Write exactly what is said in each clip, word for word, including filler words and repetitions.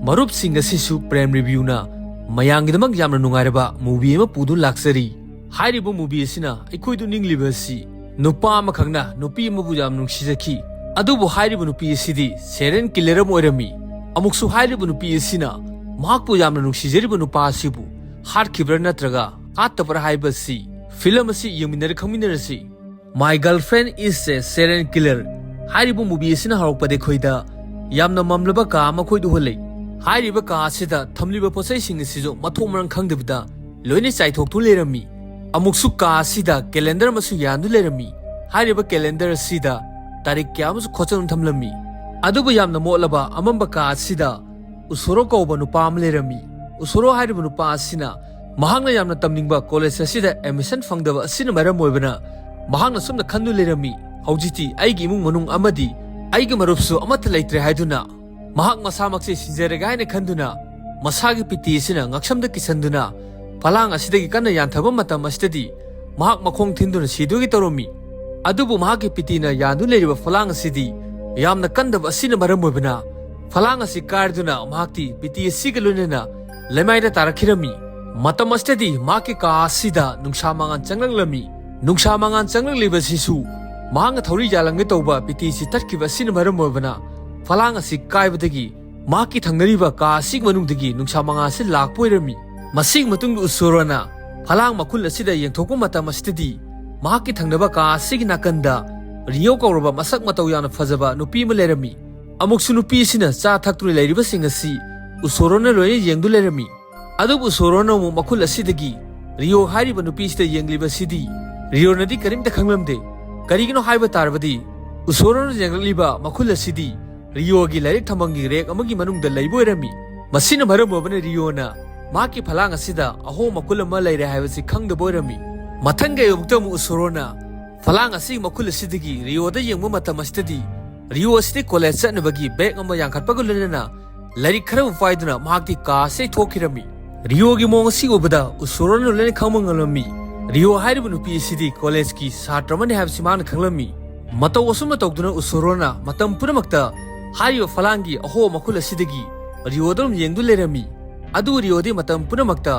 ꯃꯔꯨꯞꯁꯤꯡ, ꯑꯁꯤꯁꯨ Prem Reviewꯅ ꯃꯌꯥꯝꯒꯤꯗꯃꯛ ꯌꯥꯝꯅ ꯅꯨꯡꯉꯥꯏꯔꯕ movie ꯑꯃ ꯄꯨꯗꯨꯅ ꯂꯥꯛꯆꯔꯤ꯫ ꯍꯥꯏꯔꯤꯕ movie ꯑꯁꯤꯅ ꯑꯩꯈꯣꯏꯗ ꯎꯠꯅꯤꯡꯂꯤꯕ ꯑꯁꯤ ꯅꯨꯄꯥ ꯑꯃꯈꯛꯅ ꯅꯨꯄꯤ ꯑꯃꯕꯨ ꯌꯥꯝꯅ ꯅꯨꯡꯁꯤꯖꯈꯤ꯫ ꯑꯗꯨꯕꯨ ꯍꯥꯏꯔꯤꯕ ꯅꯨꯄꯤ ꯑꯁꯤꯗꯤ serial killer ꯑꯃ ꯑꯣꯏꯔꯝꯃꯤ꯫ ꯑꯃꯨꯛꯁꯨ ꯍꯥꯏꯔꯤꯕ ꯅꯨꯄꯤ ꯑꯁꯤꯅ ꯃꯍꯥꯛꯄꯨ ꯌꯥꯝꯅ ꯅꯨꯡꯁꯤꯖꯔꯤꯕ ꯅꯨꯄꯥ ꯑꯁꯤꯕꯨ ꯍꯥꯠꯈꯤꯕ꯭ꯔꯥ ꯅꯠꯇ꯭ꯔꯒ ꯍꯥꯠꯇꯕ꯭ꯔꯥ ꯍꯥꯏꯕ ꯑꯁꯤ film ꯑꯁꯤ ꯌꯦꯡꯃꯤꯟꯅꯔ ꯈꯪꯃꯤꯟꯅꯔꯁꯤ꯫ My Girlfriend is a Serial Killer ꯍꯥꯏꯔꯤꯕ movie ꯑꯁꯤꯅ ꯍꯧꯔꯛꯄꯗ ꯑꯩꯈꯣꯏꯗ ꯌꯥꯝꯅ ꯃꯝꯂꯕ ꯀꯥ ꯑꯃ ꯑꯩꯈꯣꯏꯗ ꯎꯍꯜꯂꯤ꯫ ꯍꯥꯏꯔꯤꯕ ꯀꯥ ꯑꯁꯤꯗ ꯊꯝꯂꯤꯕ ꯄꯣꯠꯆꯩꯁꯤꯡ ꯑꯁꯤꯁꯨ ꯃꯊꯣꯡ ꯃꯔꯝ ꯈꯪꯗꯕꯤꯗ ꯂꯣꯏꯅ ꯆꯥꯏꯊꯣꯛꯇꯨꯅ ꯂꯩꯔꯝꯃꯤ꯫ ꯑꯃꯨꯛꯁꯨ ꯀꯥ ꯑꯁꯤꯗ calendar ꯑꯃꯁꯨ ꯌꯥꯟꯗꯨꯅ ꯂꯩꯔꯝꯃꯤ꯫ ꯍꯥꯏꯔꯤꯕ calendar ꯑꯁꯤꯗ ꯇꯥꯔꯤꯛ ꯀꯌꯥ ꯑꯃꯁꯨ ꯈꯣꯠꯆꯟꯗꯨꯅ ꯊꯝꯂꯝꯃꯤ꯫ ꯑꯗꯨꯕꯨ ꯌꯥꯝꯅ ꯃꯣꯠꯂꯕ ꯑꯃꯝꯕ ꯀꯥ ꯑꯁꯤꯗ ꯎꯁꯣꯔꯣ ꯀꯧꯕ ꯅꯨꯄꯥ ꯑꯃ ꯂꯩꯔꯝꯃꯤ꯫ ꯎꯁꯣꯔꯣ ꯍꯥꯏꯔꯤꯕ ꯅꯨꯄꯥ ꯑꯁꯤꯅ ꯃꯍꯥꯛꯅ ꯌꯥꯝꯅ ꯇꯝꯅꯤꯡꯕ college ꯑꯁꯤꯗ admission ꯐꯪꯗꯕ ꯑꯁꯤꯅ ꯃꯔꯝ ꯑꯣꯏꯕꯅ ꯃꯍꯥꯛꯅ ꯁꯨꯝꯅ ꯈꯟꯗꯨꯅ ꯂꯩꯔꯝꯃꯤ, "ꯍꯧꯖꯤꯛꯇꯤ ꯑꯩꯒꯤ ꯏꯃꯨꯡ ꯃꯅꯨꯡ ꯑꯃꯗꯤ ꯑꯩꯒꯤ ꯃꯔꯨꯞꯁꯨ ꯑꯃꯠꯇ ꯂꯩꯇ꯭ꯔꯦ" ꯍꯥꯏꯗꯨꯅ ꯃꯍꯥꯛ ꯃꯁꯥꯃꯛꯁꯦ ꯁꯤꯖꯔꯒꯦ ꯍꯥꯏꯅ ꯈꯟꯗꯨꯅ ꯃꯁꯥꯒꯤ ꯄꯤꯇꯤ ꯑꯁꯤꯅ ꯉꯛꯁꯝꯗ ꯀꯤꯁꯟꯗꯨꯅ ꯐꯂꯥꯡ ꯑꯁꯤꯗꯒꯤ ꯀꯟꯅ ꯌꯥꯟꯊꯕ ꯃꯇꯝ ꯑꯁꯤꯗꯗꯤ ꯃꯍꯥꯛ ꯃꯈꯣꯡ ꯊꯤꯟꯗꯨꯅ ꯁꯤꯗꯨꯒꯤ ꯇꯧꯔꯝꯃꯤ꯫ ꯑꯗꯨꯕꯨ ꯃꯍꯥꯛꯀꯤ ꯄꯤꯇꯤꯅ ꯌꯥꯟꯗꯨꯅ ꯂꯩꯔꯤꯕ ꯐꯂꯥꯡ ꯑꯁꯤꯗꯤ ꯌꯥꯝꯅ ꯀꯟꯗꯕ ꯑꯁꯤꯅ ꯃꯔꯝ ꯑꯣꯏꯕꯅ ꯐꯂꯥꯡ ꯑꯁꯤ ꯀꯥꯏꯔꯗꯨꯅ ꯃꯍꯥꯛꯇꯤ ꯄꯤꯇꯤ ꯑꯁꯤꯒ ꯂꯣꯏꯅꯅ ꯂꯩꯃꯥꯏꯗ ꯇꯥꯔꯛꯈꯤꯔꯝꯃꯤ꯫ ꯃꯇꯝ ꯑꯁꯤꯗꯗꯤ ꯃꯍꯥꯛꯀꯤ ꯀꯥ ꯑꯁꯤꯗ ꯅꯨꯡꯁꯥ ꯃꯉꯥꯜ ꯆꯪꯂꯛꯂꯝꯃꯤ꯫ ꯅꯨꯡꯁꯥ ꯃꯉꯥꯜ ꯆꯪꯂꯛꯂꯤꯕꯁꯤꯁꯨ ꯃꯍꯥꯛꯅ ꯊꯧꯔꯤ ꯌꯥꯜꯂꯝꯒꯦ ꯇꯧꯕ ꯄꯤꯇꯤꯁꯤ ꯇꯠꯈꯤꯕ ꯑꯁꯤꯅ ꯃꯔꯝ ꯑꯣꯏꯕꯅ ꯐꯂꯥꯡ ꯑꯁꯤ ꯀꯥꯏꯕꯗꯒꯤ ꯃꯍꯥꯛꯀꯤ ꯊꯪꯅꯔꯤꯕ ꯀꯥ ꯑꯁꯤꯒꯤ ꯃꯅꯨꯡꯗꯒꯤ ꯅꯨꯡꯁꯥ ꯃꯉꯥꯜ ꯑꯁꯤ ꯂꯥꯛꯄ ꯑꯣꯏꯔꯝꯃꯤ꯫ ꯃꯁꯤꯒꯤ ꯃꯇꯨꯡꯗ ꯎꯁꯣꯔꯣꯅ ꯐꯂꯥꯡ ꯃꯈꯨꯜ ꯑꯁꯤꯗ ꯌꯦꯡꯊꯣꯛꯄ ꯃꯇꯝ ꯑꯁꯤꯗꯗꯤ ꯃꯍꯥꯛꯀꯤ ꯊꯪꯅꯕ ꯀꯥ ꯑꯁꯤꯒꯤ ꯅꯥꯀꯟꯗ ꯔꯤꯌꯣ ꯀꯧꯔꯕ ꯃꯁꯛ ꯃꯇꯧ ꯌꯥꯝꯅ ꯐꯖꯕ ꯅꯨꯄꯤ ꯑꯃ ꯂꯩꯔꯝꯃꯤ꯫ ꯑꯃꯨꯛꯁꯨ ꯅꯨꯄꯤ ꯑꯁꯤꯅ ꯆꯥ ꯊꯛꯇꯨꯅ ꯂꯩꯔꯤꯕꯁꯤꯡ ꯑꯁꯤ ꯎꯁꯣꯔꯣꯅ ꯂꯣꯏꯅ ꯌꯦꯡꯗꯨ ꯂꯩꯔꯝꯃꯤ꯫ ꯑꯗꯨꯕꯨ ꯎꯁꯣꯔꯣꯅ ꯑꯃꯨꯛ ꯃꯈꯨꯜ ꯑꯁꯤꯗꯒꯤ ꯔꯤꯌꯣ ꯍꯥꯏꯔꯤꯕ ꯅꯨꯄꯤꯁꯤꯗ ꯌꯦꯡꯂꯤꯕꯁꯤꯗꯤ ꯔꯤꯌꯣꯅꯗꯤ ꯀꯔꯤꯝꯇ ꯈꯪꯂꯝꯗꯦ꯫ ꯀꯔꯤꯒꯤꯅꯣ ꯍꯥꯏꯕ ꯇꯥꯔꯕꯗꯤ ꯎꯁꯣꯔꯣꯅ ꯌꯦꯡꯂꯛꯂꯤꯕ ꯃꯈꯨꯜ ꯑꯁꯤꯗꯤ ꯔꯤꯌꯣꯒꯤ ꯂꯥꯏꯔꯤꯛ ꯊꯝꯐꯝꯒꯤ rack ꯑꯃꯒꯤ ꯃꯅꯨꯡꯗ ꯂꯩꯕ ꯑꯣꯏꯔꯝꯃꯤ꯫ ꯃꯁꯤꯅ ꯃꯔꯝ ꯑꯣꯏꯕꯅ ꯔꯤꯌꯣꯅ ꯃꯍꯥꯛꯀꯤ ꯐꯂꯥꯡ ꯑꯁꯤꯗ ꯑꯍꯣꯡꯕ ꯃꯈꯨꯜ ꯑꯃ ꯂꯩꯔꯦ ꯍꯥꯏꯕꯁꯤ ꯈꯪꯗꯕ ꯑꯣꯏꯔꯝꯃꯤ꯫ ꯃꯊꯪꯒꯤ ꯑꯌꯨꯛꯇ ꯑꯃꯨꯛ ꯎꯁꯣꯔꯣꯅ ꯐꯂꯥꯡ ꯑꯁꯤꯒꯤ ꯃꯈꯨꯜ ꯑꯁꯤꯗꯒꯤ ꯔꯤꯌꯣꯗ ꯌꯦꯡꯕ ꯃꯇꯝ ꯑꯁꯤꯗꯗꯤ ꯔꯤꯌꯣ ꯑꯁꯤꯗꯤ college ꯆꯠꯅꯕꯒꯤ bag ꯑꯃ ꯌꯥꯟꯈꯠꯄꯒ ꯂꯣꯏꯅꯅ ꯂꯥꯏꯔꯤꯛ ꯈꯔꯕꯨ ꯄꯥꯏꯗꯨꯅ ꯃꯍꯥꯛꯇꯤ ꯀꯥ ꯑꯁꯤꯗꯒꯤ ꯊꯣꯛꯈꯤꯔꯝꯃꯤ꯫ ꯔꯤꯌꯣꯒꯤ ꯃꯑꯣꯡ ꯑꯁꯤ ꯎꯕꯗ ꯎꯁꯣꯔꯣꯅ ꯂꯣꯏꯅ ꯈꯪꯕ ꯉꯝꯂꯝꯃꯤ꯫ ꯔꯤꯌꯣ ꯍꯥꯏꯔꯤꯕ ꯅꯨꯄꯤ ꯑꯁꯤꯗꯤ collegeꯀꯤ ꯁꯥꯇ꯭ꯔ ꯑꯃꯅꯤ ꯍꯥꯏꯕꯁꯤ ꯃꯍꯥꯛꯅ ꯈꯪꯂꯝꯃꯤ꯫ ꯃꯇꯧ ꯑꯁꯨꯝꯅ ꯇꯧꯗꯨꯅ ꯎꯁꯣꯔꯣꯅ ꯃꯇꯝ ꯄꯨꯝꯅꯃꯛꯇ ꯍꯥꯏꯔꯤꯕ ꯐꯂꯥꯡꯒꯤ ꯑꯍꯣꯕ ꯃꯈꯨꯜ ꯑꯁꯤꯗꯒꯤ ꯔꯤꯑꯣꯗ ꯑꯗꯨꯝ ꯌꯦꯡꯗꯨꯅ ꯂꯩꯔꯝꯃꯤ꯫ ꯑꯗꯨ ꯔꯤꯑꯣꯗꯤ ꯃꯇꯝ ꯄꯨꯝꯅꯃꯛꯇ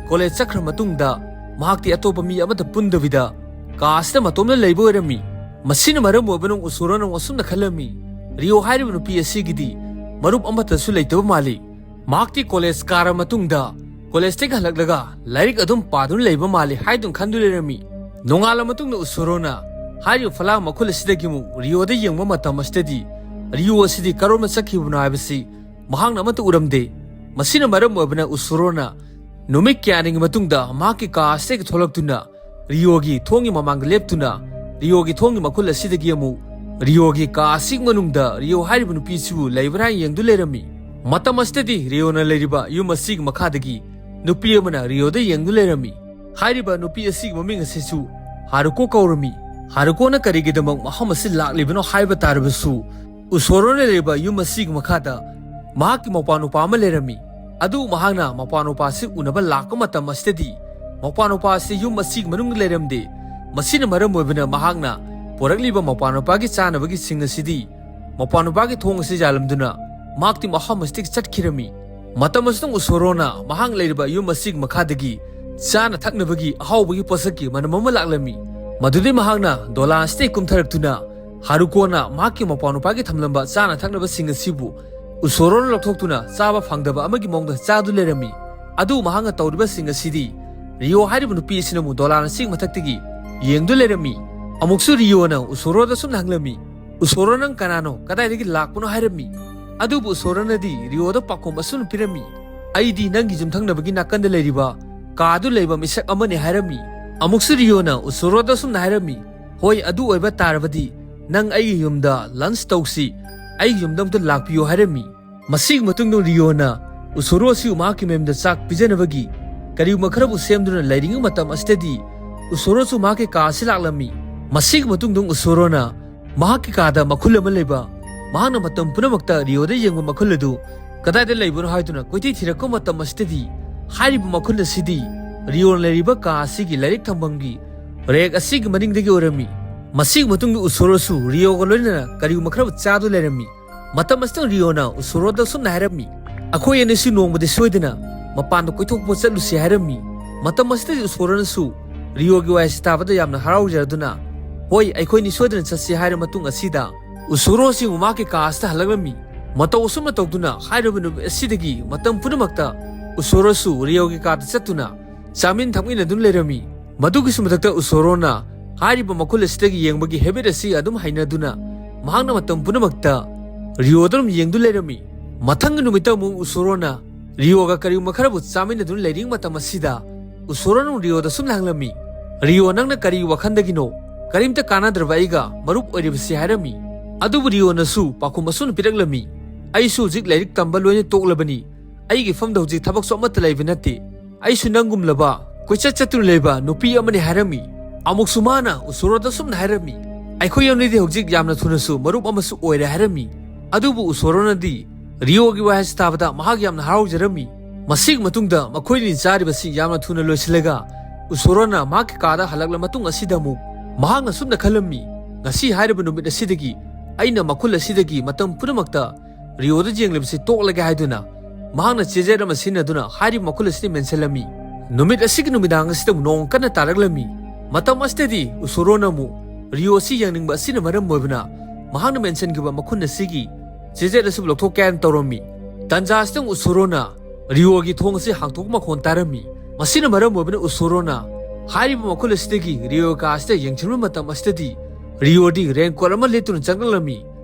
ꯀꯣꯂꯦꯖ ꯆꯠꯈ꯭ꯔ ꯃꯇꯨꯡꯗ ꯃꯍꯥꯛꯇꯤ ꯑꯇꯣꯞꯄ ꯃꯤ ꯑꯃꯠꯇ ꯄꯨꯟꯗꯕꯤꯗ ꯀꯥ ꯑꯁꯤꯗ ꯃꯇꯣꯝꯗ ꯂꯩꯕ ꯑꯣꯏꯔꯝꯃꯤ꯫ ꯃꯁꯤꯅ ꯃꯔꯝ ꯑꯣꯏꯕꯅ ꯎꯁꯣꯔꯣꯅ ꯑꯁꯨꯝꯅ ꯈꯜꯂꯝꯃꯤ, ꯔꯤꯑꯣ ꯍꯥꯏꯔꯤꯕ ꯅꯨꯄꯤ ꯑꯁꯤꯒꯤꯗꯤ ꯃꯔꯨꯞ ꯑꯃꯠꯇꯁꯨ ꯂꯩꯇꯕ ꯃꯥꯜꯂꯤ꯫ ꯃꯍꯥꯛꯇꯤ ꯀꯣꯂꯦꯖ ꯀꯥꯔ ꯃꯇꯨꯡꯗ ꯀꯣꯂꯦꯖꯇꯒꯤ ꯍꯜꯂꯛꯂꯒ ꯂꯥꯏꯔꯤꯛ ꯑꯗꯨꯝ ꯄꯥꯗꯨꯅ ꯂꯩꯕ ꯃꯥꯜꯂꯤ ꯍꯥꯏꯗꯨꯅ ꯈꯟꯗꯨꯅ ꯂꯩꯔꯝꯃꯤ꯫ ꯅꯣꯡꯉꯥꯜꯂ ꯃꯇꯨꯡꯗ ꯎꯁꯣꯔꯣꯅ ꯍꯥꯏꯔꯤꯕ ꯐꯂꯥꯡ ꯃꯈꯨꯜ ꯑꯁꯤꯗꯒꯤ ꯑꯃꯨꯛ ꯔꯤꯑꯣꯗ ꯌꯦꯡꯕ ꯃꯇꯝ ꯑꯁꯤꯗꯗꯤ ꯔꯤꯑꯣ ꯑꯁꯤꯗꯤ ꯀꯔꯣꯝꯗ ꯆꯠꯈꯤꯕꯅꯣ ꯍꯥꯏꯕꯁꯤ ꯃꯍꯥꯛꯅ ꯑꯃꯠꯇ ꯎꯔꯝꯗꯦ꯫ ꯃꯁꯤꯅ ꯃꯔꯝ ꯑꯣꯏꯕꯅ ꯎꯁꯣꯔꯣꯅ ꯅꯨꯃꯤꯠ ꯀꯌꯥꯅꯤꯒꯤ ꯃꯇꯨꯡꯗ ꯃꯍꯥꯛꯀꯤ ꯀꯥ ꯑꯁꯤꯗꯒꯤ ꯊꯣꯛꯂꯛꯇꯨꯅ ꯔꯤꯑꯣꯒꯤ ꯊꯣꯡꯒꯤ ꯃꯃꯥꯡꯗ ꯂꯦꯞꯇꯨꯅ ꯔꯤꯑꯣꯒꯤ ꯊꯣꯡꯒꯤ ꯃꯈꯨꯜ ꯑꯁꯤꯗꯒꯤ ꯑꯃꯨꯛ ꯔꯤꯑꯣꯒꯤ ꯀꯥ ꯑꯁꯤꯒꯤ ꯃꯅꯨꯡꯗ ꯔꯤꯑꯣ ꯍꯥꯏꯔꯤꯕ ꯅꯨꯄꯤ ꯑꯁꯤꯕꯨ ꯂꯩꯕ꯭ꯔꯥ ꯍꯥꯏꯅ ꯌꯦꯡꯗꯨ ꯂꯩꯔꯝꯃꯤ꯫ ꯃꯇꯝ ꯑꯁꯤꯗꯗꯤ ꯔꯤꯑꯣꯅ ꯂꯩꯔꯤꯕ ꯌꯨꯝ ꯑꯁꯤꯒꯤ ꯃꯈꯥꯗꯒꯤ ꯅꯨꯄꯤ ꯑꯃꯅ ꯔꯤꯑꯣꯗ ꯌꯦꯡꯗꯨ ꯂꯩꯔꯝꯃꯤ꯫ ꯍꯥꯏꯔꯤꯕ ꯅꯨꯄꯤ ꯑꯁꯤꯒꯤ ꯃꯃꯤꯡ ꯑꯁꯤꯁꯨ ꯍꯥꯔꯨꯀꯣ ꯀꯧꯔꯝꯃꯤ꯫ ꯍꯥꯔꯨꯀꯣꯅ ꯀꯔꯤꯒꯤꯗꯃꯛ ꯃꯐꯝ ꯑꯁꯤ ꯂꯥꯛꯂꯤꯕꯅꯣ ꯍꯥꯏꯕ ꯇꯥꯔꯕꯁꯨ ꯎꯁꯣꯔꯣꯅ ꯂꯩꯔꯤꯕ ꯌꯨꯝ ꯑꯁꯤꯒꯤ ꯃꯈꯥꯗ ꯃꯍꯥꯛꯀꯤ ꯃꯧꯄꯥ ꯅꯨꯄꯥ ꯑꯃ ꯂꯩꯔꯝꯃꯤ꯫ ꯑꯗꯨ ꯃꯍꯥꯛꯅ ꯃꯧꯄꯥ ꯅꯨꯄꯥ ꯑꯁꯤ ꯎꯅꯕ ꯂꯥꯛꯄ ꯃꯇꯝ ꯑꯁꯤꯗꯗꯤ ꯃꯧꯄꯥ ꯅꯨꯄꯥ ꯑꯁꯤ ꯌꯨꯝ ꯑꯁꯤꯒꯤ ꯃꯅꯨꯡꯗ ꯂꯩꯔꯝꯗꯦ꯫ ꯃꯁꯤꯅ ꯃꯔꯝ ꯑꯣꯏꯕꯅ ꯃꯍꯥꯛꯅ ꯄꯨꯔꯛꯂꯤꯕ ꯃꯧꯄꯥ ꯅꯨꯄꯥꯒꯤ ꯆꯥꯅꯕꯒꯤ ꯁꯤꯡ ꯑꯁꯤꯗꯤ ꯃꯧꯄꯥ ꯅꯨꯄꯥꯒꯤ ꯊꯣꯡ ꯑꯁꯤ ꯌꯥꯜꯂꯝꯗꯨꯅ ꯃꯍꯥꯛꯇꯤ ꯃꯐꯝ ꯑꯁꯤꯗꯒꯤ ꯆꯠꯈꯤꯔꯝꯃꯤ꯫ ꯃꯇꯝ ꯑꯁꯤꯗ ꯎꯁꯣꯔꯣꯅ ꯃꯍꯥꯛ ꯂꯩꯔꯤꯕ ꯌꯨꯝ ꯑꯁꯤꯒꯤ ꯃꯈꯥꯗꯒꯤ ꯆꯥꯅ ꯊꯛꯅꯕꯒꯤ ꯑꯍꯥꯎꯕꯒꯤ ꯄꯣꯠꯁꯛꯀꯤ ꯃꯅꯝ ꯑꯃ ꯂꯥꯛꯂꯝꯃꯤ꯫ ꯃꯗꯨꯗꯤ ꯃꯍꯥꯛꯅ ꯗꯣꯂꯥꯟ ꯑꯁꯤꯗꯒꯤ ꯀꯨꯝꯊꯔꯛꯇꯨꯅ ꯍꯥꯔꯨꯀꯣꯅ ꯃꯍꯥꯛꯀꯤ ꯃꯧꯄꯥ ꯅꯨꯄꯥꯒꯤ ꯊꯝꯂꯝꯕ ꯆꯥꯅ ꯊꯛꯅꯕꯁꯤꯡ ꯑꯁꯤꯕꯨ ꯎꯁꯣꯔꯣꯅ ꯂꯧꯊꯣꯛꯇꯨꯅ ꯆꯥꯕ ꯐꯪꯗꯕ ꯑꯃꯒꯤ ꯃꯑꯣꯡꯗ ꯆꯥꯗꯨ ꯂꯩꯔꯝꯃꯤ꯫ ꯑꯗꯨ ꯃꯍꯥꯛꯅ ꯇꯧꯔꯤꯕꯁꯤꯡ ꯑꯁꯤꯗꯤ ꯔꯤꯑꯣ ꯍꯥꯏꯔꯤꯕ ꯅꯨꯄꯤ ꯑꯁꯤꯅ ꯑꯃꯨꯛ ꯗꯣꯂꯥꯟ ꯑꯁꯤꯒꯤ ꯃꯊꯛꯇꯒꯤ ꯌꯦꯡꯗꯨ ꯂꯩꯔꯝꯃꯤ꯫ ꯑꯃꯨꯛꯁꯨ ꯔꯤꯑꯣꯅ ꯎꯁꯣꯔꯣꯗ ꯁꯨꯝꯅ ꯍꯪꯂꯝꯃꯤ, "ꯎꯁꯣꯔꯣ, ꯅꯪ ꯀꯅꯥꯅꯣ? ꯀꯗꯥꯏꯗꯒꯤ ꯂꯥꯛꯄꯅꯣ?" ꯍꯥꯏꯔꯝꯃꯤ꯫ ꯑꯗꯨꯕꯨ ꯎꯁꯣꯔꯣꯅꯗꯤ ꯔꯤꯑꯣꯗ ꯄꯥꯎꯈꯨꯝ ꯑꯁꯨꯝꯅ ꯄꯤꯔꯝꯃꯤ, "ꯑꯩꯗꯤ ꯅꯪꯒꯤ ꯌꯨꯝꯊꯪꯅꯕꯒꯤ ꯅꯥꯀꯟꯗ ꯂꯩꯔꯤꯕ ꯀꯥꯗꯨ ꯂꯩꯕ ꯃꯤꯁꯛ ꯑꯃꯅꯤ" ꯍꯥꯏꯔꯝꯃꯤ꯫ ꯑꯃꯨꯛꯁꯨ ꯔꯤꯑꯣꯅ ꯎꯁꯣꯔꯣꯗ ꯁꯨꯝꯅ ꯍꯥꯏꯔꯝꯃꯤ, "ꯍꯣꯏ, ꯑꯗꯨ ꯑꯣꯏꯕ ꯇꯥꯔꯕꯗꯤ ꯅꯪ ꯑꯩꯒꯤ ꯌꯨꯝꯗ ꯂꯟꯆ ꯇꯧꯁꯤ, ꯑꯩꯒꯤ ꯌꯨꯝꯗ ꯑꯃꯨꯛꯇ ꯂꯥꯛꯄꯤꯌꯨ" ꯍꯥꯏꯔꯝꯃꯤ꯫ ꯃꯁꯤꯒꯤ ꯃꯇꯨꯡꯗ ꯔꯤꯑꯣꯅ ꯎꯁꯣꯔꯣ ꯑꯁꯤꯕꯨ ꯃꯍꯥꯛꯀꯤ ꯃꯌꯨꯝꯗ ꯆꯥꯛ ꯄꯤꯖꯅꯕꯒꯤ ꯀꯔꯤꯒꯨꯝꯕ ꯈꯔꯕꯨ ꯁꯦꯝꯗꯨꯅ ꯂꯩꯔꯤꯉꯩ ꯃꯇꯝ ꯑꯁꯤꯗꯗꯤ ꯎꯁꯣꯔꯣꯁꯨ ꯃꯍꯥꯛꯀꯤ ꯀꯥ ꯑꯁꯤ ꯂꯥꯛꯂꯝꯃꯤ꯫ ꯃꯁꯤꯒꯤ ꯃꯇꯨꯡꯗ ꯎꯁꯣꯔꯣꯅ ꯃꯍꯥꯛꯀꯤ ꯀꯥꯗ ꯃꯈꯨꯜ ꯑꯃ ꯂꯩꯕ, ꯃꯍꯥꯛꯅ ꯃꯇꯝ ꯄꯨꯝꯅꯃꯛꯇ ꯔꯤꯑꯣꯗ ꯌꯦꯡꯕ ꯃꯈꯨꯜ ꯑꯗꯨ ꯀꯗꯥꯏꯗ ꯂꯩꯕꯅꯣ ꯍꯥꯏꯗꯨꯅ ꯀꯣꯏꯊꯤ ꯊꯤꯔꯛꯄ ꯃꯇꯝ ꯑꯁꯤꯗꯗꯤ ꯍꯥꯏꯔꯤꯕ ꯃꯈꯨꯜ ꯑꯁꯤꯗꯤ ꯔꯤꯑꯣꯅ ꯂꯩꯔꯤꯕ ꯀꯥ ꯑꯁꯤꯒꯤ ꯂꯥꯏꯔꯤꯛ ꯊꯝꯐꯝꯒꯤ ꯔꯦꯛ ꯑꯁꯤꯒꯤ ꯃꯅꯤꯡꯗꯒꯤ ꯑꯣꯏꯔꯝꯃꯤ꯫ ꯃꯁꯤꯒꯤ ꯃꯇꯨꯡꯗ ꯎꯁꯣꯔꯣꯁꯨ ꯔꯤꯑꯣꯒ ꯂꯣꯏꯅꯅ ꯀꯔꯤꯒꯨꯝꯕ ꯈꯔꯕꯨ ꯆꯥꯗꯨꯅ ꯂꯩꯔꯝꯃꯤ꯫ ꯃꯇꯝ ꯑꯁꯤꯗ ꯔꯤꯑꯣꯅ ꯎꯁꯣꯔꯣꯗ ꯁꯨꯝꯅ ꯍꯥꯏꯔꯝꯃꯤ, "ꯑꯩꯈꯣꯏ ꯑꯅꯤꯁꯨ ꯅꯣꯡꯃꯗꯤ ꯁꯣꯏꯗꯅ ꯃꯄꯥꯟꯗ ꯀꯣꯏꯊꯣꯛꯄ ꯆꯠꯂꯨꯁꯤ" ꯍꯥꯏꯔꯝꯃꯤ꯫ ꯃꯇꯝ ꯑꯁꯤꯗꯒꯤ ꯎꯁꯣꯔꯣꯅꯁꯨ ꯔꯤꯑꯣꯒꯤ ꯋꯥꯍꯩꯁꯤ ꯇꯥꯕꯗ ꯌꯥꯝꯅ ꯍꯔꯥꯎꯖꯔꯗꯨꯅ, "ꯍꯣꯏ, ꯑꯩꯈꯣꯏꯅꯤ ꯁꯣꯏꯗꯅ ꯆꯠꯁꯤ" ꯍꯥꯏꯔ ꯃꯇꯨꯡ ꯑꯁꯤꯗ ꯎꯁꯣꯔꯣꯁꯤ ꯃꯍꯥꯛꯀꯤ ꯀꯥ ꯑꯁꯤꯗ ꯍꯜꯂꯛꯂꯝꯃꯤ꯫ ꯃꯇꯧ ꯑꯁꯨꯝꯅ ꯇꯧꯗꯨꯅ ꯍꯥꯏꯔꯤꯕ ꯅꯨꯃꯤꯠ ꯑꯁꯤꯗꯒꯤ ꯃꯇꯝ ꯄꯨꯝꯅꯃꯛꯇ ꯎꯁꯣꯔꯣꯁꯨ ꯔꯤꯑꯣꯒꯤ ꯀꯥꯗ ꯆꯠꯇꯨꯅ ꯆꯥꯃꯤꯟ ꯊꯛꯃꯤꯟꯅꯗꯨꯅ ꯂꯩꯔꯝꯃꯤ꯫ ꯃꯗꯨꯒꯤꯁꯨ ꯃꯊꯛꯇ ꯎꯁꯣꯔꯣꯅ ꯍꯥꯏꯔꯤꯕ ꯃꯈꯨꯜ ꯑꯁꯤꯗꯒꯤ ꯌꯦꯡꯕꯒꯤ ꯍꯦꯕꯤꯠ ꯑꯁꯤ ꯑꯗꯨꯝ ꯍꯩꯅꯗꯨꯅ ꯃꯍꯥꯛꯅ ꯃꯇꯝ ꯄꯨꯝꯅꯃꯛꯇ ꯔꯤꯑꯣꯗ ꯑꯗꯨꯝ ꯌꯦꯡꯗꯨꯅ ꯂꯩꯔꯝꯃꯤ꯫ ꯃꯊꯪꯒꯤ ꯅꯨꯃꯤꯠꯇ ꯑꯃꯨꯛ ꯎꯁꯣꯔꯣꯅ ꯔꯤꯑꯣꯒ ꯀꯔꯤꯒꯨꯝꯕ ꯈꯔꯕꯨ ꯆꯥꯃꯤꯟꯅꯗꯨꯅ ꯂꯩꯔꯤꯉꯩ ꯃꯇꯝ ꯑꯁꯤꯗ ꯎꯁꯣꯔꯣꯅ ꯑꯃꯨꯛ ꯔꯤꯑꯣꯗ ꯁꯨꯝꯅ ꯍꯪꯂꯝꯃꯤ, "ꯔꯤꯑꯣ, ꯅꯪꯅ ꯀꯔꯤ ꯋꯥꯈꯜꯗꯒꯤꯅꯣ ꯀꯔꯤꯝꯇ ꯀꯥꯟꯅꯗ꯭ꯔꯕ ꯑꯩꯒ ꯃꯔꯨꯞ ꯑꯣꯏꯔꯤꯕꯁꯤ?" ꯍꯥꯏꯔꯝꯃꯤ꯫ ꯑꯗꯨꯕꯨ ꯔꯤꯑꯣꯅꯁꯨ ꯄꯥꯎꯈꯨꯝ ꯑꯁꯨꯝꯅ ꯄꯤꯔꯛꯂꯝꯃꯤ, "ꯑꯩꯁꯨ ꯍꯧꯖꯤꯛ ꯂꯥꯏꯔꯤꯛ ꯇꯝꯕ ꯂꯣꯏꯅ ꯇꯣꯛꯂꯕꯅꯤ꯫ ꯑꯩꯒꯤ ꯏꯐꯝꯗ ꯍꯧꯖꯤꯛ ꯊꯕꯛꯁꯨ ꯑꯃꯠꯇ ꯂꯩꯕ ꯅꯠꯇꯦ꯫ ꯑꯩꯁꯨ ꯅꯪꯒꯨꯝꯂꯕ ꯀꯣꯏꯆꯠ ꯆꯠꯇꯨꯅ ꯂꯩꯕ ꯅꯨꯄꯤ ꯑꯃꯅꯤ" ꯍꯥꯏꯔꯝꯃꯤ꯫ ꯑꯃꯨꯛꯁꯨ ꯃꯥꯅ ꯎꯁꯣꯔꯣꯗ ꯁꯨꯝꯅ ꯍꯥꯏꯔꯝꯃꯤ, "ꯑꯩꯈꯣꯏ ꯑꯅꯤꯗꯤ ꯍꯧꯖꯤꯛ ꯌꯥꯝꯅ ꯊꯨꯅꯁꯨ ꯃꯔꯨꯞ ꯑꯃꯁꯨ ꯑꯣꯏꯔꯦ" ꯍꯥꯏꯔꯝꯃꯤ꯫ ꯑꯗꯨꯕꯨ ꯎꯁꯣꯔꯣꯅꯗꯤ ꯔꯤꯑꯣꯒꯤ ꯋꯥꯍꯩꯁꯤ ꯇꯥꯕꯗ ꯃꯍꯥꯛ ꯌꯥꯝꯅ ꯍꯔꯥꯎꯖꯔꯝꯃꯤ꯫ ꯃꯁꯤꯒꯤ ꯃꯇꯨꯡꯗ ꯃꯈꯣꯏꯅꯤ ꯆꯥꯔꯤꯕꯁꯤ ꯌꯥꯝꯅ ꯊꯨꯅ ꯂꯣꯏꯁꯤꯜꯂꯒ ꯎꯁꯣꯔꯣꯅ ꯃꯍꯥꯛꯀꯤ ꯀꯥꯗ ꯍꯜꯂꯛꯂ ꯃꯇꯨꯡ ꯑꯁꯤꯗ ꯑꯃꯨꯛ ꯃꯍꯥꯛꯅ ꯁꯨꯝꯅ ꯈꯜꯂꯝꯃꯤ, "ꯉꯁꯤ ꯍꯥꯏꯔꯤꯕ ꯅꯨꯃꯤꯠ ꯑꯁꯤꯗꯒꯤ ꯑꯩꯅ ꯃꯈꯨꯜ ꯑꯁꯤꯗꯒꯤ ꯃꯇꯝ ꯄꯨꯝꯅꯃꯛꯇ ꯔꯤꯑꯣꯗ ꯌꯦꯡꯂꯤꯕꯁꯤ ꯇꯣꯛꯂꯒꯦ" ꯍꯥꯏꯗꯨꯅ ꯃꯍꯥꯛꯅ ꯆꯦꯖꯦꯠ ꯑꯃ ꯁꯤꯖꯤꯟꯅꯗꯨꯅ ꯍꯥꯏꯔꯤꯕ ꯃꯈꯨꯜ ꯑꯁꯤꯗ ꯃꯦꯟꯁꯤꯜꯂꯝꯃꯤ꯫ ꯅꯨꯃꯤꯠ ꯑꯁꯤꯒꯤ ꯅꯨꯃꯤꯗꯥꯡ ꯑꯁꯤꯗ ꯅꯣꯡ ꯀꯟꯅ ꯇꯥꯔꯛꯂꯝꯃꯤ꯫ ꯃꯇꯝ ꯑꯁꯤꯗꯗꯤ ꯎꯁꯣꯔꯣꯅ ꯑꯃꯨꯛ ꯔꯤꯑꯣ ꯑꯁꯤ ꯌꯦꯡꯅꯤꯡꯕ ꯑꯁꯤꯅ ꯃꯔꯝ ꯑꯣꯏꯕꯅ ꯃꯍꯥꯛꯅ ꯃꯦꯟꯁꯤꯟꯈꯤꯕ ꯃꯈꯨꯜ ꯑꯁꯤꯒꯤ ꯆꯦꯖꯦꯠ ꯑꯁꯤꯕꯨ ꯂꯧꯊꯣꯛꯀꯦ ꯍꯥꯏꯅ ꯇꯧꯔꯝꯃꯤ꯫ ꯇꯟꯖꯥ ꯑꯁꯤꯗ ꯎꯁꯣꯔꯣꯅ ꯔꯤꯑꯣꯒꯤ ꯊꯣꯡ ꯑꯁꯤ ꯍꯥꯡꯇꯣꯛꯄ ꯃꯈꯣꯟ ꯇꯥꯔꯝꯃꯤ꯫ ꯃꯁꯤꯅ ꯃꯔꯝ ꯑꯣꯏꯕꯅ ꯎꯁꯣꯔꯣꯅ ꯍꯥꯏꯔꯤꯕ ꯃꯈꯨꯜ ꯑꯁꯤꯗꯒꯤ ꯔꯤꯑꯣ ꯀꯥ ꯑꯁꯤꯗ ꯌꯦꯡꯁꯤꯟꯕ ꯃꯇꯝ ꯑꯁꯤꯗꯗꯤ ꯔꯤꯑꯣꯗꯤ ꯔꯦꯟꯀꯣꯠ ꯑꯃ ꯂꯤꯠꯇꯨꯅ ꯆꯪꯂꯛꯂꯝꯃꯤ꯫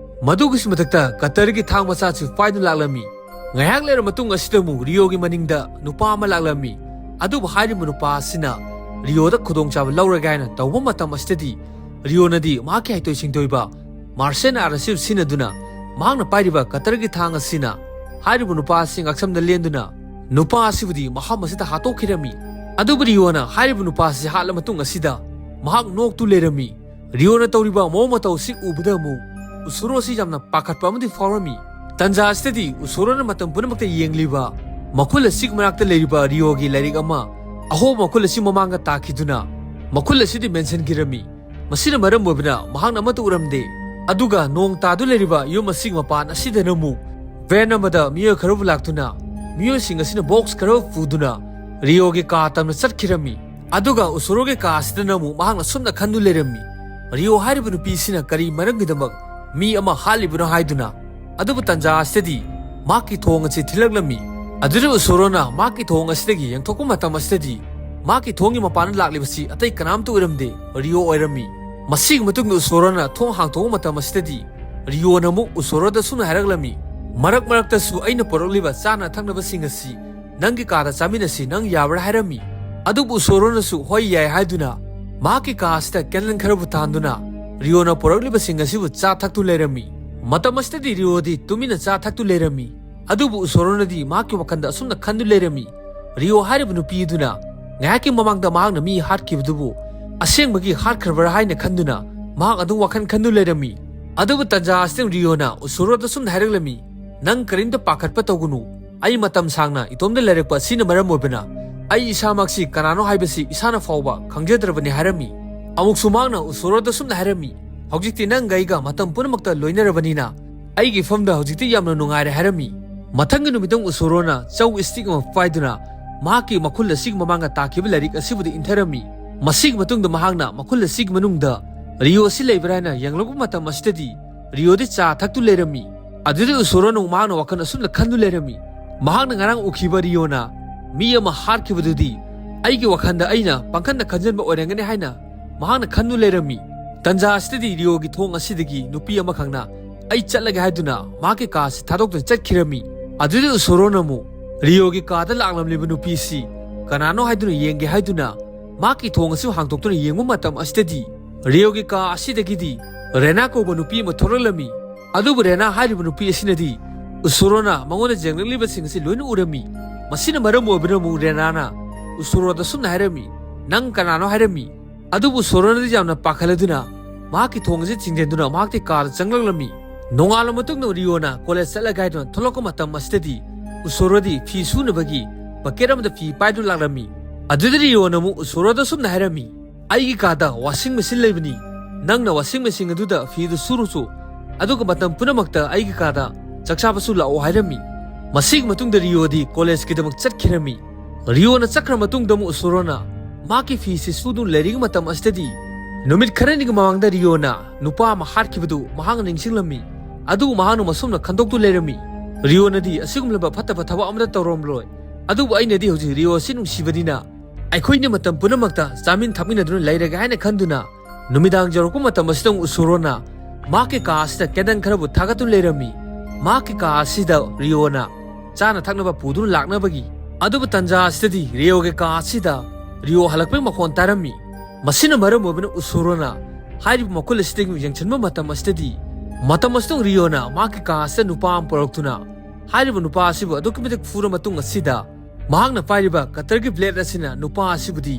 ꯃꯗꯨꯒꯤꯁꯨ ꯃꯊꯛꯇ ꯀꯇꯔꯒꯤ ꯊꯥꯡ ꯃꯆꯥꯁꯨ ꯄꯥꯏꯗꯨꯅ ꯂꯥꯛꯂꯝꯃꯤ꯫ ꯉꯥꯏꯍꯥꯛ ꯂꯩꯔ ꯃꯇꯨꯡ ꯑꯁꯤꯗ ꯑꯃꯨꯛ ꯔꯤꯑꯣꯒꯤ ꯃꯅꯤꯡꯗ ꯅꯨꯄꯥ ꯑꯃ ꯂꯥꯛꯂꯝꯃꯤ꯫ ꯑꯗꯨꯕꯨ ꯍꯥꯏꯔꯤꯕ ꯅꯨꯄꯥ ꯑꯁꯤꯅ ꯔꯤꯑꯣꯗ ꯈꯨꯗꯣꯡꯆꯥꯕ ꯂꯧꯔꯒꯦ ꯍꯥꯏꯅ ꯇꯧꯕ ꯃꯇꯝ ꯑꯁꯤꯗꯗꯤ ꯔꯤꯑꯣꯅꯗꯤ ꯃꯍꯥꯛꯀꯤ ꯍꯩꯊꯣꯏ ꯁꯤꯡꯊꯣꯏꯕ ꯃꯥꯔꯁꯦꯜ ꯑꯥꯔꯠ ꯑꯁꯤ ꯁꯤꯖꯤꯟꯅꯗꯨꯅ ꯃꯍꯥꯛꯅ ꯄꯥꯏꯔꯤꯕ ꯀꯇꯔꯒꯤ ꯊꯥꯡ ꯑꯁꯤꯅ ꯍꯥꯏꯔꯤꯕ ꯅꯨꯄꯥ ꯑꯁꯤ ꯉꯛꯁꯝꯗ ꯂꯦꯟꯗꯨꯅ ꯅꯨꯄꯥ ꯑꯁꯤꯕꯨꯗꯤ ꯃꯐꯝ ꯑꯁꯤꯗ ꯍꯥꯠꯇꯣꯛꯈꯤꯔꯝꯃꯤ꯫ ꯑꯗꯨꯕꯨ ꯔꯤꯑꯣꯅ ꯍꯥꯏꯔꯤꯕ ꯅꯨꯄꯥ ꯑꯁꯤ ꯍꯥꯠꯂ ꯃꯇꯨꯡ ꯑꯁꯤꯗ ꯃꯍꯥꯛ ꯅꯣꯛꯇꯨ ꯂꯩꯔꯝꯃꯤ꯫ ꯔꯤꯑꯣꯅ ꯇꯧꯔꯤꯕ ꯃꯑꯣꯡ ꯃꯇꯧ ꯑꯁꯤ ꯎꯕꯗ ꯑꯃꯨꯛ ꯎꯁꯣꯔꯣ ꯑꯁꯤ ꯌꯥꯝꯅ ꯄꯥꯈꯠꯄ ꯑꯃꯗꯤ ꯐꯥꯎꯔꯝꯃꯤ꯫ ꯇꯟꯖꯥ ꯑꯁꯤꯗꯗꯤ ꯎꯁꯣꯔꯣꯅ ꯃꯇꯝ ꯄꯨꯝꯅꯃꯛꯇ ꯌꯦꯡꯂꯤꯕ ꯃꯈꯨꯜ ꯑꯁꯤꯒꯤ ꯃꯅꯥꯛꯇ ꯂꯩꯔꯤꯕ ꯔꯤꯑꯣꯒꯤ ꯂꯥꯏꯔꯤꯛ ꯑꯃ ꯑꯍꯣꯕ ꯃꯈꯨꯜ ꯑꯁꯤ ꯃꯃꯥꯡꯗ ꯇꯥꯈꯤꯗꯨꯅ ꯃꯈꯨꯜ ꯑꯁꯤꯗꯤ ꯃꯦꯟꯁꯤꯟꯈꯤꯔꯝꯃꯤ꯫ ꯃꯁꯤꯅ ꯃꯔꯝ ꯑꯣꯏꯕꯅ ꯃꯍꯥꯛꯅ ꯑꯃꯠꯇ ꯎꯔꯝꯗꯦ꯫ ꯑꯗꯨꯒ ꯅꯣꯡ ꯇꯥꯗꯨꯅ ꯂꯩꯔꯤꯕ ꯌꯨꯝ ꯑꯁꯤꯒꯤ ꯃꯄꯥꯟ ꯑꯁꯤꯗꯅ ꯑꯃꯨꯛ ꯚꯦꯟ ꯑꯃꯗ ꯃꯤꯑꯣꯏ ꯈꯔꯕꯨ ꯂꯥꯛꯇꯨꯅ, ꯃꯤꯑꯣꯏꯁꯤꯡ ꯑꯁꯤꯅ ꯕꯣꯛꯁ ꯈꯔ ꯄꯨꯗꯨꯅ ꯔꯤꯌꯣꯒꯤ ꯀꯥ ꯇꯝꯅ ꯆꯠꯈꯤꯔꯝꯃꯤ꯫ ꯑꯗꯨꯒ ꯎꯁꯣꯔꯣꯒꯤ ꯀꯥ ꯑꯁꯤꯗꯅ ꯑꯃꯨꯛ ꯃꯍꯥꯛꯅ ꯁꯨꯝꯅ ꯈꯟꯗꯨ ꯂꯩꯔꯝꯃꯤ, ꯔꯤꯌꯣ ꯍꯥꯏꯔꯤꯕ ꯅꯨꯄꯤ ꯑꯁꯤꯅ ꯀꯔꯤ ꯃꯔꯝꯒꯤꯗꯃꯛ ꯃꯤ ꯑꯃ ꯍꯥꯠꯂꯤꯕꯅꯣ ꯍꯥꯏꯗꯨꯅ꯫ ꯑꯗꯨꯕꯨ ꯇꯟꯖꯥ ꯑꯁꯤꯗꯗꯤ ꯃꯍꯥꯛꯀꯤ ꯊꯣꯡ ꯑꯁꯤ ꯊꯤꯜꯂꯛꯂꯝꯃꯤ꯫ ꯑꯗꯨꯗ ꯎꯁꯣꯔꯣꯅ ꯃꯍꯥꯛꯀꯤ ꯊꯣꯡ ꯑꯁꯤꯗꯒꯤ ꯌꯦꯡꯊꯣꯛꯄ ꯃꯇꯝ ꯑꯁꯤꯗꯗꯤ ꯃꯍꯥꯛꯀꯤ ꯊꯣꯡꯒꯤ ꯃꯄꯥꯟꯗ ꯂꯥꯛꯂꯤꯕꯁꯤ ꯑꯇꯩ ꯀꯅꯥꯝꯇ ꯑꯣꯏꯔꯝꯗꯦ, ꯔꯤꯌꯣ ꯑꯣꯏꯔꯝꯃꯤ꯫ ꯃꯁꯤꯒꯤ ꯃꯇꯨꯡꯗ ꯎꯁꯣꯔꯣꯅ ꯊꯣꯡ ꯍꯥꯡꯗꯣꯛꯄ ꯃꯇꯝ ꯑꯁꯤꯗꯗꯤ ꯔꯤꯌꯣꯅ ꯑꯃꯨꯛ ꯎꯁꯣꯔꯣꯗ ꯁꯨꯝꯅ ꯍꯥꯏꯔꯛꯂꯝꯃꯤ, "ꯃꯔꯛ ꯃꯔꯛꯇꯁꯨ ꯑꯩꯅ ꯄꯨꯔꯛꯂꯤꯕ ꯆꯥꯅ ꯊꯛꯅꯕꯁꯤꯡ ꯑꯁꯤ ꯅꯪꯒꯤ ꯀꯥꯗ ꯆꯥꯃꯤꯟꯅꯁꯤ, ꯅꯪ ꯌꯥꯕ꯭ꯔꯥ?" ꯍꯥꯏꯔꯝꯃꯤ꯫ ꯑꯗꯨꯕꯨ ꯎꯁꯣꯔꯣꯅꯁꯨ ꯍꯣꯏ ꯌꯥꯏ ꯍꯥꯏꯗꯨꯅ ꯃꯍꯥꯛꯀꯤ ꯀꯥ ꯑꯁꯤꯗ ꯀꯦꯟꯗꯜ ꯈꯔꯕꯨ ꯊꯥꯟꯗꯨꯅ ꯔꯤꯌꯣꯅ ꯄꯨꯔꯛꯂꯤꯕꯁꯤꯡ ꯑꯁꯤꯕꯨ ꯆꯥ ꯊꯛꯇꯨ ꯂꯩꯔꯝꯃꯤ꯫ ꯃꯇꯝ ꯑꯁꯤꯗꯗꯤ ꯔꯤꯌꯣꯗꯤ ꯇꯨꯃꯤꯟꯅ ꯆꯥ ꯊꯛꯇꯨ ꯂꯩꯔꯝꯃꯤ꯫ ꯑꯗꯨꯕꯨ ꯎꯁꯣꯔꯣꯅꯗꯤ ꯃꯍꯥꯛꯀꯤ ꯋꯥꯈꯜꯗ ꯑꯁꯨꯝꯅ ꯈꯟꯗꯨ ꯂꯩꯔꯝꯃꯤ, ꯔꯤꯌꯣ ꯍꯥꯏꯔꯤꯕ ꯅꯨꯄꯤ ꯑꯗꯨꯅ ꯉꯥꯏꯍꯥꯛꯀꯤ ꯃꯃꯥꯡꯗ ꯃꯍꯥꯛꯅ ꯃꯤ ꯍꯥꯠꯈꯤꯕꯗꯨꯕꯨ ꯑꯁꯦꯡꯕꯒꯤ ꯍꯥꯠꯈ꯭ꯔꯕ꯭ꯔꯥ ꯍꯥꯏꯅ ꯈꯟꯗꯨꯅ ꯃꯍꯥꯛ ꯑꯗꯨꯝ ꯋꯥꯈꯜ ꯈꯟꯗꯨ ꯂꯩꯔꯝꯃꯤ꯫ ꯑꯗꯨꯕꯨ ꯇꯟꯖꯥ ꯑꯁꯤꯗ ꯔꯤꯌꯣꯅ ꯎꯁꯣꯔꯣꯗ ꯁꯨꯝꯅ ꯍꯥꯏꯔꯛꯂꯝꯃꯤ, "ꯅꯪ ꯀꯔꯤꯝꯇ ꯄꯥꯈꯠꯄ ꯇꯧꯒꯅꯨ꯫ ꯑꯩ ꯃꯇꯝ ꯁꯥꯡꯅ ꯏꯇꯣꯝꯗ ꯂꯩꯔꯛꯄ ꯑꯁꯤꯅ ꯃꯔꯝ ꯑꯣꯏꯕꯅ ꯑꯩ ꯏꯁꯥꯃꯛꯁꯤ ꯀꯅꯥꯅꯣ ꯍꯥꯏꯕꯁꯤ ꯏꯁꯥꯅ ꯐꯥꯎꯕ ꯈꯪꯖꯗ꯭ꯔꯕꯅꯤ" ꯍꯥꯏꯔꯝꯃꯤ꯫ ꯑꯃꯨꯛꯁꯨ ꯃꯍꯥꯛꯅ ꯎꯁꯣꯔꯣꯗ ꯁꯨꯝꯅ ꯍꯥꯏꯔꯝꯃꯤ, "ꯍꯧꯖꯤꯛꯇꯤ ꯅꯪꯒ ꯑꯩꯒ ꯃꯇꯝ ꯄꯨꯝꯅꯃꯛꯇ ꯂꯣꯏꯅꯔꯕꯅꯤꯅ ꯑꯩꯒꯤ ꯏꯐꯝꯗ ꯍꯧꯖꯤꯛꯇꯤ ꯌꯥꯝꯅ ꯅꯨꯡꯉꯥꯏꯔꯦ" ꯍꯥꯏꯔꯝꯃꯤ꯫ ꯃꯊꯪꯒꯤ ꯅꯨꯃꯤꯠꯇ ꯎꯁꯣꯔꯣꯅ ꯆꯧ ꯏꯁꯇꯤꯛ ꯑꯃ ꯄꯥꯏꯗꯨꯅ ꯃꯍꯥꯛꯀꯤ ꯃꯈꯨꯜ ꯑꯁꯤꯒꯤ ꯃꯃꯥꯡꯗ ꯇꯥꯈꯤꯕ ꯂꯥꯏꯔꯤꯛ ꯑꯁꯤꯕꯨꯗꯤ ꯏꯟꯊꯔꯝꯃꯤ꯫ ꯃꯁꯤꯒꯤ ꯃꯇꯨꯡꯗ ꯃꯍꯥꯛꯅ ꯃꯈꯨꯜ ꯑꯁꯤꯒꯤ ꯃꯅꯨꯡꯗ ꯔꯤꯌꯣ ꯑꯁꯤ ꯂꯩꯕ꯭ꯔꯥ ꯍꯥꯏꯅ ꯌꯦꯡꯂꯛꯄ ꯃꯇꯝ ꯑꯁꯤꯗꯗꯤ ꯔꯤꯌꯣꯗꯤ ꯆꯥ ꯊꯛꯇꯨ ꯂꯩꯔꯝꯃꯤ꯫ ꯑꯗꯨꯗꯤ ꯎꯁꯣꯔꯣꯅ ꯃꯍꯥꯛꯅ ꯋꯥꯈꯜ ꯑꯁꯨꯝꯅ ꯈꯟꯗꯨ ꯂꯩꯔꯝꯃꯤ, "ꯃꯍꯥꯛꯅ ꯉꯔꯥꯡ ꯎꯈꯤꯕ ꯔꯤꯌꯣꯅ ꯃꯤ ꯑꯃ ꯍꯥꯠꯈꯤꯕꯗꯨꯗꯤ ꯑꯩꯒꯤ ꯋꯥꯈꯜꯗ ꯑꯩꯅ ꯄꯪꯈꯟꯗ ꯈꯟꯖꯟꯕ ꯑꯣꯏꯔꯝꯒꯅꯤ" ꯍꯥꯏꯅ ꯃꯍꯥꯛꯅ ꯈꯟꯗꯨ ꯂꯩꯔꯝꯃꯤ꯫ ꯇꯟꯖꯥ ꯑꯁꯤꯗꯗꯤ ꯔꯤꯌꯣꯒꯤ ꯊꯣꯡ ꯑꯁꯤꯗꯒꯤ ꯅꯨꯄꯤ ꯑꯃꯈꯛꯅ "ꯑꯩ ꯆꯠꯂꯒꯦ" ꯍꯥꯏꯗꯨꯅ ꯃꯍꯥꯛꯀꯤ ꯀꯥ ꯑꯁꯤ ꯊꯥꯗꯣꯛꯇꯨꯅ ꯆꯠꯈꯤꯔꯝꯃꯤ꯫ ꯑꯗꯨꯗꯤ ꯎꯁꯣꯔꯣꯅ ꯑꯃꯨꯛ ꯔꯤꯌꯣꯒꯤ ꯀꯥꯗ ꯂꯥꯛꯂꯝꯂꯤꯕ ꯅꯨꯄꯤ ꯑꯁꯤ ꯀꯅꯥꯅꯣ ꯍꯥꯏꯗꯨꯅ ꯌꯦꯡꯒꯦ ꯍꯥꯏꯗꯨꯅ ꯃꯍꯥꯛꯀꯤ ꯊꯣꯡ ꯑꯁꯤ ꯍꯥꯡꯗꯣꯛꯇꯨꯅ ꯌꯦꯡꯕ ꯃꯇꯝ ꯑꯁꯤꯗꯗꯤ ꯔꯤꯌꯣꯒꯤ ꯀꯥ ꯑꯁꯤꯗꯒꯤꯗꯤ ꯔꯦꯅꯥ ꯀꯧꯕ ꯅꯨꯄꯤ ꯑꯃ ꯊꯣꯛꯂꯛꯂꯝꯃꯤ꯫ ꯑꯗꯨꯕꯨ ꯔꯦꯅꯥ ꯍꯥꯏꯔꯤꯕ ꯅꯨꯄꯤ ꯑꯁꯤꯅꯗꯤ ꯎꯁꯣꯔꯣꯅ ꯃꯉꯣꯟꯗ ꯌꯦꯡꯂꯛꯂꯤꯕꯁꯤꯡ ꯑꯁꯤ ꯂꯣꯏꯅ ꯎꯔꯝꯃꯤ꯫ ꯃꯁꯤꯅ ꯃꯔꯝ ꯑꯣꯏꯕꯅ ꯑꯃꯨꯛ ꯔꯦꯅꯥꯅ ꯎꯁꯣꯔꯣꯗ ꯁꯨꯝꯅ ꯍꯥꯏꯔꯝꯃꯤ, "ꯅꯪ ꯀꯅꯥꯅꯣ?" ꯍꯥꯏꯔꯝꯃꯤ꯫ ꯑꯗꯨꯕꯨ ꯎꯁꯣꯔꯣꯅꯗꯤ ꯌꯥꯝꯅ ꯄꯥꯈꯠꯂꯗꯨꯅ ꯃꯍꯥꯛꯀꯤ ꯊꯣꯡ ꯑꯁꯤ ꯊꯤꯡꯖꯤꯟꯗꯨꯅ ꯃꯍꯥꯛꯀꯤ ꯀꯥꯗ ꯆꯪꯂꯛꯂꯝꯃꯤ꯫ ꯅꯣꯡꯉꯥꯜꯂ ꯃꯇꯨꯡꯗ ꯔꯤꯌꯣꯅ ꯀꯣꯂꯦꯖ ꯆꯠꯂꯒꯦ ꯍꯥꯏꯗꯨꯅ ꯊꯣꯛꯂꯛꯄ ꯃꯇꯝ ꯑꯁꯤꯗꯗꯤ ꯎꯁꯣꯔꯣꯗꯤ ꯐꯤ ꯁꯨꯅꯕꯒꯤ ꯕꯀꯦꯠ ꯑꯃꯗ ꯐꯤ ꯄꯥꯏꯗꯨꯅ ꯂꯥꯛꯂꯝꯃꯤ꯫ ꯑꯗꯨꯗ ꯔꯤꯌꯣꯅ ꯑꯃꯨꯛ ꯎꯁꯣꯔꯣꯗ ꯁꯨꯝꯅ ꯍꯥꯏꯔꯝꯃꯤ, "ꯑꯩꯒꯤ ꯀꯥꯗ ꯋꯥꯁꯤꯡ ꯃꯦꯆꯤꯟ ꯂꯩꯕꯅꯤ, ꯅꯪꯅ ꯋꯥꯁꯤꯡ ꯃꯦꯆꯤꯟ ꯑꯗꯨꯗ ꯐꯤꯗꯨ ꯁꯨꯔꯨꯆꯣ, ꯑꯗꯨꯒ ꯃꯇꯝ ꯄꯨꯝꯅꯃꯛꯇ ꯑꯩꯒꯤ ꯀꯥꯗ ꯆꯥꯛ ꯆꯥꯕꯁꯨ ꯂꯥꯛꯑꯣ ꯍꯥꯏꯔꯝꯃꯤ꯫ ꯃꯁꯤꯒꯤ ꯃꯇꯨꯡꯗ ꯔꯤꯌꯣꯗꯤ ꯀꯣꯂꯦꯖꯀꯤꯗꯃꯛ ꯆꯠꯈꯤꯔꯝꯃꯤ꯫ ꯔꯤꯌꯣꯅ ꯆꯠꯈ꯭ꯔ ꯃꯇꯨꯡꯗ ꯑꯃꯨꯛ ꯎꯁꯣꯔꯣꯅ ꯃꯍꯥꯛꯀꯤ ꯐꯤꯁꯤ ꯁꯨꯗꯨꯅ ꯂꯩꯔꯤꯉꯩ ꯃꯇꯝ ꯑꯁꯤꯗꯗꯤ ꯅꯨꯃꯤꯠ ꯈꯔꯅꯤꯒꯤ ꯃꯃꯥꯡꯗ ꯔꯤꯌꯣꯅ ꯅꯨꯄꯥ ꯑꯃ ꯍꯥꯠꯈꯤꯕꯗꯨ ꯃꯍꯥꯛꯅ ꯅꯤꯡꯁꯤꯡꯂꯝꯃꯤ꯫ ꯑꯗꯨꯕꯨ ꯃꯍꯥꯛꯅ ꯃꯁꯨꯝꯅ ꯈꯟꯗꯣꯛꯇꯨ ꯂꯩꯔꯝꯃꯤ꯫ ꯔꯤꯌꯣꯅꯗꯤ ꯑꯁꯤꯒꯨꯝꯂꯕ ꯐꯠꯇꯕ ꯊꯕꯛ ꯑꯃꯠꯇ ꯇꯧꯔꯝꯂꯣꯏ꯫ ꯑꯗꯨꯕꯨ ꯑꯩꯅꯗꯤ ꯍꯧꯖꯤꯛ ꯔꯤꯌꯣ ꯑꯁꯤ ꯅꯨꯡꯁꯤꯕꯅꯤꯅ ꯑꯩꯈꯣꯏꯅ ꯃꯇꯝ ꯄꯨꯝꯅꯃꯛꯇ ꯆꯥꯃꯤꯟ ꯊꯛꯃꯤꯟꯅꯗꯨꯅ ꯂꯩꯔꯒꯦ ꯍꯥꯏꯅ ꯈꯟꯗꯨꯅ ꯅꯨꯃꯤꯗꯥꯡ ꯌꯧꯔꯛꯄ ꯃꯇꯝ ꯑꯁꯤꯗ ꯑꯃꯨꯛ ꯎꯁꯣꯔꯣꯅ ꯃꯍꯥꯛꯀꯤ ꯀꯥ ꯑꯁꯤꯗ ꯀꯦꯟꯗꯜ ꯈꯔꯕꯨ ꯊꯥꯒꯠꯇꯨꯅ ꯂꯩꯔꯝꯃꯤ꯫ ꯃꯍꯥꯛꯀꯤ ꯀꯥ ꯑꯁꯤꯗ ꯔꯤꯌꯣꯅ ꯆꯥꯅ ꯊꯛꯅꯕ ꯄꯨꯗꯨꯅ ꯂꯥꯛꯅꯕꯒꯤ꯫ ꯑꯗꯨꯕꯨ ꯇꯟꯖꯥ ꯑꯁꯤꯗꯗꯤ ꯔꯤꯌꯣꯒꯤ ꯀꯥ ꯑꯁꯤꯗ ꯔꯤꯌꯣ ꯍꯜꯂꯛꯄꯒꯤ ꯃꯈꯣꯟ ꯇꯥꯔꯝꯃꯤ꯫ ꯃꯁꯤꯅ ꯃꯔꯝ ꯑꯣꯏꯕꯅ ꯎꯁꯣꯔꯣꯅ ꯍꯥꯏꯔꯤꯕ ꯃꯈꯨꯜ ꯑꯁꯤꯗꯒꯤ ꯌꯦꯡꯁꯤꯟꯕ ꯃꯇꯝ ꯑꯁꯤꯗꯗꯤ, ꯃꯇꯝ ꯑꯁꯤꯗ ꯔꯤꯌꯣꯅ ꯃꯍꯥꯛꯀꯤ ꯀꯥ ꯑꯁꯤꯗ ꯅꯨꯄꯥ ꯑꯃ ꯄꯨꯔꯛꯇꯨꯅ ꯍꯥꯏꯔꯤꯕ ꯅꯨꯄꯥ ꯑꯁꯤꯕꯨ ꯑꯗꯨꯛꯀꯤ ꯃꯇꯤꯛ ꯐꯨꯔ ꯃꯇꯨꯡ ꯑꯁꯤꯗ ꯃꯍꯥꯛꯅ ꯄꯥꯏꯔꯤꯕ ꯀꯇꯔꯒꯤ ꯕ꯭ꯂꯦꯗ ꯑꯁꯤꯅ ꯅꯨꯄꯥ ꯑꯁꯤꯕꯨꯗꯤ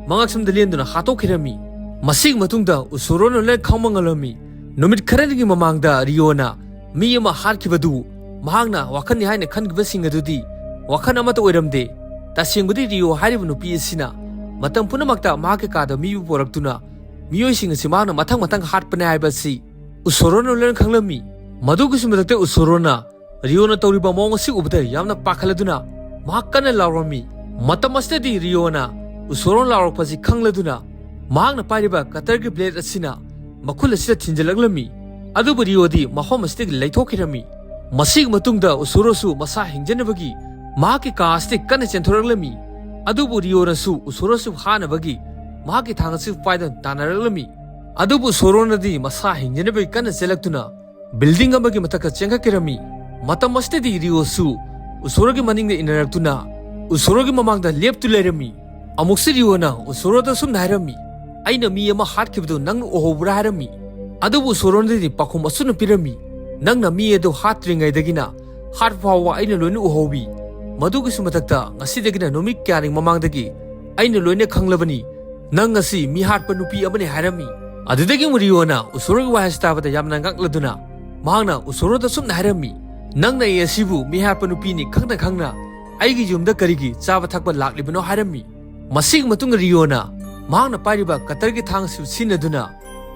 ꯃꯉꯛꯁꯝꯗ ꯂꯦꯟꯗꯨꯅ ꯍꯥꯠꯇꯣꯛꯈꯤꯔꯝꯃꯤ꯫ ꯃꯁꯤꯒꯤ ꯃꯇꯨꯡꯗ ꯎꯁꯣꯔꯣꯅ ꯂꯣꯏꯅ ꯈꯪꯕ ꯉꯝꯂꯝꯃꯤ꯫ ꯅꯨꯃꯤꯠ ꯈꯔꯅꯤꯒꯤ ꯃꯃꯥꯡꯗ ꯔꯤꯌꯣꯅ ꯃꯤ ꯑꯃ ꯍꯥꯠꯈꯤꯕꯗꯨ ꯃꯍꯥꯛꯅ ꯋꯥꯈꯜꯅꯤ ꯍꯥꯏꯅ ꯈꯟꯈꯤꯕꯁꯤꯡ ꯑꯗꯨꯗꯤ ꯋꯥꯈꯜ ꯑꯃꯠꯇ ꯑꯣꯏꯔꯝꯗꯦ꯫ ꯇꯁꯦꯡꯕꯗꯤ ꯔꯤꯌꯣ ꯍꯥꯏꯔꯤꯕ ꯅꯨꯄꯤ ꯑꯁꯤꯅ ꯃꯇꯝ ꯄꯨꯝꯅꯃꯛꯇ ꯃꯍꯥꯛꯀꯤ ꯀꯥꯗ ꯃꯤꯕꯨ ꯄꯨꯔꯛꯇꯨꯅ ꯃꯤꯑꯣꯏꯁꯤꯡ ꯑꯁꯤ ꯃꯍꯥꯛꯅ ꯃꯊꯪ ꯃꯊꯪ ꯍꯥꯠꯄꯅꯦ ꯍꯥꯏꯕ ꯑꯁꯤ ꯎꯁꯣꯔꯣꯅ ꯂꯣꯏꯅ ꯈꯪꯂꯝꯃꯤ꯫ ꯃꯗꯨꯒꯤꯁꯨ ꯃꯊꯛꯇ ꯎꯁꯣꯔꯣꯅ ꯔꯤꯌꯣꯅ ꯇꯧꯔꯤꯕ ꯃꯑꯣꯡ ꯑꯁꯤ ꯎꯕꯗ ꯌꯥꯝꯅ ꯄꯥꯈꯠꯂꯗꯨꯅ ꯃꯍꯥꯛ ꯀꯟꯅ ꯂꯥꯎꯔꯝꯃꯤ꯫ ꯃꯇꯝ ꯑꯁꯤꯗꯗꯤ ꯔꯤꯌꯣꯅ ꯎꯁꯣꯔꯣꯅ ꯂꯥꯎꯔꯛꯄꯁꯤ ꯈꯪꯂꯗꯨꯅ ꯃꯍꯥꯛꯅ ꯄꯥꯏꯔꯤꯕ ꯀꯇꯔꯒꯤ ꯕ꯭ꯂꯦꯗ ꯑꯁꯤꯅ ꯃꯈꯨꯜ ꯑꯁꯤꯗ ꯊꯤꯟꯖꯤꯜꯂꯛꯂꯝꯃꯤ꯫ ꯑꯗꯨꯕꯨ ꯔꯤꯌꯣꯗꯤ ꯃꯐꯝ ꯑꯁꯤꯗꯒꯤ ꯂꯩꯊꯣꯛꯈꯤꯔꯝꯃꯤ꯫ ꯃꯁꯤꯒꯤ ꯃꯇꯨꯡꯗ ꯎꯁꯣꯔꯣꯁꯨ ꯃꯁꯥ ꯍꯤꯡꯖꯅꯕꯒꯤ ꯃꯍꯥꯛꯀꯤ ꯀꯥ ꯑꯁꯤꯗꯒꯤ ꯀꯟꯅ ꯆꯦꯟꯊꯣꯔꯛꯂꯝꯃꯤ꯫ ꯑꯗꯨꯕꯨ ꯔꯤꯌꯣꯅꯁꯨ ꯎꯁꯣꯔꯣꯁꯨ ꯍꯥꯠꯅꯕꯒꯤ ꯃꯍꯥꯛꯀꯤ ꯊꯥꯡ ꯑꯁꯤ ꯄꯥꯏꯗꯨꯅ ꯇꯥꯟꯅꯔꯛꯂꯝꯃꯤ꯫ ꯑꯗꯨꯕꯨ ꯎꯁꯣꯔꯣꯅꯗꯤ ꯃꯁꯥ ꯍꯤꯡꯖꯅꯕꯒꯤ ꯀꯟꯅ ꯆꯦꯜꯂꯛꯇꯨꯅ ꯕꯤꯜꯗꯤꯡ ꯑꯃꯒꯤ ꯃꯊꯛꯇ ꯆꯦꯟꯈꯠꯈꯤꯔꯝꯃꯤ꯫ ꯃꯇꯝ ꯑꯁꯤꯗꯗꯤ ꯔꯤꯌꯣꯁꯨ ꯎꯁꯣꯔꯣꯒꯤ ꯃꯅꯤꯡꯗ ꯏꯟꯅꯔꯛꯇꯨꯅ ꯎꯁꯣꯔꯣꯒꯤ ꯃꯃꯥꯡꯗ ꯂꯦꯞꯇꯨ ꯂꯩꯔꯝꯃꯤ꯫ ꯑꯃꯨꯛꯁꯨ ꯔꯤꯌꯣꯅ ꯎꯁꯣꯔꯣꯗ ꯁꯨꯝꯅ ꯍꯥꯏꯔꯝꯃꯤ, "ꯑꯩꯅ ꯃꯤ ꯑꯃ ꯍꯥꯠꯈꯤꯕꯗꯨ ꯅꯪꯅ ꯎꯍꯧꯕ꯭ꯔꯥ?" ꯍꯥꯏꯔꯝꯃꯤ꯫ ꯑꯗꯨꯕꯨ ꯎꯁꯣꯔꯣꯅꯗꯤ ꯄꯥꯎꯈꯨꯝ ꯑꯁꯨꯝꯅ ꯄꯤꯔꯝꯃꯤ, "ꯅꯪꯅ ꯃꯤ ꯑꯗꯨ ꯍꯥꯠꯇ꯭ꯔꯤꯉꯩꯗꯒꯤꯅ ꯍꯥꯠꯄ ꯐꯥꯎꯕ ꯑꯩꯅ ꯂꯣꯏꯅ ꯎꯍꯧꯋꯤ꯫ ꯃꯗꯨꯒꯤꯁꯨ ꯃꯊꯛꯇ ꯉꯁꯤꯗꯒꯤꯅ ꯅꯨꯃꯤꯠ ꯀꯌꯥꯅꯤ ꯃꯃꯥꯡꯗꯒꯤ ꯑꯩꯅ ꯂꯣꯏꯅ ꯈꯪꯂꯕꯅꯤ꯫ ꯅꯪ ꯑꯁꯤ ꯃꯤ ꯍꯥꯠꯄ ꯅꯨꯄꯤ ꯑꯃꯅꯤ" ꯍꯥꯏꯔꯝꯃꯤ꯫ ꯑꯗꯨꯗꯒꯤ ꯑꯃꯨꯛ ꯔꯤꯌꯣꯅ ꯎꯁꯣꯔꯣꯒꯤ ꯋꯥꯍꯩ ꯑꯁꯤ ꯇꯥꯕꯗ ꯌꯥꯝꯅ ꯉꯛꯂꯗꯨꯅ ꯃꯍꯥꯛꯅ ꯎꯁꯣꯔꯣꯗ ꯁꯨꯝꯅ ꯍꯥꯏꯔꯝꯃꯤ, "ꯅꯪꯅ ꯑꯩ ꯑꯁꯤꯕꯨ ꯃꯤ ꯍꯥꯠꯄ ꯅꯨꯄꯤꯅꯤ ꯈꯪꯅ ꯈꯪꯅ ꯑꯩꯒꯤ ꯌꯨꯝꯗ ꯀꯔꯤꯒꯤ ꯆꯥꯕ ꯊꯛꯄ ꯂꯥꯛꯂꯤꯕꯅꯣ?" ꯍꯥꯏꯔꯝꯃꯤ꯫ ꯃꯁꯤꯒꯤ ꯃꯇꯨꯡꯗ ꯔꯤꯌꯣꯅ ꯃꯍꯥꯛꯅ ꯄꯥꯏꯔꯤꯕ ꯀꯇꯔꯒꯤ ꯊꯥꯡ ꯑꯁꯤ ꯁꯤꯖꯤꯟꯅꯗꯨꯅ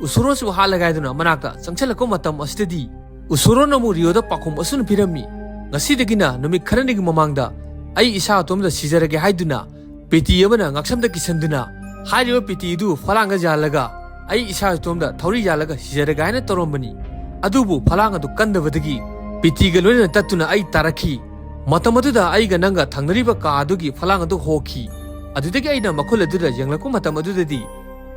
ꯎꯁꯣꯔꯣꯁꯨ ꯍꯥꯠꯂꯒꯦ ꯍꯥꯏꯗꯨꯅ ꯃꯅꯥꯛꯇ ꯆꯪꯁꯤꯜꯂꯛꯄ ꯃꯇꯝ ꯑꯁꯤꯗꯗꯤ ꯎꯁꯣꯔꯣꯅ ꯑꯃꯨꯛ ꯔꯤꯌꯣꯗ ꯄꯥꯎꯈꯨꯝ ꯑꯁꯨꯝꯅ ꯄꯤꯔꯝꯃꯤ, "ꯉꯁꯤꯗꯒꯤꯅ ꯅꯨꯃꯤꯠ ꯈꯔꯅꯤꯒꯤ ꯃꯃꯥꯡꯗ ꯑꯩ ꯏꯁꯥ ꯏꯇꯣꯝꯇ ꯁꯤꯖꯔꯒꯦ" ꯍꯥꯏꯗꯨꯅ ꯄꯦꯇꯤ ꯑꯃꯅ ꯉꯛꯁꯝꯗ ꯀꯤꯁꯟꯗꯨꯅ, ꯍꯥꯏꯔꯤꯕ ꯄꯦꯇꯤ ꯑꯗꯨ ꯐꯂꯥꯡꯒ ꯌꯥꯜꯂꯒ ꯑꯩ ꯏꯁꯥ ꯏꯇꯣꯝꯇ ꯊꯧꯔꯤ ꯌꯥꯜꯂꯒ ꯁꯤꯖꯔꯒꯦ ꯍꯥꯏꯅ ꯇꯧꯔꯝꯕꯅꯤ꯫ ꯑꯗꯨꯕꯨ ꯐꯂꯥꯡ ꯑꯗꯨ ꯀꯟꯗꯕꯗꯒꯤ ꯄꯦꯇꯤꯒ ꯂꯣꯏꯅꯅ ꯇꯠꯇꯨꯅ ꯑꯩ ꯇꯥꯔꯛꯈꯤ꯫ ꯃꯇꯝ ꯑꯗꯨꯗ ꯑꯩꯒ ꯅꯪꯒ ꯊꯪꯅꯔꯤꯕ ꯀꯥ ꯑꯗꯨꯒꯤ ꯐꯂꯥꯡ ꯑꯗꯨ ꯍꯣꯈꯤ꯫ ꯑꯗꯨꯗꯒꯤ ꯑꯩꯅ ꯃꯈꯨꯜ ꯑꯗꯨꯗ ꯌꯦꯡꯂꯛꯄ ꯃꯇꯝ ꯑꯗꯨꯗꯗꯤ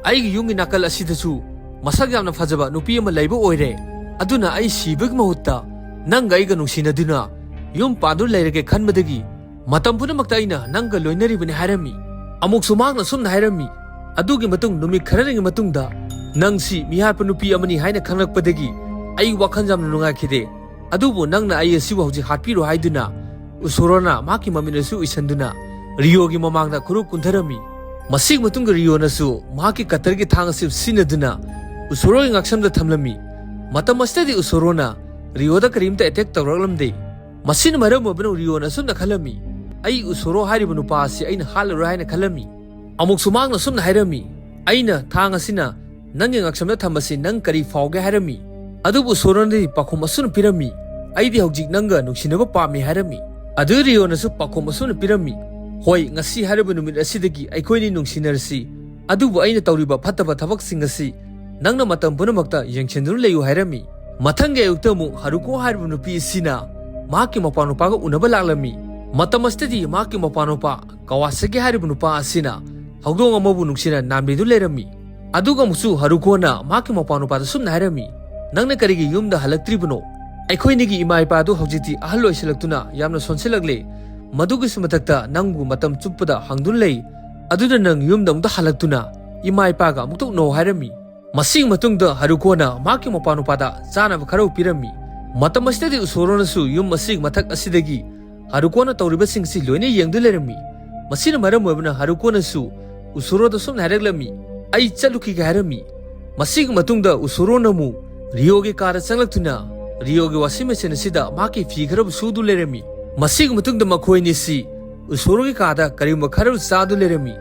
ꯑꯩꯒꯤ ꯌꯨꯝꯒꯤ ꯅꯥꯀꯜ ꯑꯁꯤꯗꯁꯨ ꯃꯁꯛ ꯌꯥꯝꯅ ꯐꯖꯕ ꯅꯨꯄꯤ ꯑꯃ ꯂꯩꯕ ꯑꯣꯏꯔꯦ꯫ ꯑꯗꯨꯅ ꯑꯩ ꯁꯤꯕꯒꯤ ꯃꯍꯨꯠꯇ ꯅꯪꯒ ꯑꯩꯒ ꯅꯨꯡꯁꯤꯅꯗꯨꯅ ꯌꯨꯝ ꯄꯥꯟꯗꯨꯅ ꯂꯩꯔꯒꯦ ꯈꯟꯕꯗꯒꯤ ꯃꯇꯝ ꯄꯨꯝꯅꯃꯛꯇ ꯑꯩꯅ ꯅꯪꯒ ꯂꯣꯏꯅꯔꯤꯕꯅꯤ ꯍꯥꯏꯔꯝꯃꯤ꯫ ꯑꯃꯨꯛꯁꯨ ꯃꯍꯥꯛꯅ ꯑꯁꯨꯝꯅ ꯍꯥꯏꯔꯝꯃꯤ, "ꯑꯗꯨꯒꯤ ꯃꯇꯨꯡ ꯅꯨꯃꯤꯠ ꯈꯔꯅꯤꯒꯤ ꯃꯇꯨꯡꯗ ꯅꯪꯁꯤ ꯃꯤꯍꯥꯠꯄ ꯅꯨꯄꯤ ꯑꯃꯅꯤ ꯍꯥꯏꯅ ꯈꯪꯂꯛꯄꯗꯒꯤ ꯑꯩ ꯋꯥꯈꯜ ꯌꯥꯝꯅ ꯅꯨꯡꯉꯥꯏꯈꯤꯗꯦ꯫ ꯑꯗꯨꯕꯨ ꯅꯪꯅ ꯑꯩ ꯑꯁꯤꯕꯨ ꯍꯧꯖꯤꯛ ꯍꯥꯠꯄꯤꯔꯣ" ꯍꯥꯏꯗꯨꯅ ꯎꯁꯣꯔꯣꯅ ꯃꯍꯥꯛꯀꯤ ꯃꯃꯤꯠ ꯑꯁꯤ ꯎꯏꯁꯟꯗꯨꯅ ꯔꯤꯌꯣꯒꯤ ꯃꯃꯥꯡꯗ ꯈꯨꯔꯨ ꯀꯨꯟꯊꯔꯝꯃꯤ꯫ ꯃꯁꯤꯒꯤ ꯃꯇꯨꯡꯗ ꯔꯤꯌꯣꯅꯁꯨ ꯃꯍꯥꯛꯀꯤ ꯀꯇꯔꯒꯤ ꯊꯥꯡ ꯑꯁꯤ ꯁꯤꯖꯤꯟꯅꯗꯨꯅ ꯎꯁꯣꯔꯣꯒꯤ ꯉꯛꯁꯝꯗ ꯊꯝꯂꯝꯃꯤ꯫ ꯃꯇꯝ ꯑꯁꯤꯗꯗꯤ ꯎꯁꯣꯔꯣꯅ ꯔꯤꯌꯣꯗ ꯀꯔꯤꯝꯇ ꯑꯦꯇꯦꯛ ꯇꯧꯔꯛꯂꯝꯗꯦ꯫ ꯃꯁꯤꯅ ꯃꯔꯝ ꯑꯣꯏꯕꯅ ꯔꯤꯌꯣꯅ ꯑꯁꯨꯝꯅ ꯈꯜꯂꯝꯃꯤ, "ꯑꯩ ꯎꯁꯣꯔꯣ ꯍꯥꯏꯔꯤꯕ ꯅꯨꯄꯥ ꯑꯁꯤ ꯑꯩꯅ ꯍꯥꯠꯂꯔꯣꯏ" ꯍꯥꯏꯅ ꯈꯜꯂꯝꯃꯤ꯫ ꯑꯃꯨꯛꯁꯨ ꯃꯍꯥꯛꯅ ꯑꯁꯨꯝꯅ ꯍꯥꯏꯔꯝꯃꯤ, "ꯑꯩꯅ ꯊꯥꯡ ꯑꯁꯤꯅ ꯅꯪꯒꯤ ꯉꯛꯁꯝꯗ ꯊꯝꯕꯁꯤ ꯅꯪ ꯀꯔꯤ ꯐꯥꯎꯒꯦ?" ꯍꯥꯏꯔꯝꯃꯤ꯫ ꯑꯗꯨꯕꯨ ꯎꯁꯣꯔꯣꯅꯗꯤ ꯄꯥꯎꯈꯨꯝ ꯑꯁꯨꯝꯅ ꯄꯤꯔꯝꯃꯤ, "ꯑꯩꯗꯤ ꯍꯧꯖꯤꯛ ꯅꯪꯒ ꯅꯨꯡꯁꯤꯅꯕ ꯄꯥꯝꯃꯤ" ꯍꯥꯏꯔꯝꯃꯤ꯫ ꯑꯗꯨ ꯔꯤꯌꯣꯅꯁꯨ ꯄꯥꯎꯈꯨꯝ ꯑꯁꯨꯝꯅ ꯄꯤꯔꯝꯃꯤ, "ꯍꯣꯏ, ꯉꯁꯤ ꯍꯥꯏꯔꯤꯕ ꯅꯨꯃꯤꯠ ꯑꯁꯤꯗꯒꯤ ꯑꯩꯈꯣꯏꯅꯤ ꯅꯨꯡꯁꯤꯅꯔꯁꯤ, ꯑꯗꯨꯕꯨ ꯑꯩꯅ ꯇꯧꯔꯤꯕ ꯐꯠꯇꯕ ꯊꯕꯛꯁꯤꯡ ꯑꯁꯤ ꯅꯪꯅ ꯃꯇꯝ ꯄꯨꯝꯅꯃꯛꯇ ꯌꯦꯡꯁꯤꯟꯗꯨꯅ ꯂꯩꯌꯨ" ꯍꯥꯏꯔꯝꯃꯤ꯫ ꯃꯊꯪꯒꯤ ꯑꯌꯨꯛꯇ ꯑꯃꯨꯛ ꯍꯥꯔꯨꯀꯣ ꯍꯥꯏꯔꯤꯕ ꯅꯨꯄꯤ ꯑꯁꯤꯅ ꯃꯍꯥꯛꯀꯤ ꯃꯄꯥꯅꯨꯄꯥꯒ ꯎꯅꯕ ꯂꯥꯛꯂꯝꯃꯤ꯫ ꯃꯇꯝ ꯑꯁꯤꯗꯗꯤ ꯃꯍꯥꯛꯀꯤ ꯃꯄꯥꯅꯨꯄꯥ ꯀꯋꯥꯁꯥꯀꯤ ꯍꯥꯏꯔꯤꯕ ꯅꯨꯄꯥ ꯑꯁꯤꯅ ꯍꯧꯗꯣꯡ ꯑꯃꯕꯨ ꯅꯨꯡꯁꯤꯅ ꯅꯥꯟꯕꯤꯗꯨ ꯂꯩꯔꯝꯃꯤ꯫ ꯑꯗꯨꯒ ꯑꯃꯨꯛꯁꯨ ꯍꯥꯔꯨꯀꯣꯅ ꯃꯍꯥꯛꯀꯤ ꯃꯄꯥꯅꯨꯄꯥꯗ ꯁꯨꯝꯅ ꯍꯥꯏꯔꯝꯃꯤ, "ꯅꯪꯅ ꯀꯔꯤꯒꯤ ꯌꯨꯝꯗ ꯍꯜꯂꯛꯇ꯭ꯔꯤꯕꯅꯣ? ꯑꯩꯈꯣꯏꯅꯤꯒꯤ ꯏꯃꯥ ꯏꯄꯥꯗꯨ ꯍꯧꯖꯤꯛꯇꯤ ꯑꯍꯜ ꯑꯣꯏꯁꯤꯜꯂꯛꯇꯨꯅ ꯌꯥꯝꯅ ꯁꯣꯟꯁꯤꯜꯂꯛꯂꯦ꯫ ꯃꯗꯨꯒꯤꯁꯨ ꯃꯊꯛꯇ ꯅꯪꯕꯨ ꯃꯇꯝ ꯆꯨꯞꯄꯗ ꯍꯪꯗꯨꯅ ꯂꯩ꯫ ꯑꯗꯨꯅ ꯅꯪ ꯌꯨꯝꯗ ꯑꯃꯨꯛꯇ ꯍꯜꯂꯛꯇꯨꯅ ꯏꯃꯥ ꯏꯄꯥꯒ ꯑꯃꯨꯛꯇ ꯎꯅꯧ" ꯍꯥꯏꯔꯝꯃꯤ꯫ ꯃꯁꯤꯒꯤ ꯃꯇꯨꯡꯗ ꯍꯥꯔꯨꯀꯣꯅ ꯃꯍꯥꯛꯀꯤ ꯃꯄꯥꯅꯨꯄꯥꯗ ꯆꯥꯅꯕ ꯈꯔ ꯄꯤꯔꯝꯃꯤ꯫ ꯃꯇꯝ ꯑꯁꯤꯗꯗꯤ ꯎꯁꯣꯔꯣꯅꯁꯨ ꯌꯨꯝ ꯑꯁꯤꯒꯤ ꯃꯊꯛ ꯑꯁꯤꯗꯒꯤ ꯍꯥꯔꯨꯀꯣꯅ ꯇꯧꯔꯤꯕꯁꯤꯡꯁꯤ ꯂꯣꯏꯅ ꯌꯦꯡꯗꯨꯅ ꯂꯩꯔꯝꯃꯤ꯫ ꯃꯁꯤꯅ ꯃꯔꯝ ꯑꯣꯏꯕꯅ ꯍꯥꯔꯨꯀꯣꯅꯁꯨ ꯎꯁꯣꯔꯣꯗ ꯁꯨꯝꯅ ꯍꯥꯏꯔꯛꯂꯝꯃꯤ, "ꯑꯩ ꯆꯠꯂꯨꯈꯤꯒꯦ" ꯍꯥꯏꯔꯝꯃꯤ꯫ ꯃꯁꯤꯒꯤ ꯃꯇꯨꯡꯗ ꯎꯁꯣꯔꯣꯅ ꯑꯃꯨꯛ ꯔꯤꯌꯣꯒꯤ ꯀꯥꯗ ꯆꯪꯂꯛꯇꯨꯅ ꯔꯤꯌꯣꯒꯤ ꯋꯥꯁꯤꯡ ꯃꯦꯆꯤꯟ ꯑꯁꯤꯗ ꯃꯍꯥꯛꯀꯤ ꯐꯤ ꯈꯔꯕꯨ ꯁꯨꯗꯨ ꯂꯩꯔꯝꯃꯤ꯫ ꯃꯁꯤꯒꯤ ꯃꯇꯨꯡꯗ ꯃꯈꯣꯏ ꯑꯅꯤꯁꯤ ꯎꯁꯣꯔꯣꯒꯤ ꯀꯥꯗ ꯀꯔꯤꯒꯨꯝꯕ ꯈꯔꯕꯨ ꯆꯥꯗꯨ ꯂꯩꯔꯝꯃꯤ꯫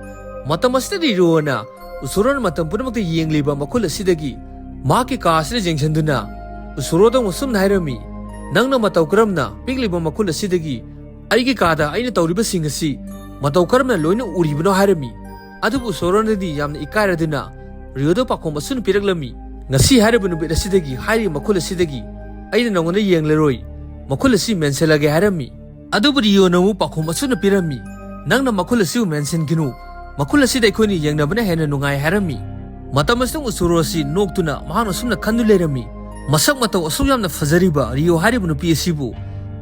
ꯃꯇꯝ ꯑꯁꯤꯗꯗꯤ ꯔꯤꯌꯣꯅ ꯎꯁꯣꯔꯣꯅ ꯃꯇꯝ ꯄꯨꯝꯅꯃꯛꯇ ꯌꯦꯡꯂꯤꯕ ꯃꯈꯨꯜ ꯑꯁꯤꯗꯒꯤ ꯃꯍꯥꯛꯀꯤ ꯀꯥ ꯑꯁꯤꯗ ꯌꯦꯡꯁꯤꯟꯗꯨꯅ ꯎꯁꯣꯔꯣꯗ ꯑꯃꯨꯛ ꯁꯨꯝꯅ ꯍꯥꯏꯔꯝꯃꯤ, "ꯅꯪꯅ ꯃꯇꯧ ꯀꯔꯝꯅ ꯄꯤꯛꯂꯤꯕ ꯃꯈꯨꯜ ꯑꯁꯤꯗꯒꯤ ꯑꯩꯒꯤ ꯀꯥꯗ ꯑꯩꯅ ꯇꯧꯔꯤꯕꯁꯤꯡ ꯑꯁꯤ ꯃꯇꯧ ꯀꯔꯝꯅ ꯂꯣꯏꯅ ꯎꯔꯤꯕꯅꯣ?" ꯍꯥꯏꯔꯝꯃꯤ꯫ ꯑꯗꯨꯕꯨ ꯎꯁꯣꯔꯣꯅꯗꯤ ꯌꯥꯝꯅ ꯏꯀꯥꯏꯔꯗꯨꯅ ꯔꯤꯌꯣꯗ ꯄꯥꯎꯈꯨꯝ ꯑꯁꯨꯝꯅ ꯄꯤꯔꯛꯂꯝꯃꯤ, "ꯉꯁꯤ ꯍꯥꯏꯔꯤꯕ ꯅꯨꯃꯤꯠ ꯑꯁꯤꯗꯒꯤ ꯍꯥꯏꯔꯤꯕ ꯃꯈꯨꯜ ꯑꯁꯤꯗꯒꯤ ꯑꯩꯅ ꯅꯉꯣꯟꯗ ꯌꯦꯡꯂꯔꯣꯏ, ꯃꯈꯨꯜ ꯑꯁꯤ ꯃꯦꯟꯁꯤꯜꯂꯒꯦ" ꯍꯥꯏꯔꯝꯃꯤ꯫ ꯑꯗꯨꯕꯨ ꯔꯤꯌꯣꯅ ꯑꯃꯨꯛ ꯄꯥꯎꯈꯨꯝ ꯑꯁꯨꯝꯅ ꯄꯤꯔꯝꯃꯤ, "ꯅꯪꯅ ꯃꯈꯨꯜ ꯑꯁꯤꯕꯨ ꯃꯦꯟꯁꯤꯟꯈꯤꯅꯨ, ꯃꯈꯨꯜ ꯑꯁꯤꯗ ꯑꯩꯈꯣꯏꯅ ꯌꯦꯡꯅꯕꯅ ꯍꯦꯟꯅ ꯅꯨꯡꯉꯥꯏ" ꯍꯥꯏꯔꯝꯃꯤ꯫ ꯃꯇꯝ ꯑꯁꯤꯗ ꯎꯁꯣꯔꯣ ꯑꯁꯤ ꯅꯣꯛꯇꯨꯅ ꯃꯍꯥꯛꯅ ꯑꯁꯨꯝꯅ ꯈꯟꯗꯨ ꯂꯩꯔꯝꯃꯤ, "ꯃꯁꯛ ꯃꯇꯧ ꯑꯁꯨꯛ ꯌꯥꯝꯅ ꯐꯖꯔꯤꯕ ꯔꯤꯌꯣ ꯍꯥꯏꯔꯤꯕ ꯅꯨꯄꯤ ꯑꯁꯤꯕꯨ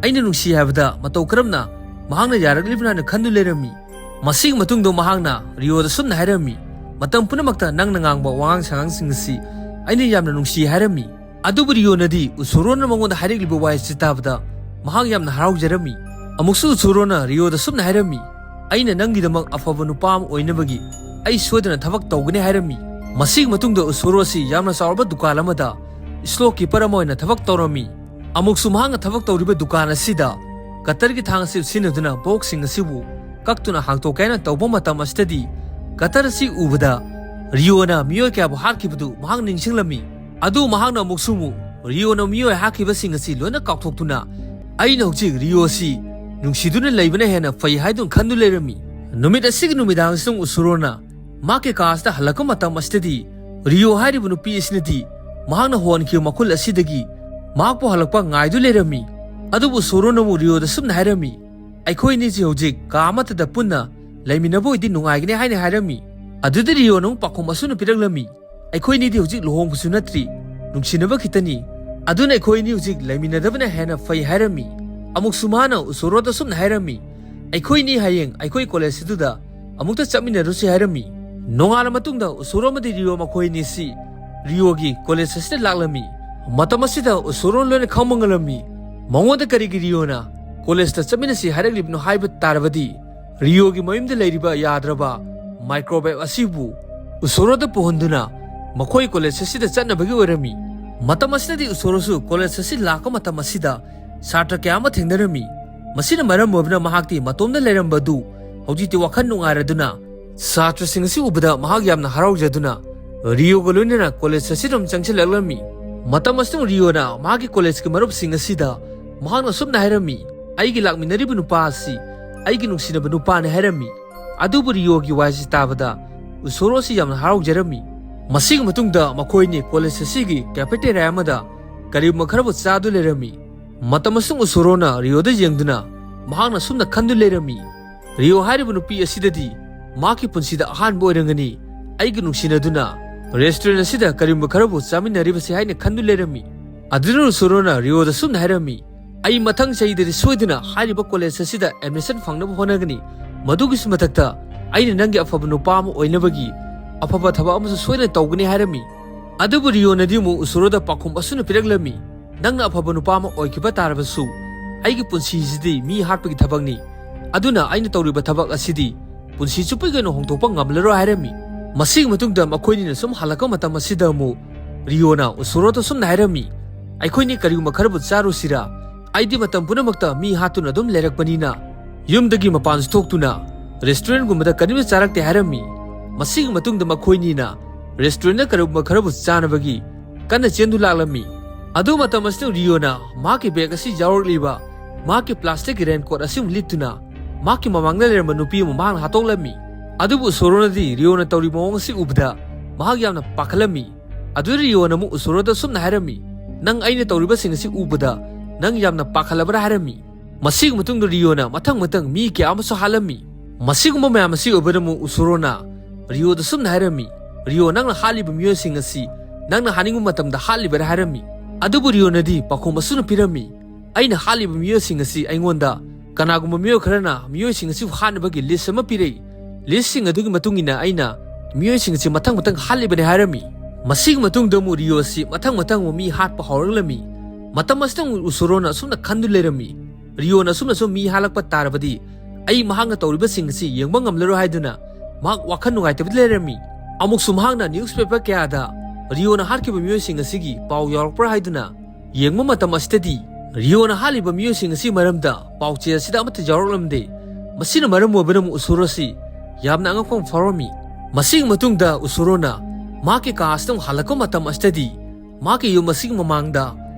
ꯑꯩꯅ ꯅꯨꯡꯁꯤ ꯍꯥꯏꯕꯗ ꯃꯇꯧ ꯀꯔꯝꯅ ꯃꯍꯥꯛꯅ ꯌꯥꯔꯛꯂꯤꯕꯅꯣ?" ꯍꯥꯏꯅ ꯈꯟꯗꯨ ꯂꯩꯔꯝꯃꯤ꯫ ꯃꯁꯤꯒꯤ ꯃꯇꯨꯡꯗ ꯃꯍꯥꯛꯅ ꯔꯤꯌꯣꯗ ꯁꯨꯝꯅ ꯍꯥꯏꯔꯝꯃꯤ, "ꯃꯇꯝ ꯄꯨꯝꯅꯃꯛꯇ ꯅꯪꯅ ꯉꯥꯡꯕ ꯋꯥꯉꯥꯡ ꯁꯉꯥꯡꯁꯤꯡ ꯑꯁꯤ ꯑꯩꯅ ꯌꯥꯝꯅ ꯅꯨꯡꯁꯤ" ꯍꯥꯏꯔꯝꯃꯤ꯫ ꯑꯗꯨꯕꯨ ꯔꯤꯌꯣꯅꯗꯤ ꯎꯁꯣꯔꯣꯅ ꯃꯉꯣꯟꯗ ꯍꯥꯏꯔꯛꯂꯤꯕ ꯋꯥꯍꯩꯁꯤ ꯇꯥꯕꯗ ꯃꯍꯥꯛ ꯌꯥꯝꯅ ꯍꯔꯥꯎꯖꯔꯝꯃꯤ꯫ ꯑꯃꯨꯛꯁꯨ ꯎꯁꯣꯔꯣꯅ ꯔꯤꯌꯣꯗ ꯁꯨꯝꯅ ꯍꯥꯏꯔꯝꯃꯤ, "ꯑꯩꯅ ꯅꯪꯒꯤꯗꯃꯛ ꯑꯐꯕ ꯅꯨꯄꯥ ꯑꯃ ꯑꯣꯏꯅꯕꯒꯤ ꯑꯩ ꯁꯣꯏꯗꯅ ꯊꯕꯛ ꯇꯧꯒꯅꯤ" ꯍꯥꯏꯔꯝꯃꯤ꯫ ꯃꯁꯤꯒꯤ ꯃꯇꯨꯡꯗ ꯎꯁꯣꯔꯣ ꯑꯁꯤ ꯌꯥꯝꯅ ꯆꯥꯎꯔꯕ ꯗꯨꯀꯥꯟ ꯑꯃꯗ ꯏꯁꯂꯣꯞ ꯀꯤꯄꯔ ꯑꯃ ꯑꯣꯏꯅ ꯊꯕꯛ ꯇꯧꯔꯝꯃꯤ꯫ ꯑꯃꯨꯛꯁꯨ ꯃꯍꯥꯛꯅ ꯊꯕꯛ ꯇꯧꯔꯤꯕ ꯗꯨꯀꯥꯟ ꯑꯁꯤꯗ ꯀꯇꯔꯒꯤ ꯊꯥꯡ ꯑꯁꯤ ꯁꯤꯖꯤꯟꯅꯗꯨꯅ ꯕꯣꯛꯁꯁꯤꯡ ꯑꯁꯤꯕꯨ ꯀꯛꯇꯨꯅ ꯍꯥꯡꯇꯣꯛꯀꯦ ꯍꯥꯏꯅ ꯇꯧꯕ ꯃꯇꯝ ꯑꯁꯤꯗꯗꯤ, ꯀꯇꯔ ꯑꯁꯤ ꯎꯕꯗ ꯔꯤꯌꯣꯅ ꯃꯤꯑꯣꯏ ꯀꯌꯥꯕꯨ ꯍꯥꯠꯈꯤꯕꯗꯨ ꯃꯍꯥꯛ ꯅꯤꯡꯁꯤꯡꯂꯝꯃꯤ꯫ ꯑꯗꯨ ꯃꯍꯥꯛꯅ ꯑꯃꯨꯛꯁꯨ ꯑꯃꯨꯛ ꯔꯤꯌꯣꯅ ꯃꯤꯑꯣꯏ ꯍꯥꯠꯈꯤꯕꯁꯤꯡ ꯑꯁꯤ ꯂꯣꯏꯅ ꯀꯥꯎꯊꯣꯛꯇꯨꯅ, "ꯑꯩꯅ ꯍꯧꯖꯤꯛ ꯔꯤꯌꯣ ꯑꯁꯤ ꯅꯨꯡꯁꯤꯗꯨꯅ ꯂꯩꯕꯅ ꯍꯦꯟꯅ ꯐꯩ" ꯍꯥꯏꯗꯨꯅ ꯈꯟꯗꯨꯅ ꯂꯩꯔꯝꯃꯤ꯫ ꯅꯨꯃꯤꯠ ꯑꯁꯤꯒꯤ ꯅꯨꯃꯤꯗꯥꯡꯁꯤꯗ ꯎꯁꯣꯔꯣꯅ ꯃꯍꯥꯛꯀꯤ ꯀꯥ ꯑꯁꯤꯗ ꯍꯜꯂꯛꯄ ꯃꯇꯝ ꯑꯁꯤꯗꯗꯤ, ꯔꯤꯌꯣ ꯍꯥꯏꯔꯤꯕ ꯅꯨꯄꯤ ꯑꯁꯤꯅꯗꯤ ꯃꯍꯥꯛꯅ ꯍꯣꯟꯈꯤꯕ ꯃꯈꯨꯜ ꯑꯁꯤꯗꯒꯤ ꯃꯍꯥꯛꯄꯨ ꯍꯜꯂꯛꯄ ꯉꯥꯏꯗꯨ ꯂꯩꯔꯝꯃꯤ꯫ ꯑꯗꯨꯕꯨ ꯎꯁꯣꯔꯣꯅ ꯑꯃꯨꯛ ꯔꯤꯌꯣꯗ ꯁꯨꯝꯅ ꯍꯥꯏꯔꯝꯃꯤ, "ꯑꯩꯈꯣꯏ ꯑꯅꯤꯁꯤ ꯍꯧꯖꯤꯛ ꯀꯥ ꯑꯃꯠꯇꯗ ꯄꯨꯟꯅ ꯂꯩꯃꯤꯟꯅꯕ ꯑꯣꯏꯗꯤ ꯅꯨꯡꯉꯥꯏꯒꯅꯤ" ꯍꯥꯏꯅ ꯍꯥꯏꯔꯝꯃꯤ꯫ ꯑꯗꯨꯗ ꯔꯤꯌꯣꯅ ꯑꯃꯨꯛ ꯄꯥꯎꯈꯨꯝ ꯑꯁꯨꯝꯅ ꯄꯤꯔꯛꯂꯝꯃꯤ, "ꯑꯩꯈꯣꯏ ꯑꯅꯤꯗꯤ ꯍꯧꯖꯤꯛ ꯂꯨꯍꯣꯡꯕꯁꯨ ꯅꯠꯇ꯭ꯔꯤ, ꯅꯨꯡꯁꯤꯅꯕ ꯈꯤꯇꯅꯤ, ꯑꯗꯨꯅ ꯑꯩꯈꯣꯏ ꯑꯅꯤ ꯍꯧꯖꯤꯛ ꯂꯩꯃꯤꯟꯅꯗꯕꯅ ꯍꯦꯟꯅ ꯐꯩ" ꯍꯥꯏꯔꯝꯃꯤ꯫ ꯑꯃꯨꯛꯁꯨ ꯃꯍꯥꯛꯅ ꯎꯁꯣꯔꯣꯗ ꯁꯨꯝꯅ ꯍꯥꯏꯔꯝꯃꯤ, "ꯑꯩꯈꯣꯏ ꯑꯅꯤ ꯍꯌꯦꯡ ꯑꯩꯈꯣꯏ ꯀꯣꯂꯦꯖ ꯑꯗꯨꯗ ꯑꯃꯨꯛꯇ ꯆꯠꯃꯤꯟꯅꯔꯨꯁꯤ" ꯍꯥꯏꯔꯝꯃꯤ꯫ ꯅꯣꯡꯉꯥꯜꯂ ꯃꯇꯨꯡꯗ ꯎꯁꯣꯔꯣ ꯑꯃꯗꯤ ꯔꯤꯌꯣ ꯃꯈꯣꯏ ꯑꯅꯤꯁꯤ ꯔꯤꯌꯣꯒꯤ ꯀꯣꯂꯦꯖ ꯑꯁꯤꯗ ꯂꯥꯛꯂꯝꯃꯤ꯫ ꯃꯇꯝ ꯑꯁꯤꯗ ꯎꯁꯣꯔꯣ ꯂꯣꯏꯅ ꯈꯪꯕ ꯉꯝꯂꯝꯃꯤ꯫ ꯃꯉꯣꯟꯗ ꯀꯔꯤꯒꯤ ꯔꯤꯌꯣꯅ ꯀꯣꯂꯦꯖꯇ ꯆꯠꯃꯤꯟꯅꯁꯤ ꯍꯥꯏꯔꯛꯂꯤꯕꯅꯣ ꯍꯥꯏꯕ ꯇꯥꯔꯕꯗꯤ, ꯔꯤꯌꯣꯒꯤ ꯃꯌꯨꯝꯗ ꯂꯩꯔꯤꯕ ꯌꯥꯗ꯭ꯔꯕ ꯃꯥꯏꯀ꯭ꯔꯣꯋꯦꯕ ꯑꯁꯤꯕꯨ ꯎꯁꯣꯔꯣꯗ ꯄꯨꯍꯟꯗꯨꯅ ꯃꯈꯣꯏ ꯀꯣꯂꯦꯖ ꯑꯁꯤꯗ ꯆꯠꯅꯕꯒꯤ ꯑꯣꯏꯔꯝꯃꯤ꯫ ꯃꯇꯝ ꯑꯁꯤꯗꯗꯤ ꯎꯁꯣꯔꯣꯁꯨ ꯀꯣꯂꯦꯖ ꯑꯁꯤ ꯂꯥꯛꯄ ꯃꯇꯝ ꯑꯁꯤꯗ ꯁꯥꯇ꯭ꯔ ꯀꯌꯥ ꯑꯃ ꯊꯦꯡꯅꯔꯝꯃꯤ꯫ ꯃꯁꯤꯅ ꯃꯔꯝ ꯑꯣꯏꯗꯨꯅ ꯃꯍꯥꯛꯇꯤ ꯃꯇꯣꯝꯗ ꯂꯩꯔꯝꯕ ꯑꯗꯨ ꯍꯧꯖꯤꯛꯇꯤ ꯋꯥꯈꯜ ꯅꯨꯡꯉꯥꯏꯔꯗꯨꯅ, ꯁꯥꯇ꯭ꯔꯁꯤꯡ ꯑꯁꯤ ꯎꯕꯗ ꯃꯍꯥꯛ ꯌꯥꯝꯅ ꯍꯔꯥꯎꯖꯗꯨꯅ ꯔꯤꯌꯣꯒ ꯂꯣꯏꯅꯅ ꯀꯣꯂꯦꯖ ꯑꯁꯤꯗ ꯑꯗꯨꯝ ꯆꯪꯁꯤꯜꯂꯛꯂꯝꯃꯤ꯫ ꯃꯇꯝ ꯑꯁꯤꯗ ꯔꯤꯌꯣꯅ ꯃꯍꯥꯛꯀꯤ ꯀꯣꯂꯦꯖꯀꯤ ꯃꯔꯨꯞꯁꯤꯡ ꯑꯁꯤꯗ ꯃꯍꯥꯛꯅ ꯑꯁꯨꯝꯅ ꯍꯥꯏꯔꯝꯃꯤ, "ꯑꯩꯒꯤ ꯂꯥꯛꯃꯤꯟꯅꯔꯤꯕ ꯅꯨꯄꯥ ꯑꯁꯤ ꯑꯩꯒꯤ ꯅꯨꯡꯁꯤꯅꯕ ꯅꯨꯄꯥꯅꯤ" ꯍꯥꯏꯔꯝꯃꯤ꯫ ꯑꯗꯨꯕꯨ ꯔꯤꯌꯣꯒꯤ ꯋꯥꯁꯤ ꯇꯥꯕꯗ ꯎꯁꯣꯔꯣ ꯑꯁꯤ ꯌꯥꯝꯅ ꯍꯔꯥꯎꯖꯔꯝꯃꯤ꯫ ꯃꯁꯤꯒꯤ ꯃꯇꯨꯡꯗ ꯃꯈꯣꯏꯅꯤ ꯀꯣꯂꯦꯖ ꯑꯁꯤꯒꯤ cafeteria ꯑꯃꯗ ꯀꯔꯤꯒꯨꯝꯕ ꯈꯔꯕꯨ ꯆꯥꯗꯨꯅ ꯂꯩꯔꯝꯃꯤ꯫ ꯃꯇꯝ ꯑꯁꯤꯗ ꯎꯁꯣꯔꯣꯅ ꯔꯤꯌꯣꯗ ꯌꯦꯡꯗꯨꯅ ꯃꯍꯥꯛꯅ ꯑꯁꯨꯝꯅ ꯈꯟꯗꯨꯅ ꯂꯩꯔꯝꯃꯤ, "ꯔꯤꯌꯣ ꯍꯥꯏꯔꯤꯕ ꯅꯨꯄꯤ ꯑꯁꯤꯗꯗꯤ ꯃꯍꯥꯛꯀꯤ ꯄꯨꯟꯁꯤꯗ ꯑꯍꯥꯟꯕ ꯑꯣꯏꯔꯝꯒꯅꯤ ꯑꯩꯒ ꯅꯨꯡꯁꯤꯅꯗꯨꯅ restaurant ꯑꯁꯤꯗ ꯀꯔꯤꯒꯨꯝꯕ ꯈꯔꯕꯨ ꯆꯥꯃꯤꯟꯅꯔꯤꯕꯁꯤ" ꯍꯥꯏꯅ ꯈꯟꯗꯨꯅ ꯂꯩꯔꯝꯃꯤ꯫ ꯑꯗꯨꯅ ꯎꯁꯣꯔꯣꯅ ꯔꯤꯌꯣꯗ ꯑꯁꯨꯝꯅ ꯍꯥꯏꯔꯝꯃꯤ, "ꯑꯩ ꯃꯊꯪ ꯆꯍꯤꯗꯗꯤ ꯁꯣꯏꯗꯅ ꯍꯥꯏꯔꯤꯕ ꯀꯣꯂꯦꯖ ꯑꯁꯤꯗ admission ꯐꯪꯅꯕ ꯍꯣꯠꯅꯒꯅꯤ꯫ ꯃꯗꯨꯒꯤꯁꯨ ꯃꯊꯛꯇ ꯑꯩꯅ ꯅꯪꯒꯤ ꯑꯐꯕ ꯅꯨꯄꯥ ꯑꯃ ꯑꯣꯏꯅꯕꯒꯤ ꯑꯐꯕ ꯊꯕꯛ ꯑꯃꯁꯨ ꯁꯣꯏꯗꯅ ꯇꯧꯒꯅꯤ" ꯍꯥꯏꯔꯝꯃꯤ꯫ ꯑꯗꯨꯕꯨ ꯔꯤꯌꯣꯅꯗꯤ ꯑꯃꯨꯛ ꯎꯁꯣꯔꯣꯗ ꯄꯥꯎꯈꯨꯝ ꯑꯁꯨꯝꯅ ꯄꯤꯔꯛꯂꯝꯃꯤ, "ꯅꯪꯅ ꯑꯐꯕ ꯅꯨꯄꯥ ꯑꯃ ꯑꯣꯏꯈꯤꯕ ꯇꯥꯔꯕꯁꯨ, ꯑꯩꯒꯤ ꯄꯨꯟꯁꯤꯁꯤꯗꯤ ꯃꯤ ꯍꯥꯠꯄꯒꯤ ꯊꯕꯛꯅꯤ꯫ ꯑꯗꯨꯅ ꯑꯩꯅ ꯇꯧꯔꯤꯕ ꯊꯕꯛ ꯑꯁꯤꯗꯤ ꯄꯨꯟꯁꯤ ꯆꯨꯞꯄꯒꯤ ꯑꯣꯏꯅ ꯍꯣꯡꯗꯣꯛꯄ ꯉꯝꯂꯔꯣꯏ" ꯍꯥꯏꯔꯝꯃꯤ꯫ ꯃꯁꯤꯒꯤ ꯃꯇꯨꯡꯗ ꯃꯈꯣꯏꯅꯤꯅ ꯁꯨꯝ ꯍꯜꯂꯛꯄ ꯃꯇꯝ ꯑꯁꯤꯗ ꯑꯃꯨꯛ ꯔꯤꯌꯣꯅ ꯎꯁꯣꯔꯣꯗ ꯁꯨꯝꯅ ꯍꯥꯏꯔꯝꯃꯤ, "ꯑꯩꯈꯣꯏꯅꯤ ꯀꯔꯤꯒꯨꯝꯕ ꯈꯔꯕꯨ ꯆꯥꯔꯨꯁꯤꯔꯥ? ꯑꯩꯗꯤ ꯃꯇꯝ ꯄꯨꯝꯅꯃꯛꯇ ꯃꯤ ꯍꯥꯠꯇꯨꯅ ꯑꯗꯨꯝ ꯂꯩꯔꯛꯄꯅꯤꯅ ꯌꯨꯝꯗꯒꯤ ꯃꯄꯥꯟꯁꯨ ꯊꯣꯛꯇꯨꯅ restaurantꯒꯨꯝꯕꯗ ꯀꯔꯤꯝꯇ ꯆꯥꯔꯛꯇꯦ" ꯍꯥꯏꯔꯝꯃꯤ꯫ ꯃꯁꯤꯒꯤ ꯃꯇꯨꯡꯗ ꯃꯈꯣꯏꯅꯤꯅ restaurantꯗ ꯀꯔꯤꯒꯨꯝꯕ ꯈꯔꯕꯨ ꯆꯥꯅꯕꯒꯤ ꯀꯟꯅ ꯆꯦꯟꯗꯨ ꯂꯥꯛꯂꯝꯃꯤ꯫ ꯑꯗꯨ ꯃꯇꯝ ꯑꯁꯤꯗ ꯔꯤꯌꯣꯅ ꯃꯍꯥꯛꯀꯤ bag ꯑꯁꯤ ꯌꯥꯎꯔꯛꯂꯤꯕ ꯃꯍꯥꯛꯀꯤ plasticꯀꯤ raincoat ꯑꯁꯤꯃꯨꯛ ꯂꯤꯠꯇꯨꯅ ꯃꯍꯥꯛꯀꯤ ꯃꯃꯥꯡꯗ ꯂꯩꯔꯝꯕ ꯅꯨꯄꯤ ꯑꯃ ꯃꯍꯥꯛꯅ ꯍꯥꯠꯇꯣꯛꯂꯝꯃꯤ꯫ ꯑꯗꯨꯕꯨ ꯎꯁꯣꯔꯣꯅꯗꯤ ꯔꯤꯌꯣꯅ ꯇꯧꯔꯤꯕ ꯃꯑꯣꯡ ꯑꯁꯤ ꯎꯕꯗ ꯃꯍꯥꯛ ꯌꯥꯝꯅ ꯄꯥꯈꯠꯂꯝꯃꯤ꯫ ꯑꯗꯨꯗ ꯔꯤꯌꯣꯅ ꯑꯃꯨꯛ ꯎꯁꯣꯔꯣꯗ ꯁꯨꯝꯅ ꯍꯥꯏꯔꯝꯃꯤ, "ꯅꯪ ꯑꯩꯅ ꯇꯧꯔꯤꯕꯁꯤꯡ ꯑꯁꯤ ꯎꯕꯗ ꯅꯪ ꯌꯥꯝꯅ ꯄꯥꯈꯠꯂꯕ꯭ꯔꯥ?" ꯍꯥꯏꯔꯝꯃꯤ꯫ ꯃꯁꯤꯒꯤ ꯃꯇꯨꯡꯗ ꯔꯤꯌꯣꯅ ꯃꯊꯪ ꯃꯊꯪ ꯃꯤ ꯀꯌꯥ ꯑꯃꯁꯨ ꯍꯥꯠꯂꯝꯃꯤ꯫ ꯃꯁꯤꯒꯨꯝꯕ ꯃꯌꯥꯝ ꯑꯁꯤ ꯎꯕꯗ ꯑꯃꯨꯛ ꯎꯁꯣꯔꯣꯅ ꯔꯤꯌꯣꯗ ꯁꯨꯝꯅ ꯍꯥꯏꯔꯝꯃꯤ, "ꯔꯤꯌꯣ, ꯅꯪꯅ ꯍꯥꯠꯂꯤꯕ ꯃꯤꯑꯣꯏꯁꯤꯡ ꯑꯁꯤ ꯅꯪꯅ ꯍꯥꯠꯅꯤꯡꯕ ꯃꯇꯝꯗ ꯍꯥꯠꯂꯤꯕꯔꯥ?" ꯍꯥꯏꯔꯝꯃꯤ꯫ ꯑꯗꯨꯕꯨ ꯔꯤꯌꯣꯅꯗꯤ ꯄꯥꯎꯈꯨꯝ ꯑꯁꯨꯝꯅ ꯄꯤꯔꯝꯃꯤ, "ꯑꯩꯅ ꯍꯥꯠꯂꯤꯕ ꯃꯤꯑꯣꯏꯁꯤꯡ ꯑꯁꯤ ꯑꯩꯉꯣꯟꯗ ꯀꯅꯥꯒꯨꯝꯕ ꯃꯤꯑꯣꯏ ꯈꯔꯅ ꯃꯤꯑꯣꯏꯁꯤꯡ ꯑꯁꯤꯕꯨ ꯍꯥꯠꯅꯕꯒꯤ list ꯑꯃ ꯄꯤꯔꯛꯏ꯫ Listꯁꯤꯡ ꯑꯗꯨꯒꯤ ꯃꯇꯨꯡ ꯏꯟꯅ ꯑꯩꯅ ꯃꯤꯑꯣꯏꯁꯤꯡ ꯑꯁꯤ ꯃꯊꯪ ꯃꯊꯪ ꯍꯥꯠꯂꯤꯕꯅꯤ" ꯍꯥꯏꯔꯝꯃꯤ꯫ ꯃꯁꯤꯒꯤ ꯃꯇꯨꯡꯗ ꯑꯃꯨꯛ ꯔꯤꯌꯣ ꯑꯁꯤ ꯃꯊꯪ ꯃꯊꯪ ꯑꯃꯨꯛ ꯃꯤ ꯍꯥꯠꯄ ꯍꯧꯔꯛꯂꯝꯃꯤ꯫ ꯃꯇꯝ ꯑꯁꯤꯗ ꯑꯃꯨꯛ ꯎꯁꯣꯔꯣꯅ ꯑꯁꯨꯝꯅ ꯈꯟꯗꯨꯅ ꯂꯩꯔꯝꯃꯤ, "ꯔꯤꯌꯣꯅ ꯑꯁꯨꯝꯅ ꯁꯨꯝ ꯃꯤ ꯍꯥꯠꯂꯛꯄ ꯇꯥꯔꯕꯗꯤ ꯑꯩ ꯃꯍꯥꯛꯅ ꯇꯧꯔꯤꯕꯁꯤꯡ ꯑꯁꯤ ꯌꯦꯡꯕ ꯉꯝꯂꯔꯣꯏ" ꯍꯥꯏꯗꯨꯅ ꯃꯍꯥꯛ ꯋꯥꯈꯜ ꯅꯨꯡꯉꯥꯏꯇꯕꯗ ꯂꯩꯔꯝꯃꯤ꯫ ꯑꯃꯨꯛꯁꯨ ꯃꯍꯥꯛꯅ newspaper ꯀꯌꯥꯗ ꯔꯤꯌꯣꯅ ꯍꯥꯠꯈꯤꯕ ꯃꯤꯑꯣꯏꯁꯤꯡ ꯑꯁꯤꯒꯤ ꯄꯥꯎ ꯌꯥꯎꯔꯛꯄ꯭ꯔꯥ ꯍꯥꯏꯗꯨꯅ ꯌꯦꯡꯕ ꯃꯇꯝ ꯑꯁꯤꯗꯗꯤ ꯔꯤꯌꯣꯅ ꯍꯥꯠꯂꯤꯕ ꯃꯤꯑꯣꯏꯁꯤꯡ ꯑꯁꯤ ꯃꯔꯝꯗ ꯄꯥꯎꯆꯦ ꯑꯁꯤꯗ ꯑꯃꯠꯇ ꯌꯥꯎꯔꯛꯂꯝꯗꯦ꯫ ꯃꯁꯤꯅ ꯃꯔꯝ ꯑꯣꯏꯕꯅ ꯑꯃꯨꯛ ꯎꯁꯣꯔꯣ ꯑꯁꯤ ꯌꯥꯝꯅ ꯑꯉꯛꯄ ꯑꯃ ꯐꯥꯎꯔꯝꯃꯤ꯫ ꯃꯁꯤꯒꯤ ꯃꯇꯨꯡꯗ ꯎꯁꯣꯔꯣꯅ ꯃꯍꯥꯛꯀꯤ ꯀꯥ ꯑꯁꯤꯗ ꯑꯃꯨꯛ ꯍꯜꯂꯛꯄ ꯃꯇꯝ ꯑꯁꯤꯗꯗꯤ ꯃꯍꯥꯛꯀꯤ ꯌꯨꯝ ꯑꯁꯤꯒꯤ ꯃꯃꯥꯡꯗ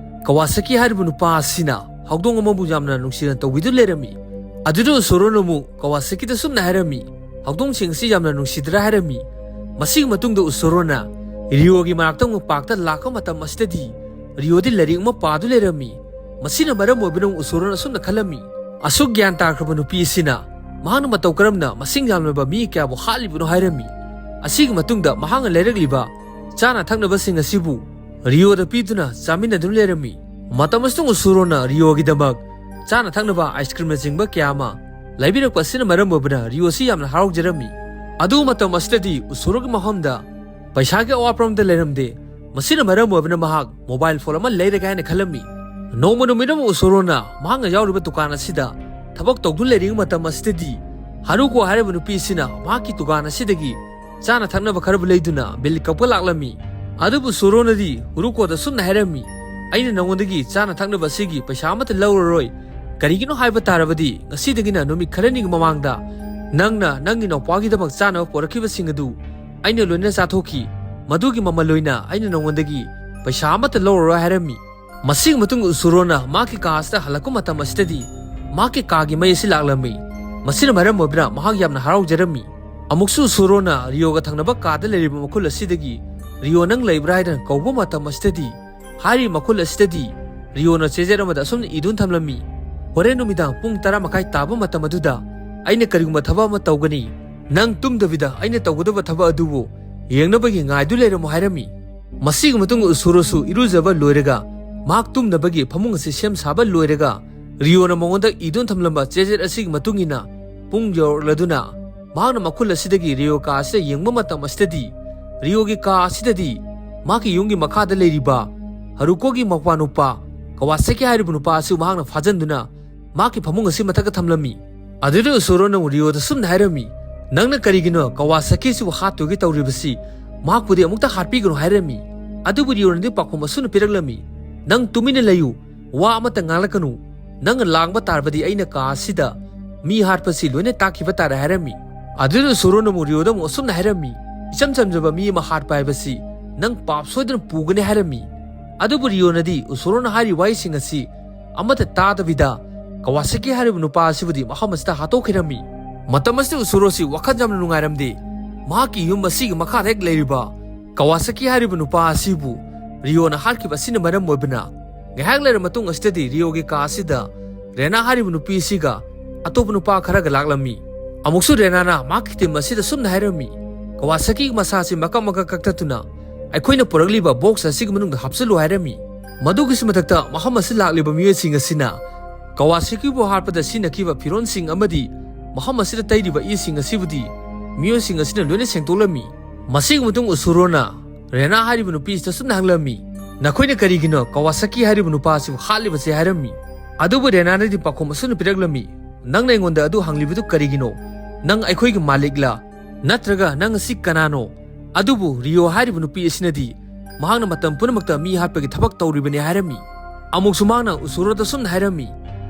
ꯀꯋꯥꯁꯥꯀꯤ ꯍꯥꯏꯔꯤꯕ ꯅꯨꯄꯥ ꯑꯁꯤꯅ ꯍꯧꯗꯣꯡ ꯑꯃꯕꯨ ꯌꯥꯝꯅ ꯅꯨꯡꯁꯤꯅ ꯇꯧꯕꯤꯗꯨꯅ ꯂꯩꯔꯝꯃꯤ꯫ ꯑꯗꯨꯗ ꯎꯁꯣꯔꯣꯅ ꯑꯃꯨꯛ ꯀꯋꯥꯁꯥꯀꯤꯗ ꯁꯨꯝꯅ ꯍꯥꯏꯔꯝꯃꯤ, "ꯍꯧꯗꯣꯡꯁꯤꯡ ꯑꯁꯤ ꯌꯥꯝꯅ ꯅꯨꯡꯁꯤꯗ꯭ꯔꯥ?" ꯍꯥꯏꯔꯝꯃꯤ꯫ ꯃꯁꯤꯒꯤ ꯃꯇꯨꯡꯗ ꯎꯁꯣꯔꯣꯅ ꯔꯤꯌꯣꯒꯤ ꯃꯅꯥꯛꯇ ꯑꯃꯨꯛ ꯄꯥꯔꯛꯇ ꯂꯥꯛꯄ ꯃꯇꯝ ꯑꯁꯤꯗꯗꯤ ꯔꯤꯌꯣꯗꯤ ꯂꯥꯏꯔꯤꯛ ꯑꯃ ꯄꯥꯗꯨ ꯂꯩꯔꯝꯃꯤ꯫ ꯃꯁꯤꯅ ꯃꯔꯝ ꯑꯣꯏꯕꯅ ꯑꯃꯨꯛ ꯎꯁꯣꯔꯣꯅ ꯑꯁꯨꯝꯅ ꯈꯜꯂꯝꯃꯤ, "ꯑꯁꯨꯛ ꯒ꯭ꯌꯥꯟ ꯇꯥꯈ꯭ꯔꯕ ꯅꯨꯄꯤ ꯑꯁꯤꯅ ꯃꯍꯥꯛꯅ ꯃꯇꯧ ꯀꯔꯝꯅ ꯃꯁꯤꯡ ꯌꯥꯝꯂꯕ ꯃꯤ ꯀꯌꯥꯕꯨ ꯍꯥꯠꯂꯤꯕꯅꯣ?" ꯍꯥꯏꯔꯝꯃꯤ꯫ ꯑꯁꯤꯒꯤ ꯃꯇꯨꯡꯗ ꯃꯍꯥꯛꯅ ꯂꯩꯔꯛꯂꯤꯕ ꯆꯥꯅ ꯊꯛꯅꯕꯁꯤꯡ ꯑꯁꯤꯕꯨ ꯔꯤꯌꯣꯗ ꯄꯤꯗꯨꯅ ꯆꯥꯃꯤꯟꯅꯗꯨꯅ ꯂꯩꯔꯝꯃꯤ꯫ ꯃꯇꯝ ꯑꯁꯤꯗ ꯎꯁꯣꯔꯣꯅ ꯔꯤꯌꯣꯒꯤꯗꯃꯛ ꯆꯥꯅ ꯊꯛꯅꯕ ꯑꯥꯏꯁ ꯀ꯭ꯔꯤꯝꯅꯆꯤꯡꯕ ꯀꯌꯥ ꯑꯃ ꯂꯩꯕꯤꯔꯛꯄ ꯑꯁꯤꯅ ꯃꯔꯝ ꯑꯣꯏꯕꯅ ꯔꯤꯌꯣꯁꯤ ꯌꯥꯝꯅ ꯍꯔꯥꯎꯖꯔꯝꯃꯤ꯫ ꯑꯗꯨ ꯃꯇꯝ ꯑꯁꯤꯗꯗꯤ ꯎꯁꯣꯔꯣꯒꯤ ꯃꯐꯝꯗ ꯄꯩꯁꯥꯒꯤ ꯑꯋꯥꯠꯄ ꯑꯃꯠꯇ ꯂꯩꯔꯝꯗꯦ꯫ ꯃꯁꯤꯅ ꯃꯔꯝ ꯑꯣꯏꯕꯅ ꯃꯍꯥꯛ ꯃꯣꯕꯥꯏꯜ ꯐꯣꯟ ꯑꯃ ꯂꯩꯔꯒꯦ ꯍꯥꯏꯅ ꯈꯜꯂꯝꯃꯤ꯫ ꯅꯣꯡꯃ ꯅꯨꯃꯤꯠ ꯑꯃ ꯎꯁꯣꯔꯣꯅ ꯃꯍꯥꯛꯅ ꯌꯥꯎꯔꯤꯕ ꯗꯨꯀꯥꯟ ꯑꯁꯤꯗ ꯊꯕꯛ ꯇꯧꯗꯨꯅ ꯂꯩꯔꯤꯉꯩ ꯃꯇꯝ ꯑꯁꯤꯗꯗꯤ ꯍꯥꯔꯨꯀꯣ ꯍꯥꯏꯔꯤꯕ ꯅꯨꯄꯤ ꯑꯁꯤꯅ ꯃꯍꯥꯛꯀꯤ ꯗꯨꯀꯥꯟ ꯑꯁꯤꯗꯒꯤ ꯆꯥꯅ ꯊꯛꯅꯕ ꯈꯔꯕꯨ ꯂꯩꯗꯨꯅ ꯕꯤꯜ ꯀꯛꯄ ꯂꯥꯛꯂꯝꯃꯤ꯫ ꯑꯗꯨꯕꯨ ꯎꯁꯣꯔꯣꯅꯗꯤ ꯍꯥꯔꯨꯀꯣꯗ ꯁꯨꯝꯅ ꯍꯥꯏꯔꯝꯃꯤ, "ꯑꯩꯅ ꯅꯉꯣꯟꯗꯒꯤ ꯆꯥꯅ ꯊꯛꯅꯕ ꯑꯁꯤꯒꯤ ꯄꯩꯁꯥ ꯑꯃꯠꯇ ꯂꯧꯔꯔꯣꯏ꯫ ꯀꯔꯤꯒꯤꯅꯣ ꯍꯥꯏꯕ ꯇꯥꯔꯕꯗꯤ ꯉꯁꯤꯗꯒꯤꯅ ꯅꯨꯃꯤꯠ ꯈꯔꯅꯤꯒꯤ ꯃꯃꯥꯡꯗ ꯅꯪꯅ ꯅꯪꯒꯤ ꯅꯧꯄꯥꯒꯤꯗꯃꯛ ꯆꯥꯅꯕ ꯄꯨꯔꯛꯈꯤꯕꯁꯤꯡ ꯑꯗꯨ ꯑꯩꯅ ꯂꯣꯏꯅ ꯆꯥꯊꯣꯛꯈꯤ꯫ ꯃꯗꯨꯒꯤ ꯃꯃꯜ ꯑꯣꯏꯅ ꯑꯩꯅ ꯅꯉꯣꯟꯗꯒꯤ ꯄꯩꯁꯥ ꯑꯃꯠꯇ ꯂꯧꯔꯔꯣꯏ" ꯍꯥꯏꯔꯝꯃꯤ꯫ ꯃꯁꯤꯒꯤ ꯃꯇꯨꯡꯗ ꯎꯁꯣꯔꯣꯅ ꯃꯍꯥꯛꯀꯤ ꯀꯥ ꯑꯁꯤꯗ ꯍꯜꯂꯛꯄ ꯃꯇꯝ ꯑꯁꯤꯗꯗꯤ ꯃꯍꯥꯛꯀꯤ ꯀꯥꯒꯤ ꯃꯩ ꯑꯁꯤ ꯂꯥꯛꯂꯝꯃꯤ꯫ ꯃꯁꯤꯅ ꯃꯔꯝ ꯑꯣꯏꯕꯅ ꯃꯍꯥꯛ ꯌꯥꯝꯅ ꯍꯔꯥꯎꯖꯔꯝꯃꯤ꯫ ꯑꯃꯨꯛꯁꯨ ꯎꯁꯣꯔꯣꯅ ꯔꯤꯌꯣꯒ ꯊꯪꯅꯕ ꯀꯥꯗ ꯂꯩꯔꯤꯕ ꯃꯈꯨꯜ ꯑꯁꯤꯗꯒꯤ, "ꯔꯤꯌꯣ, ꯅꯪ ꯂꯩꯕ꯭ꯔꯥ?" ꯍꯥꯏꯗꯅ ꯀꯧꯕ ꯃꯇꯝ ꯑꯁꯤꯗꯗꯤ ꯍꯥꯏꯔꯤꯕ ꯃꯈꯨꯜ ꯑꯁꯤꯗꯗꯤ ꯔꯤꯌꯣꯅ ꯆꯦꯖꯦꯠ ꯑꯃꯗ ꯑꯁꯨꯝꯅ ꯏꯗꯨꯅ ꯊꯝꯂꯝꯃꯤ, "ꯍꯣꯔꯦꯟ ꯅꯨꯃꯤꯗꯥꯡ ꯄꯨꯡ ꯇꯔꯥ ꯃꯈꯥꯏ ꯇꯥꯕ ꯃꯇꯝ ꯑꯗꯨꯗ ꯑꯩꯅ ꯀꯔꯤꯒꯨꯝꯕ ꯊꯕꯛ ꯑꯃ ꯇꯧꯒꯅꯤ꯫ ꯅꯪ ꯇꯨꯝꯗꯕꯤꯗ ꯑꯩꯅ ꯇꯧꯒꯗꯕ ꯊꯕꯛ ꯑꯗꯨꯕꯨ ꯌꯦꯡꯅꯕꯒꯤ ꯉꯥꯏꯗꯨ ꯂꯩꯔꯝꯃꯨ" ꯍꯥꯏꯔꯝꯃꯤ꯫ ꯃꯁꯤꯒꯤ ꯃꯇꯨꯡꯗ ꯎꯁꯣꯔꯣꯁꯨ ꯏꯔꯨꯖꯕ ꯂꯣꯏꯔꯒ ꯃꯍꯥꯛ ꯇꯨꯝꯅꯕꯒꯤ ꯐꯃꯨꯡ ꯑꯁꯤ ꯁꯦꯝ ꯁꯥꯕ ꯂꯣꯏꯔꯒ ꯔꯤꯌꯣꯅ ꯃꯉꯣꯟꯗ ꯏꯗꯨꯅ ꯊꯝꯂꯝꯕ ꯆꯦꯖꯦꯠ ꯑꯁꯤꯒꯤ ꯃꯇꯨꯡ ꯏꯟꯅ ꯄꯨꯡ ꯌꯧꯔꯛꯂꯗꯨꯅ ꯃꯍꯥꯛꯅ ꯃꯈꯨꯜ ꯑꯁꯤꯗꯒꯤ ꯔꯤꯌꯣ ꯀꯥ ꯑꯁꯤꯗ ꯌꯦꯡꯕ ꯃꯇꯝ ꯑꯁꯤꯗꯗꯤ ꯔꯤꯌꯣꯒꯤ ꯀꯥ ꯑꯁꯤꯗꯗꯤ ꯃꯍꯥꯛꯀꯤ ꯌꯨꯝꯒꯤ ꯃꯈꯥꯗ ꯂꯩꯔꯤꯕ ꯍꯥꯔꯨꯀꯣꯒꯤ ꯃꯧꯄ꯭ꯋꯥ ꯅꯨꯄꯥ ꯀꯋꯥꯁꯥꯀꯤ ꯍꯥꯏꯔꯤꯕ ꯅꯨꯄꯥ ꯑꯁꯤ ꯃꯍꯥꯛꯅ ꯐꯥꯖꯟꯗꯨꯅ ꯃꯍꯥꯛꯀꯤ ꯐꯃꯨꯡ ꯑꯁꯤ ꯃꯊꯛꯇ ꯊꯝꯂꯝꯃꯤ꯫ ꯑꯗꯨꯗ ꯎꯁꯣꯔꯣꯅ ꯑꯃꯨꯛ ꯔꯤꯌꯣꯗ ꯁꯨꯝꯅ ꯍꯥꯏꯔꯝꯃꯤ, "ꯅꯪꯅ ꯀꯔꯤꯒꯤꯅꯣ ꯀꯋꯥꯁꯥꯀꯤꯁꯤꯕꯨ ꯍꯥꯠꯇꯣꯏꯒꯦ ꯇꯧꯔꯤꯕꯁꯤ? ꯃꯍꯥꯛꯄꯨꯗꯤ ꯑꯃꯨꯛꯇ ꯍꯥꯠꯄꯤꯒꯅꯨ" ꯍꯥꯏꯔꯝꯃꯤ꯫ ꯑꯗꯨꯕꯨ ꯔꯤꯌꯣꯅꯗꯤ ꯄꯥꯎꯈꯨꯝ ꯑꯁꯨꯝꯅ ꯄꯤꯔꯛꯂꯝꯃꯤ, "ꯅꯪ ꯇꯨꯃꯤꯟꯅ ꯂꯩꯌꯨ, ꯋꯥ ꯑꯃꯠꯇ ꯉꯥꯡꯂꯛꯀꯅꯨ꯫ ꯅꯪꯅ ꯂꯥꯡꯕ ꯇꯥꯔꯕꯗꯤ ꯑꯩꯅ ꯀꯥ ꯑꯁꯤꯗ ꯃꯤ ꯍꯥꯠꯄꯁꯤ ꯂꯣꯏꯅ ꯇꯥꯛꯈꯤꯕ ꯇꯥꯔꯦ" ꯍꯥꯏꯔꯝꯃꯤ꯫ ꯑꯗꯨꯗ ꯎꯁꯣꯔꯣꯅ ꯑꯃꯨꯛ ꯔꯤꯌꯣꯗ ꯑꯃꯨꯛ ꯑꯁꯨꯝꯅ ꯍꯥꯏꯔꯝꯃꯤ, "ꯏꯆꯝ ꯆꯝꯖꯕ ꯃꯤ ꯑꯃ ꯍꯥꯠꯄ ꯍꯥꯏꯕꯁꯤ ꯅꯪ ꯄꯥꯞ ꯁꯣꯏꯗꯅ ꯄꯨꯒꯅꯤ ꯍꯥꯏꯔꯝꯃꯤ꯫ ꯑꯗꯨꯕꯨ ꯔꯤꯌꯣꯅꯗꯤ ꯎꯁꯣꯔꯣꯅ ꯍꯥꯏꯔꯤꯕ ꯋꯥꯍꯩꯁꯤꯡ ꯑꯁꯤ ꯑꯃꯠꯇ ꯇꯥꯗꯕꯤꯗ ꯀꯋꯥꯁꯥꯀꯤ ꯍꯥꯏꯔꯤꯕ ꯅꯨꯄꯥ ꯑꯁꯤꯕꯨꯗꯤ ꯃꯐꯝ ꯑꯁꯤꯗ ꯍꯥꯠꯇꯣꯛꯈꯤꯔꯝꯃꯤ꯫ ꯃꯇꯝ ꯑꯁꯤꯗ ꯎꯁꯣꯔꯣꯁꯤ ꯋꯥꯈꯜ ꯌꯥꯝꯅ ꯅꯨꯡꯉꯥꯏꯔꯝꯗꯦ꯫ ꯃꯍꯥꯛꯀꯤ ꯌꯨꯝ ꯑꯁꯤꯒꯤ ꯃꯈꯥꯗ ꯍꯦꯛ ꯂꯩꯔꯤꯕ ꯀꯋꯥꯁꯥꯀꯤ ꯍꯥꯏꯔꯤꯕ ꯅꯨꯄꯥ ꯑꯁꯤꯕꯨ ꯔꯤꯌꯣꯅ ꯍꯥꯠꯈꯤꯕ ꯑꯁꯤꯅ ꯃꯔꯝ ꯑꯣꯏꯕꯅ, ꯉꯥꯏꯍꯥꯛ ꯂꯩꯔꯕ ꯃꯇꯨꯡ ꯑꯁꯤꯗꯗꯤ ꯔꯤꯌꯣꯒꯤ ꯀꯥ ꯑꯁꯤꯗ ꯔꯦꯅꯥ ꯍꯥꯏꯔꯤꯕ ꯅꯨꯄꯤ ꯑꯁꯤꯒ ꯑꯇꯣꯞꯄ ꯅꯨꯄꯥ ꯈꯔꯒ ꯂꯥꯛꯂꯝꯃꯤ꯫ ꯑꯃꯨꯛꯁꯨ ꯔꯦꯅꯥꯅ ꯃꯍꯥꯛꯀꯤ ꯇꯤꯝ ꯑꯁꯤꯗ ꯁꯨꯝꯅ ꯍꯥꯏꯔꯝꯃꯤ, "ꯀꯋꯥꯁꯥꯀꯤꯒꯤ ꯃꯁꯥꯁꯤ ꯃꯀꯛ ꯃꯀꯛ ꯀꯛꯊꯠꯇꯨꯅ ꯑꯩꯈꯣꯏꯅ ꯄꯨꯔꯛꯂꯤꯕ ꯕꯣꯛꯁ ꯑꯁꯤꯒꯤ ꯃꯅꯨꯡꯗ ꯍꯥꯞꯆꯤꯜꯂꯨ" ꯍꯥꯏꯔꯝꯃꯤ꯫ ꯃꯗꯨꯒꯤꯁꯨ ꯃꯊꯛꯇ ꯃꯐꯝ ꯑꯁꯤꯗ ꯂꯥꯛꯂꯤꯕ ꯃꯤꯑꯣꯏꯁꯤꯡ ꯑꯁꯤꯅ ꯀꯋꯥꯁꯥꯀꯤꯕꯨ ꯍꯥꯠꯄꯗ ꯁꯤꯖꯤꯟꯅꯈꯤꯕ ꯐꯤꯔꯣꯜꯁꯤꯡ ꯑꯃꯗꯤ ꯃꯐꯝ ꯑꯁꯤꯗ ꯇꯩꯔꯤꯕ ꯏꯁꯤꯡ ꯑꯁꯤꯕꯨꯗꯤ ꯃꯤꯑꯣꯏꯁꯤꯡ ꯑꯁꯤꯅ ꯂꯣꯏꯅ ꯁꯦꯡꯗꯣꯛꯂꯝꯃꯤ꯫ ꯃꯁꯤꯒꯤ ꯃꯇꯨꯡ ꯎꯁꯨꯔꯣꯅ ꯔꯦꯅꯥ ꯍꯥꯏꯔꯤꯕ ꯅꯨꯄꯤ ꯑꯁꯤꯗ ꯑꯁꯨꯝꯅ ꯍꯪꯂꯝꯃꯤ, "ꯅꯈꯣꯏꯅ ꯀꯔꯤꯒꯤꯅꯣ ꯀꯋꯥꯁꯥꯀꯤ ꯍꯥꯏꯔꯤꯕ ꯅꯨꯄꯥ ꯑꯁꯤꯕꯨ ꯍꯥꯠꯂꯤꯕꯁꯦ?" ꯍꯥꯏꯔꯝꯃꯤ꯫ ꯑꯗꯨꯕꯨ ꯔꯦꯅꯥꯅꯗꯤ ꯄꯥꯎꯈꯨꯝ ꯑꯁꯨꯝꯅ ꯄꯤꯔꯛꯂꯝꯃꯤ, "ꯅꯪꯅ ꯑꯩꯉꯣꯟꯗ ꯑꯗꯨ ꯍꯪꯂꯤꯕꯗꯨ ꯀꯔꯤꯒꯤꯅꯣ? ꯅꯪ ꯑꯩꯈꯣꯏꯒꯤ ꯃꯥꯂꯤꯛꯂꯥ? ꯅꯠꯇ꯭ꯔꯒ ꯅꯪ ꯑꯁꯤ ꯀꯅꯥꯅꯣ?" ꯑꯗꯨꯕꯨ ꯔꯤꯌꯣ ꯍꯥꯏꯔꯤꯕ ꯅꯨꯄꯤ ꯑꯁꯤꯅꯗꯤ ꯃꯍꯥꯛꯅ ꯃꯇꯝ ꯄꯨꯝꯅꯃꯛꯇ ꯃꯤ ꯍꯥꯠꯄꯒꯤ ꯊꯕꯛ ꯇꯧꯔꯤꯕꯅꯤ ꯍꯥꯏꯔꯝꯃꯤ꯫ ꯑꯃꯨꯛꯁꯨ ꯃꯍꯥꯛꯅ ꯎꯁꯨꯔꯣꯗ ꯁꯨꯝꯅ ꯍꯥꯏꯔꯝꯃꯤ,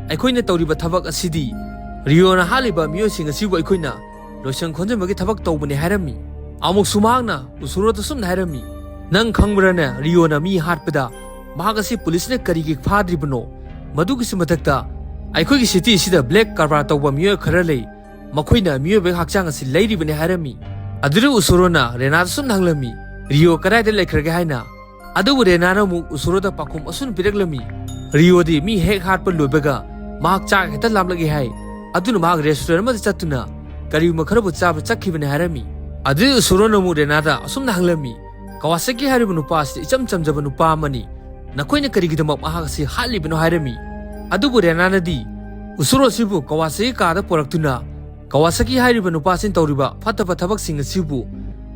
"ꯑꯩꯈꯣꯏꯅ ꯇꯧꯔꯤꯕ ꯊꯕꯛ ꯑꯁꯤꯗꯤ ꯔꯤꯌꯣꯅ ꯍꯥꯠꯂꯤꯕ ꯃꯤꯑꯣꯏꯁꯤꯡ ꯑꯁꯤꯕꯨ ꯑꯩꯈꯣꯏꯅ ꯂꯣꯏꯁꯪ ꯈꯣꯝꯖꯤꯟꯕꯒꯤ ꯊꯕꯛ ꯇꯧꯕꯅꯤ" ꯍꯥꯏꯔꯝꯃꯤ꯫ ꯑꯃꯨꯛꯁꯨ ꯃꯍꯥꯛꯅ ꯎꯁꯨꯔꯣꯗ ꯁꯨꯝꯅ ꯍꯥꯏꯔꯝꯃꯤ, "ꯅꯪ ꯈꯪꯕ꯭ꯔꯥꯅꯦ, ꯔꯤꯌꯣꯅ ꯃꯤ ꯍꯥꯠꯄꯗ ꯃꯍꯥꯛ ꯑꯁꯤ ꯄꯨꯂꯤꯁꯅ ꯀꯔꯤꯒꯤ ꯐꯥꯗ꯭ꯔꯤꯕꯅꯣ? ꯃꯗꯨꯒꯤꯁꯨ ꯃꯊꯛꯇ ꯑꯩꯈꯣꯏꯒꯤ ꯁꯤꯇꯤ ꯑꯁꯤꯗ ꯕ꯭ꯂꯦꯛ ꯀꯔꯕꯥꯔ ꯇꯧꯕ ꯃꯤꯑꯣꯏ ꯈꯔ ꯂꯩ, ꯃꯈꯣꯏꯅ ꯃꯤꯑꯣꯏꯕꯒꯤ ꯍꯛꯆꯥꯡ ꯑꯁꯤ ꯂꯩꯔꯤꯕꯅꯤ" ꯍꯥꯏꯔꯝꯃꯤ꯫ ꯑꯗꯨꯗ ꯎꯁꯨꯔꯣꯅ ꯔꯦꯅꯥꯗ ꯁꯨꯝꯅ ꯍꯪꯂꯝꯃꯤ, "ꯔꯤꯌꯣ ꯀꯗꯥꯏꯗ ꯂꯩꯈ꯭ꯔꯒꯦ?" ꯍꯥꯏꯅ꯫ ꯑꯗꯨꯕꯨ ꯔꯦꯅꯥꯅ ꯑꯃꯨꯛ ꯎꯁꯨꯔꯣꯗ ꯄꯥꯎꯈꯨꯝ ꯑꯁꯨꯝꯅ ꯄꯤꯔꯛꯂꯝꯃꯤ, "ꯔꯤꯌꯣꯗꯤ ꯃꯤ ꯍꯦꯛ ꯍꯥꯠꯄ ꯂꯣꯏꯕꯒ ꯃꯍꯥꯛ ꯆꯥꯛ ꯍꯦꯛꯇ ꯂꯥꯝꯂꯛꯏ ꯍꯥꯏ, ꯑꯗꯨꯅ ꯃꯍꯥꯛ ꯔꯦꯁꯇꯨꯔꯦꯟ ꯑꯃꯗ ꯆꯠꯇꯨꯅ ꯀꯔꯤꯒꯨꯝꯕ ꯈꯔꯕꯨ ꯆꯥꯕ ꯆꯠꯈꯤꯕꯅꯤ" ꯍꯥꯏꯔꯝꯃꯤ꯫ ꯑꯗꯨꯗꯩ ꯎꯁꯨꯔꯣꯅ ꯑꯃꯨꯛ ꯔꯦꯅꯥꯗ ꯑꯁꯨꯝꯅ ꯍꯪꯂꯝꯃꯤ, "ꯀꯋꯥꯁꯥꯀꯤ ꯍꯥꯏꯔꯤꯕ ꯅꯨꯄꯥ ꯑꯁꯤ ꯏꯆꯝ ꯆꯝꯖꯕ ꯅꯨꯄꯥ ꯑꯃꯅꯤ, ꯅꯈꯣꯏꯅ ꯀꯔꯤꯒꯤꯗꯃꯛ ꯃꯍꯥꯛ ꯑꯁꯤ ꯍꯥꯠꯂꯤꯕꯅꯣ?" ꯍꯥꯏꯔꯝꯃꯤ꯫ ꯑꯗꯨꯕꯨ ꯔꯦꯅꯥꯅꯗꯤ ꯎꯁꯨꯔꯣ ꯑꯁꯤꯕꯨ ꯀꯋꯥꯁꯥꯀꯤ ꯀꯥꯗ ꯄꯨꯔꯛꯇꯨꯅ ꯀꯋꯥꯁꯥꯀꯤ ꯍꯥꯏꯔꯤꯕ ꯅꯨꯄꯥꯁꯤꯅ ꯇꯧꯔꯤꯕ ꯐꯠꯇꯕ ꯊꯕꯛꯁꯤꯡ ꯑꯁꯤꯕꯨ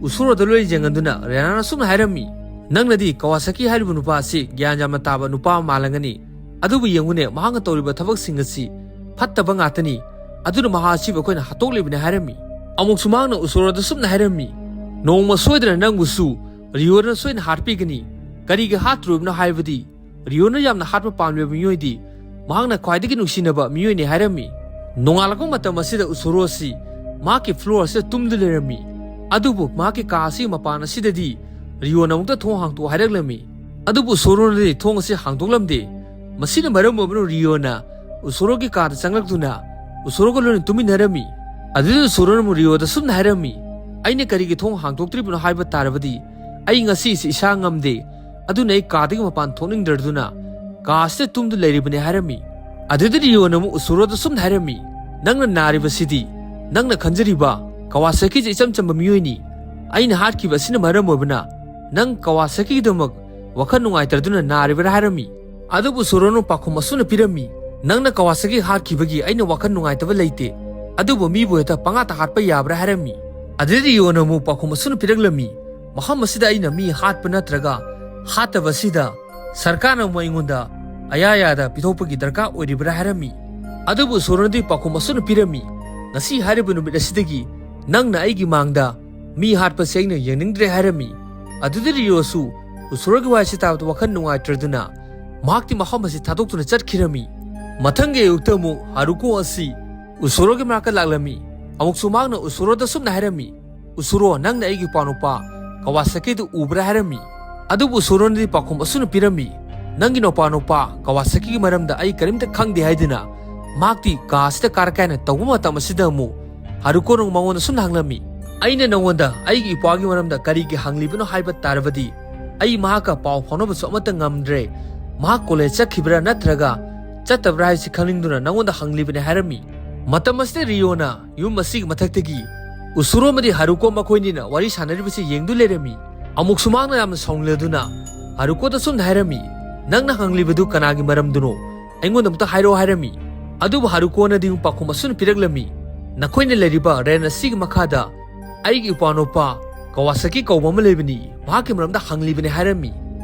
ꯎꯁꯨꯔꯣꯗ ꯂꯣꯏꯅ ꯌꯦꯡꯍꯟꯗꯨꯅ ꯔꯦꯅꯥꯅ ꯁꯨꯝꯅ ꯍꯥꯏꯔꯝꯃꯤ, "ꯅꯪꯅꯗꯤ ꯀꯋꯥꯁꯥꯀꯤ ꯍꯥꯏꯔꯤꯕ ꯅꯨꯄꯥ ꯑꯁꯤ ꯒ꯭ꯌꯥꯟ ꯌꯥꯝꯅ ꯇꯥꯕ ꯅꯨꯄꯥ ꯑꯃ ꯃꯥꯜꯂꯝꯒꯅꯤ, ꯑꯗꯨꯕꯨ ꯌꯦꯡꯉꯨꯅꯦ, ꯃꯍꯥꯛꯅ ꯇꯧꯔꯤꯕ ꯊꯕꯛꯁꯤꯡ ꯑꯁꯤ ꯐꯠꯇꯕ ꯉꯥꯛꯇꯅꯤ, ꯑꯗꯨꯅ ꯃꯍꯥꯛ ꯑꯁꯤꯕꯨ ꯑꯩꯈꯣꯏꯅ ꯍꯥꯠꯇꯣꯛꯂꯤꯕꯅꯤ" ꯍꯥꯏꯔꯝꯃꯤ꯫ ꯑꯃꯨꯛꯁꯨ ꯃꯍꯥꯛꯅ ꯎꯁꯨꯔꯣꯗ ꯁꯨꯝꯅ ꯍꯥꯏꯔꯝꯃꯤ, "ꯅꯣꯡꯃ ꯁꯣꯏꯗꯅ ꯅꯪꯕꯨꯁꯨ ꯔꯤꯌꯣꯅ ꯁꯣꯏꯅ ꯍꯥꯠꯄꯤꯒꯅꯤ꯫ ꯀꯔꯤꯒꯤ ꯍꯥꯠꯇ꯭ꯔꯣꯏꯕꯅꯣ ꯍꯥꯏꯕꯗꯤ ꯔꯤꯌꯣꯅ ꯌꯥꯝꯅ ꯍꯥꯠꯄ ꯄꯥꯝꯂꯤꯕ ꯃꯤꯑꯣꯏꯗꯤ ꯃꯍꯥꯛꯅ ꯈ꯭ꯋꯥꯏꯗꯒꯤ ꯅꯨꯡꯁꯤꯅꯕ ꯃꯤꯑꯣꯏꯅꯤ" ꯍꯥꯏꯔꯝꯃꯤ꯫ ꯅꯣꯡꯉꯥꯜꯂꯛꯄ ꯃꯇꯝ ꯑꯁꯤꯗ ꯎꯁꯨꯔꯣ ꯑꯁꯤ ꯃꯍꯥꯛꯀꯤ ꯐ꯭ꯂꯣꯔ ꯑꯁꯤꯗ ꯇꯨꯝꯗꯨꯅ ꯂꯩꯔꯝꯃꯤ꯫ ꯑꯗꯨꯕꯨ ꯃꯍꯥꯛꯀꯤ ꯀꯥ ꯑꯁꯤꯒꯤ ꯃꯄꯥꯟ ꯑꯁꯤꯗꯗꯤ ꯔꯤꯌꯣꯅ ꯑꯃꯨꯛꯇ ꯊꯣꯡ ꯍꯥꯡꯗꯣꯛꯑꯣ ꯍꯥꯏꯔꯛꯂꯝꯃꯤ꯫ ꯑꯗꯨꯕꯨ ꯎꯁꯣꯔꯣꯅꯗꯤ ꯊꯣꯡ ꯑꯁꯤ ꯍꯥꯡꯗꯣꯛꯂꯝꯗꯦ꯫ ꯃꯁꯤꯅ ꯃꯔꯝ ꯑꯣꯏꯗꯨꯅ ꯔꯤꯌꯣꯅ ꯎꯁꯣꯔꯣꯒꯤ ꯀꯥꯗ ꯆꯪꯂꯛꯇꯨꯅ ꯎꯁꯣꯔꯣꯒ ꯂꯣꯏꯅ ꯇꯨꯝꯃꯤꯟꯅꯔꯝꯃꯤ꯫ ꯑꯗꯨꯗ ꯎꯁꯣꯔꯣꯅ ꯑꯃꯨꯛ ꯔꯤꯌꯣꯗ ꯁꯨꯝꯅ ꯍꯥꯏꯔꯝꯃꯤ, "ꯑꯩꯅ ꯀꯔꯤꯒꯤ ꯊꯣꯡ ꯍꯥꯡꯗꯣꯛꯇ꯭ꯔꯤꯕꯅꯣ ꯍꯥꯏꯕ ꯇꯥꯔꯕꯗꯤ ꯑꯩ ꯉꯁꯤꯁꯤ ꯏꯁꯥ ꯉꯝꯗꯦ꯫ ꯑꯗꯨꯅ ꯑꯩ ꯀꯥꯗꯒꯤ ꯃꯄꯥꯟ ꯊꯣꯛꯅꯤꯡꯗ꯭ꯔꯗꯨꯅ ꯀꯥ ꯑꯁꯤꯗ ꯇꯨꯝꯗꯨ ꯂꯩꯔꯤꯕꯅꯤ" ꯍꯥꯏꯔꯝꯃꯤ꯫ ꯑꯗꯨꯗ ꯔꯤꯌꯣꯅ ꯑꯃꯨꯛ ꯎꯁꯨꯔꯣꯗ ꯁꯨꯝꯅ ꯍꯥꯏꯔꯝꯃꯤ, "ꯅꯪꯅ ꯅꯥꯔꯤꯕꯁꯤꯗꯤ ꯅꯪꯅ ꯈꯟꯖꯔꯤꯕ ꯀꯋꯥꯁꯥꯀꯤꯁꯦ ꯏꯆꯝ ꯆꯝꯕ ꯃꯤꯑꯣꯏꯅꯤ꯫ ꯑꯩꯅ ꯍꯥꯠꯈꯤꯕ ꯑꯁꯤꯅ ꯃꯔꯝ ꯑꯣꯏꯕꯅ ꯅꯪ ꯀꯋꯥꯁꯥꯀꯤꯒꯤꯗꯃꯛ ꯋꯥꯈꯜ ꯅꯨꯡꯉꯥꯏꯇ꯭ꯔꯗꯨꯅ ꯅꯥꯔꯤꯕ꯭ꯔꯥ?" ꯍꯥꯏꯔꯝꯃꯤ꯫ ꯑꯗꯨꯕꯨ ꯎꯁꯨꯔꯣꯅ ꯄꯥꯎꯈꯨꯝ ꯑꯁꯨꯝꯅ ꯄꯤꯔꯝꯃꯤ, "ꯅꯪꯅ ꯀꯋꯥꯁꯥꯀꯤ ꯍꯥꯠꯈꯤꯕꯒꯤ ꯑꯩꯅ ꯋꯥꯈꯜ ꯅꯨꯡꯉꯥꯏꯇꯕ ꯂꯩꯇꯦ꯫ ꯑꯗꯨꯕꯨ ꯃꯤꯕꯨ ꯍꯦꯛꯇ ꯄꯪꯍꯥꯠꯇ ꯍꯥꯠꯄ ꯌꯥꯕ꯭ꯔꯥ?" ꯍꯥꯏꯔꯝꯃꯤ꯫ ꯑꯗꯨꯗ ꯔꯤꯌꯣꯅ ꯑꯃꯨꯛ ꯄꯥꯎꯈꯨꯝ ꯑꯁꯨꯝꯅ ꯄꯤꯔꯛꯂꯝꯃꯤ, "ꯃꯐꯝ ꯑꯁꯤꯗ ꯑꯩꯅ ꯃꯤ ꯍꯥꯠꯄ ꯅꯠꯇ꯭ꯔꯒ ꯍꯥꯠꯇꯕ ꯑꯁꯤꯗ ꯁꯔꯀꯥꯔꯅ ꯑꯃꯨꯛ ꯑꯩꯉꯣꯟꯗ ꯑꯌꯥ ꯌꯥꯗ ꯄꯤꯊꯣꯛꯄꯒꯤ ꯗꯔꯀꯥꯔ ꯑꯣꯏꯔꯤꯕ꯭ꯔꯥ?" ꯍꯥꯏꯔꯝꯃꯤ꯫ ꯑꯗꯨꯕꯨ ꯎꯁꯨꯔꯣꯅꯗꯤ ꯄꯥꯎꯈꯨꯝ ꯑꯁꯨꯝꯅ ꯄꯤꯔꯝꯃꯤ, "ꯉꯁꯤ ꯍꯥꯏꯔꯤꯕ ꯅꯨꯃꯤꯠ ꯑꯁꯤꯗꯒꯤ ꯅꯪꯅ ꯑꯩꯒꯤ ꯃꯥꯡꯗ ꯃꯤ ꯍꯥꯠꯄꯁꯦ ꯑꯩꯅ ꯌꯦꯡꯅꯤꯡꯗ꯭ꯔꯦ" ꯍꯥꯏꯔꯝꯃꯤ꯫ ꯑꯗꯨꯗ ꯔꯤꯌꯣꯁꯨ ꯎꯁꯨꯔꯣꯒꯤ ꯋꯥꯍꯩꯁꯤ ꯇꯥꯕꯗ ꯋꯥꯈꯜ ꯅꯨꯡꯉꯥꯏꯇ꯭ꯔꯗꯨꯅ ꯃꯍꯥꯛꯇꯤ ꯃꯐꯝ ꯑꯁꯤ ꯊꯥꯗꯣꯛꯇꯨꯅ ꯆꯠꯈꯤꯔꯝꯃꯤ꯫ ꯃꯊꯪꯒꯤ ꯑꯌꯨꯛꯇ ꯑꯃꯨꯛ ꯍꯥꯔꯨꯀꯣ ꯑꯁꯤ ꯎꯁꯨꯔꯣꯒꯤ ꯃꯅꯥꯛꯇ ꯂꯥꯛꯂꯝꯃꯤ꯫ ꯑꯃꯨꯛꯁꯨ ꯃꯍꯥꯛꯅ ꯎꯁꯨꯔꯣꯗ ꯁꯨꯝꯅ ꯍꯥꯏꯔꯝꯃꯤ, "ꯎꯁꯨꯔꯣ, ꯅꯪꯅ ꯑꯩꯒꯤ ꯏꯄꯥꯅꯨꯄꯥ ꯀꯋꯥꯁꯥꯀꯤꯗꯨ ꯎꯕ꯭ꯔꯥ?" ꯍꯥꯏꯔꯝꯃꯤ꯫ ꯑꯗꯨꯕꯨ ꯎꯁꯨꯔꯣꯅꯗꯤ ꯄꯥꯎꯈꯨꯝ ꯑꯁꯨꯝꯅ ꯄꯤꯔꯝꯃꯤ, "ꯅꯪꯒꯤ ꯅꯨꯄꯥꯅꯨꯄꯥ ꯀꯋꯥꯁꯥꯀꯤꯒꯤ ꯃꯔꯝꯗ ꯑꯩ ꯀꯔꯤꯝꯇ ꯈꯪꯗꯦ" ꯍꯥꯏꯗꯨꯅ ꯃꯍꯥꯛꯇꯤ ꯀꯥ ꯑꯁꯤꯗ ꯀꯥꯔꯛꯀꯦ ꯍꯥꯏꯅ ꯇꯧꯕ ꯃꯇꯝ ꯑꯁꯤꯗ ꯑꯃꯨꯛ ꯍꯥꯔꯨꯀꯣꯅ ꯃꯉꯣꯟꯗ ꯁꯨꯝꯅ ꯍꯪꯂꯝꯃꯤ, "ꯑꯩꯅ ꯅꯉꯣꯟꯗ ꯑꯩꯒꯤ ꯏꯄ꯭ꯋꯥꯒꯤ ꯃꯔꯝꯗ ꯀꯔꯤꯒꯤ ꯍꯪꯂꯤꯕꯅꯣ ꯍꯥꯏꯕ ꯇꯥꯔꯕꯗꯤ ꯑꯩ ꯃꯍꯥꯛꯀ ꯄꯥꯎ ꯐꯥꯎꯅꯕꯁꯨ ꯑꯃꯠꯇ ꯉꯝꯗ꯭ꯔꯦ꯫ ꯃꯍꯥꯛ ꯀꯣꯂꯦꯖ ꯆꯠꯈꯤꯕ꯭ꯔꯥ ꯅꯠꯇ꯭ꯔꯒ ꯆꯠꯇꯕ꯭ꯔꯥ ꯍꯥꯏꯁꯤ ꯈꯪꯅꯤꯡꯗꯨꯅ ꯅꯉꯣꯟꯗ ꯍꯪꯂꯤꯕꯅꯤ" ꯍꯥꯏꯔꯝꯃꯤ꯫ ꯃꯇꯝ ꯑꯁꯤꯗ ꯔꯤꯌꯣꯅ ꯌꯨꯝ ꯑꯁꯤꯒꯤ ꯃꯊꯛꯇꯒꯤ ꯎꯁꯨꯔꯣ ꯑꯃꯗꯤ ꯍꯥꯔꯨꯀꯣ ꯃꯈꯣꯏꯅꯤꯅ ꯋꯥꯔꯤ ꯁꯥꯟꯅꯔꯤꯕꯁꯤ ꯌꯦꯡꯗꯨ ꯂꯩꯔꯝꯃꯤ꯫ ꯑꯃꯨꯛꯁꯨ ꯃꯍꯥꯛꯅ ꯌꯥꯝꯅ ꯁꯥꯎꯅꯤꯡꯂꯗꯨꯅ ꯍꯥꯔꯨꯀꯣꯗ ꯁꯨꯝꯅ ꯍꯥꯏꯔꯝꯃꯤ, "ꯅꯪꯅ ꯍꯪꯂꯤꯕꯗꯨ ꯀꯅꯥꯒꯤ ꯃꯔꯝꯗꯨꯅꯣ? ꯑꯩꯉꯣꯟꯗ ꯑꯃꯨꯛꯇ ꯍꯥꯏꯔꯛꯑꯣ" ꯍꯥꯏꯔꯝꯃꯤ꯫ ꯑꯗꯨꯕꯨ ꯍꯥꯔꯨꯀꯣꯅꯗꯤ ꯑꯃꯨꯛ ꯄꯥꯎꯈꯨꯝ ꯑꯁꯨꯝꯅ ꯄꯤꯔꯛꯂꯝꯃꯤ, "ꯅꯈꯣꯏꯅ ꯂꯩꯔꯤꯕ ꯔꯦꯟ ꯑꯁꯤꯒꯤ ꯃꯈꯥꯗ ꯑꯩꯒꯤ ꯏꯄ꯭ꯋꯥꯅꯨꯄꯥ ꯀꯋꯥꯁꯥꯀꯤ ꯀꯧꯕ ꯑꯃ ꯂꯩꯕꯅꯤ, ꯃꯍꯥꯛꯀꯤ ꯃꯔꯝꯗ ꯍꯪꯂꯤꯕꯅꯤ" ꯍꯥꯏꯔꯝꯃꯤ꯫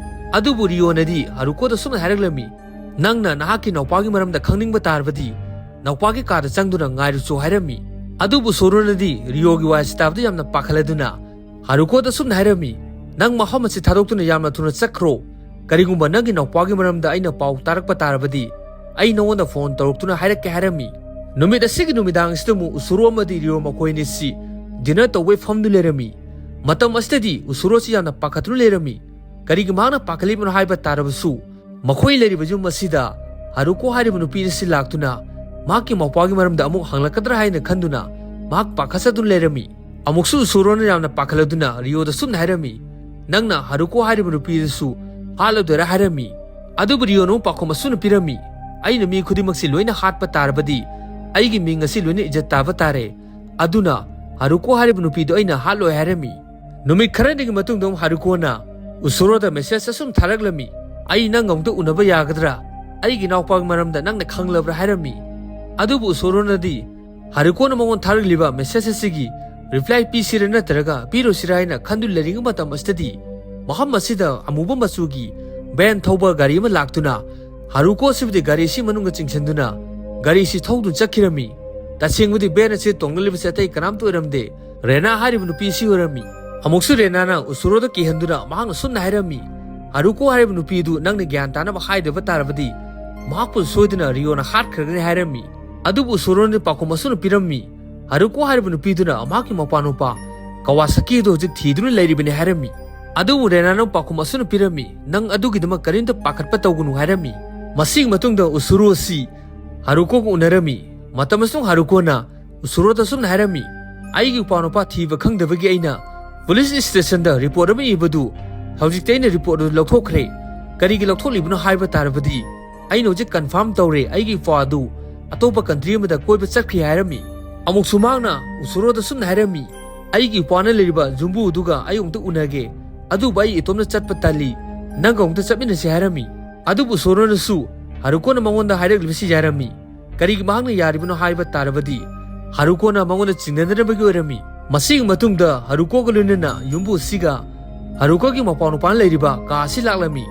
ꯑꯗꯨꯕꯨ ꯔꯤꯌꯣꯅꯗꯤ ꯍꯥꯔꯨꯀꯣꯗ ꯁꯨꯝꯅ ꯍꯥꯏꯔꯛꯂꯝꯃꯤ, "ꯅꯪꯅ ꯅꯍꯥꯛꯀꯤ ꯅꯧꯄꯥꯒꯤ ꯃꯔꯝꯗ ꯈꯪꯅꯤꯡꯕ ꯇꯥꯔꯕꯗꯤ ꯅꯧꯄꯥꯒꯤ ꯀꯥꯗ ꯆꯪꯗꯨꯅ ꯉꯥꯏꯔꯨꯆꯣ" ꯍꯥꯏꯔꯝꯃꯤ꯫ ꯑꯗꯨꯕꯨ ꯎꯁꯨꯔꯣꯅꯗꯤ ꯔꯤꯌꯣꯒꯤ ꯋꯥꯍꯩꯁꯤ ꯇꯥꯕꯗ ꯌꯥꯝꯅ ꯄꯥꯈꯠꯂꯗꯨꯅ ꯍꯥꯔꯨꯀꯣꯗ ꯁꯨꯝꯅ ꯍꯥꯏꯔꯝꯃꯤ, "ꯅꯪ ꯃꯐꯝ ꯑꯁꯤ ꯊꯥꯗꯣꯛꯇꯨꯅ ꯌꯥꯝꯅ ꯊꯨꯅ ꯆꯠꯈ꯭ꯔꯣ꯫ ꯀꯔꯤꯒꯨꯝꯕ ꯅꯪꯒꯤ ꯅꯧꯄꯥꯒꯤ ꯃꯔꯝꯗ ꯑꯩꯅ ꯄꯥꯎ ꯇꯥꯔꯛꯄ ꯇꯥꯔꯕꯗꯤ ꯑꯩ ꯅꯉꯣꯟꯗ ꯐꯣꯟ ꯇꯧꯔꯛꯇꯨꯅ ꯍꯥꯏꯔꯛꯀꯦ" ꯍꯥꯏꯔꯝꯃꯤ꯫ ꯅꯨꯃꯤꯠ ꯑꯁꯤꯒꯤ ꯅꯨꯃꯤꯗꯥꯡ ꯑꯁꯤꯗ ꯑꯃꯨꯛ ꯎꯁꯨꯔꯣ ꯑꯃꯗꯤ ꯔꯤꯌꯣ ꯃꯈꯣꯏ ꯑꯅꯤꯁꯤ ꯗꯤꯅꯔ ꯇꯧꯕꯩ ꯐꯝꯗꯨ ꯂꯩꯔꯝꯃꯤ꯫ ꯃꯇꯝ ꯑꯁꯤꯗꯗꯤ ꯎꯁꯨꯔꯣꯁꯤ ꯌꯥꯝꯅ ꯄꯥꯈꯠꯇꯨꯅ ꯂꯩꯔꯝꯃꯤ꯫ ꯀꯔꯤꯒꯤ ꯃꯍꯥꯛꯅ ꯄꯥꯈꯠꯂꯤꯕꯅꯣ ꯍꯥꯏꯕ ꯇꯥꯔꯕꯁꯨ, ꯃꯈꯣꯏ ꯂꯩꯔꯤꯕ ꯌꯨꯝ ꯑꯁꯤꯗ ꯍꯥꯔꯨꯀꯣ ꯍꯥꯏꯔꯤꯕ ꯅꯨꯄꯤ ꯑꯁꯤ ꯂꯥꯛꯇꯨꯅ ꯃꯍꯥꯛꯀꯤ ꯃꯧꯄ꯭ꯋꯥꯒꯤ ꯃꯔꯝꯗ ꯑꯃꯨꯛ ꯍꯪꯂꯛꯀꯗ꯭ꯔꯥ ꯍꯥꯏꯅ ꯈꯟꯗꯨꯅ ꯃꯍꯥꯛ ꯄꯥꯈꯠꯆꯗꯨꯅ ꯂꯩꯔꯝꯃꯤ꯫ ꯑꯃꯨꯛꯁꯨ ꯎꯁꯨꯔꯣꯅ ꯌꯥꯝꯅ ꯄꯥꯈꯠꯂꯗꯨꯅ ꯔꯤꯌꯣꯗ ꯁꯨꯝꯅ ꯍꯥꯏꯔꯝꯃꯤ, "ꯅꯪꯅ ꯍꯥꯔꯨꯀꯣ ꯍꯥꯏꯔꯤꯕ ꯅꯨꯄꯤ ꯑꯗꯨꯁꯨ ꯍꯥꯠꯂꯗꯣꯏꯔꯥ?" ꯍꯥꯏꯔꯝꯃꯤ꯫ ꯑꯗꯨꯕꯨ ꯔꯤꯌꯣꯅ ꯑꯃꯨꯛ ꯄꯥꯎꯈꯨꯝ ꯑꯁꯨꯝꯅ ꯄꯤꯔꯝꯃꯤ, "ꯑꯩꯅ ꯃꯤ ꯈꯨꯗꯤꯡꯃꯛꯁꯤ ꯂꯣꯏꯅ ꯍꯥꯠꯄ ꯇꯥꯔꯕꯗꯤ ꯑꯩꯒꯤ ꯃꯤꯡ ꯑꯁꯤ ꯂꯣꯏꯅ ꯏꯖꯠ ꯇꯥꯕ ꯇꯥꯔꯦ꯫ ꯑꯗꯨꯅ ꯍꯥꯔꯨꯀꯣ ꯍꯥꯏꯔꯤꯕ ꯅꯨꯄꯤꯗꯨ ꯑꯩꯅ ꯍꯥꯠꯂꯣꯏ" ꯍꯥꯏꯔꯝꯃꯤ꯫ ꯅꯨꯃꯤꯠ ꯈꯔꯅꯤꯒꯤ ꯃꯇꯨꯡꯗ ꯑꯃꯨꯛ ꯍꯥꯔꯨꯀꯣꯅ ꯎꯁꯨꯔꯣꯗ ꯃꯦꯁꯦꯖ ꯑꯁꯨꯝ ꯊꯥꯔꯛꯂꯝꯃꯤ, "ꯑꯩ ꯅꯪꯒ ꯑꯃꯨꯛꯇ ꯎꯅꯕ ꯌꯥꯒꯗ꯭ꯔꯥ? ꯑꯩꯒꯤ ꯏꯅꯥꯎꯄꯥꯒꯤ ꯃꯔꯝꯗ ꯅꯪꯅ ꯈꯪꯂꯕ꯭ꯔꯥ?" ꯍꯥꯏꯔꯝꯃꯤ꯫ ꯑꯗꯨꯕꯨ ꯎꯁꯨꯔꯣꯅꯗꯤ ꯍꯥꯔꯨꯀꯣꯅ ꯃꯉꯣꯟꯗ ꯊꯥꯔꯛꯂꯤꯕ ꯃꯦꯁꯦꯖ ꯑꯁꯤꯒꯤ ꯔꯤꯄ꯭ꯂꯥꯏ ꯄꯤꯁꯤꯔ ꯅꯠꯇ꯭ꯔꯒ ꯄꯤꯔꯣꯏꯁꯤꯔ ꯍꯥꯏꯅ ꯈꯟꯗꯨꯅ ꯂꯩꯔꯤꯉꯩ ꯃꯇꯝ ꯑꯁꯤꯗꯗꯤ ꯃꯐꯝ ꯑꯁꯤꯗ ꯑꯃꯨꯕ ꯃꯆꯨꯒꯤ ꯚꯦꯟ ꯊꯧꯕ ꯒꯥꯔꯤ ꯑꯃ ꯂꯥꯛꯇꯨꯅ ꯍꯥꯔꯨꯀꯣ ꯑꯁꯤꯕꯨꯗꯤ ꯒꯥꯔꯤ ꯑꯁꯤ ꯃꯅꯨꯡꯗ ꯆꯤꯡꯁꯤꯟꯗꯨꯅ ꯒꯥꯔꯤ ꯑꯁꯤ ꯊꯧꯗꯨꯅ ꯆꯠꯈꯤꯔꯝꯃꯤ꯫ ꯇꯁꯦꯡꯕꯗꯤ ꯚꯦꯟ ꯑꯁꯤ ꯇꯣꯡꯂꯤꯕꯁꯤ ꯑꯇꯩ ꯀꯅꯥꯝꯇ ꯑꯣꯏꯔꯝꯗꯦ, ꯔꯦꯅꯥ ꯍꯥꯏꯔꯤꯕ ꯅꯨꯄꯤ ꯑꯁꯤ ꯑꯣꯏꯔꯝꯃꯤ꯫ ꯑꯃꯨꯛꯁꯨ ꯔꯦꯅꯥꯅ ꯎꯁꯨꯔꯣꯗ ꯀꯤꯍꯟꯗꯨꯅ ꯃꯍꯥꯛꯅ ꯁꯨꯝꯅ ꯍꯥꯏꯔꯝꯃꯤ, "ꯍꯥꯔꯨꯀꯣ ꯍꯥꯏꯔꯤꯕ ꯅꯨꯄꯤ ꯑꯗꯨ ꯅꯪꯅ ꯒ꯭ꯌꯥꯟ ꯇꯥꯅꯕ ꯍꯥꯏꯗꯕ ꯇꯥꯔꯕꯗꯤ ꯃꯍꯥꯛꯄꯨ ꯁꯣꯏꯗꯅ ꯔꯤꯌꯣꯅ ꯍꯥꯠꯈ꯭ꯔꯒꯅꯤ" ꯍꯥꯏꯔꯝꯃꯤ꯫ ꯑꯗꯨꯕꯨ ꯎꯁꯨꯔꯣꯅ ꯄꯥꯎꯈꯨꯝ ꯑꯁꯨꯝꯅ ꯄꯤꯔꯝꯃꯤ, "ꯍꯥꯔꯨꯀꯣ ꯍꯥꯏꯔꯤꯕ ꯅꯨꯄꯤꯗꯨꯅ ꯃꯍꯥꯛꯀꯤ ꯃꯄꯥꯅꯨꯄꯥ ꯀꯋꯥꯁꯥꯀꯤ ꯑꯗꯨ ꯍꯧꯖꯤꯛ ꯊꯤꯗꯨꯅ ꯂꯩꯔꯤꯕꯅꯤ" ꯍꯥꯏꯔꯝꯃꯤ꯫ ꯑꯗꯨꯕꯨ ꯔꯦꯅꯥꯅ ꯄꯥꯎꯈꯨꯝ ꯑꯁꯨꯝꯅ ꯄꯤꯔꯝꯃꯤ, "ꯅꯪ ꯑꯗꯨꯒꯤꯗꯃꯛ ꯀꯔꯤꯝꯇ ꯄꯥꯈꯠꯄ ꯇꯧꯒꯅꯨ" ꯍꯥꯏꯔꯝꯃꯤ꯫ ꯃꯁꯤꯒꯤ ꯃꯇꯨꯡꯗ ꯎꯁꯨꯔꯣ ꯑꯁꯤ ꯍꯥꯔꯨꯀꯣꯒ ꯎꯅꯔꯝꯃꯤ꯫ ꯃꯇꯝ ꯑꯁꯤꯗ ꯍꯥꯔꯨꯀꯣꯅ ꯎꯁꯨꯔꯣꯗ ꯁꯨꯝꯅ ꯍꯥꯏꯔꯝꯃꯤ, "ꯑꯩꯒꯤ ꯏꯄ꯭ꯋꯥꯅꯨꯄꯥ ꯊꯤꯕ ꯈꯪꯗꯕꯒꯤ ꯑꯩꯅ ꯄꯨꯂꯤꯁ ꯁ꯭ꯇꯦꯁꯟꯗ ꯔꯤꯄꯣꯔꯠ ꯑꯃ ꯏꯕꯗꯨ ꯍꯧꯖꯤꯛꯇꯤ ꯑꯩꯅ ꯔꯤꯄꯣꯔꯠ ꯑꯗꯨ ꯂꯧꯊꯣꯛꯈ꯭ꯔꯦ꯫ ꯀꯔꯤꯒꯤ ꯂꯧꯊꯣꯛꯂꯤꯕꯅꯣ ꯍꯥꯏꯕ ꯇꯥꯔꯕꯗꯤ ꯑꯩꯅ ꯍꯧꯖꯤꯛ ꯀꯟꯐꯥꯔꯝ ꯇꯧꯔꯦ, ꯑꯩꯒꯤ ꯏꯄ꯭ꯋꯥ ꯑꯗꯨ ꯑꯇꯣꯞꯄ ꯀꯟꯇ꯭ꯔꯤ ꯑꯃꯗ ꯀꯣꯏꯕ ꯆꯠꯈ꯭ꯔꯦ" ꯍꯥꯏꯔꯝꯃꯤ꯫ ꯑꯃꯨꯛꯁꯨ ꯃꯍꯥꯛꯅ ꯎꯁꯨꯔꯣꯗ ꯁꯨꯝꯅ ꯍꯥꯏꯔꯝꯃꯤ, "ꯑꯩꯒꯤ ꯏꯄ꯭ꯋꯥꯅ ꯂꯩꯔꯤꯕ ꯌꯨꯝꯕꯨ ꯑꯗꯨꯒ ꯑꯩ ꯑꯃꯨꯛꯇ ꯎꯅꯒꯦ, ꯑꯗꯨꯕꯨ ꯑꯩ ꯏꯇꯣꯝꯇ ꯆꯠꯄ ꯇꯜꯂꯤ, ꯅꯪꯒ ꯑꯃꯨꯛꯇ ꯆꯠꯃꯤꯟꯅꯁꯤ" ꯍꯥꯏꯔꯝꯃꯤ꯫ ꯑꯗꯨꯕꯨ ꯎꯁꯨꯔꯣꯅꯁꯨ ꯍꯥꯔꯨꯀꯣꯅ ꯃꯉꯣꯟꯗ ꯍꯥꯏꯔꯛꯂꯤꯕꯁꯤ ꯌꯥꯔꯝꯃꯤ꯫ ꯀꯔꯤꯒꯤ ꯃꯍꯥꯛꯅ ꯌꯥꯔꯤꯕꯅꯣ ꯍꯥꯏꯕ ꯇꯥꯔꯕꯗꯤ ꯍꯥꯔꯨꯀꯣꯅ ꯃꯉꯣꯟꯗ ꯆꯤꯡꯅꯅꯕꯒꯤ ꯑꯣꯏꯔꯝꯃꯤ꯫ ꯃꯁꯤꯒꯤ ꯃꯇꯨꯡꯗ ꯍꯥꯔꯨꯀꯣꯒ ꯂꯣꯏꯅꯅ ꯌꯨꯝꯕꯨ ꯑꯁꯤꯒ ꯍꯥꯔꯨꯀꯣꯒꯤ ꯃꯄꯥꯎ ꯅꯨꯄꯥꯅ ꯂꯩꯔꯤꯕ ꯀꯥ ꯑꯁꯤ ꯂꯥꯛꯂꯝꯃꯤ꯫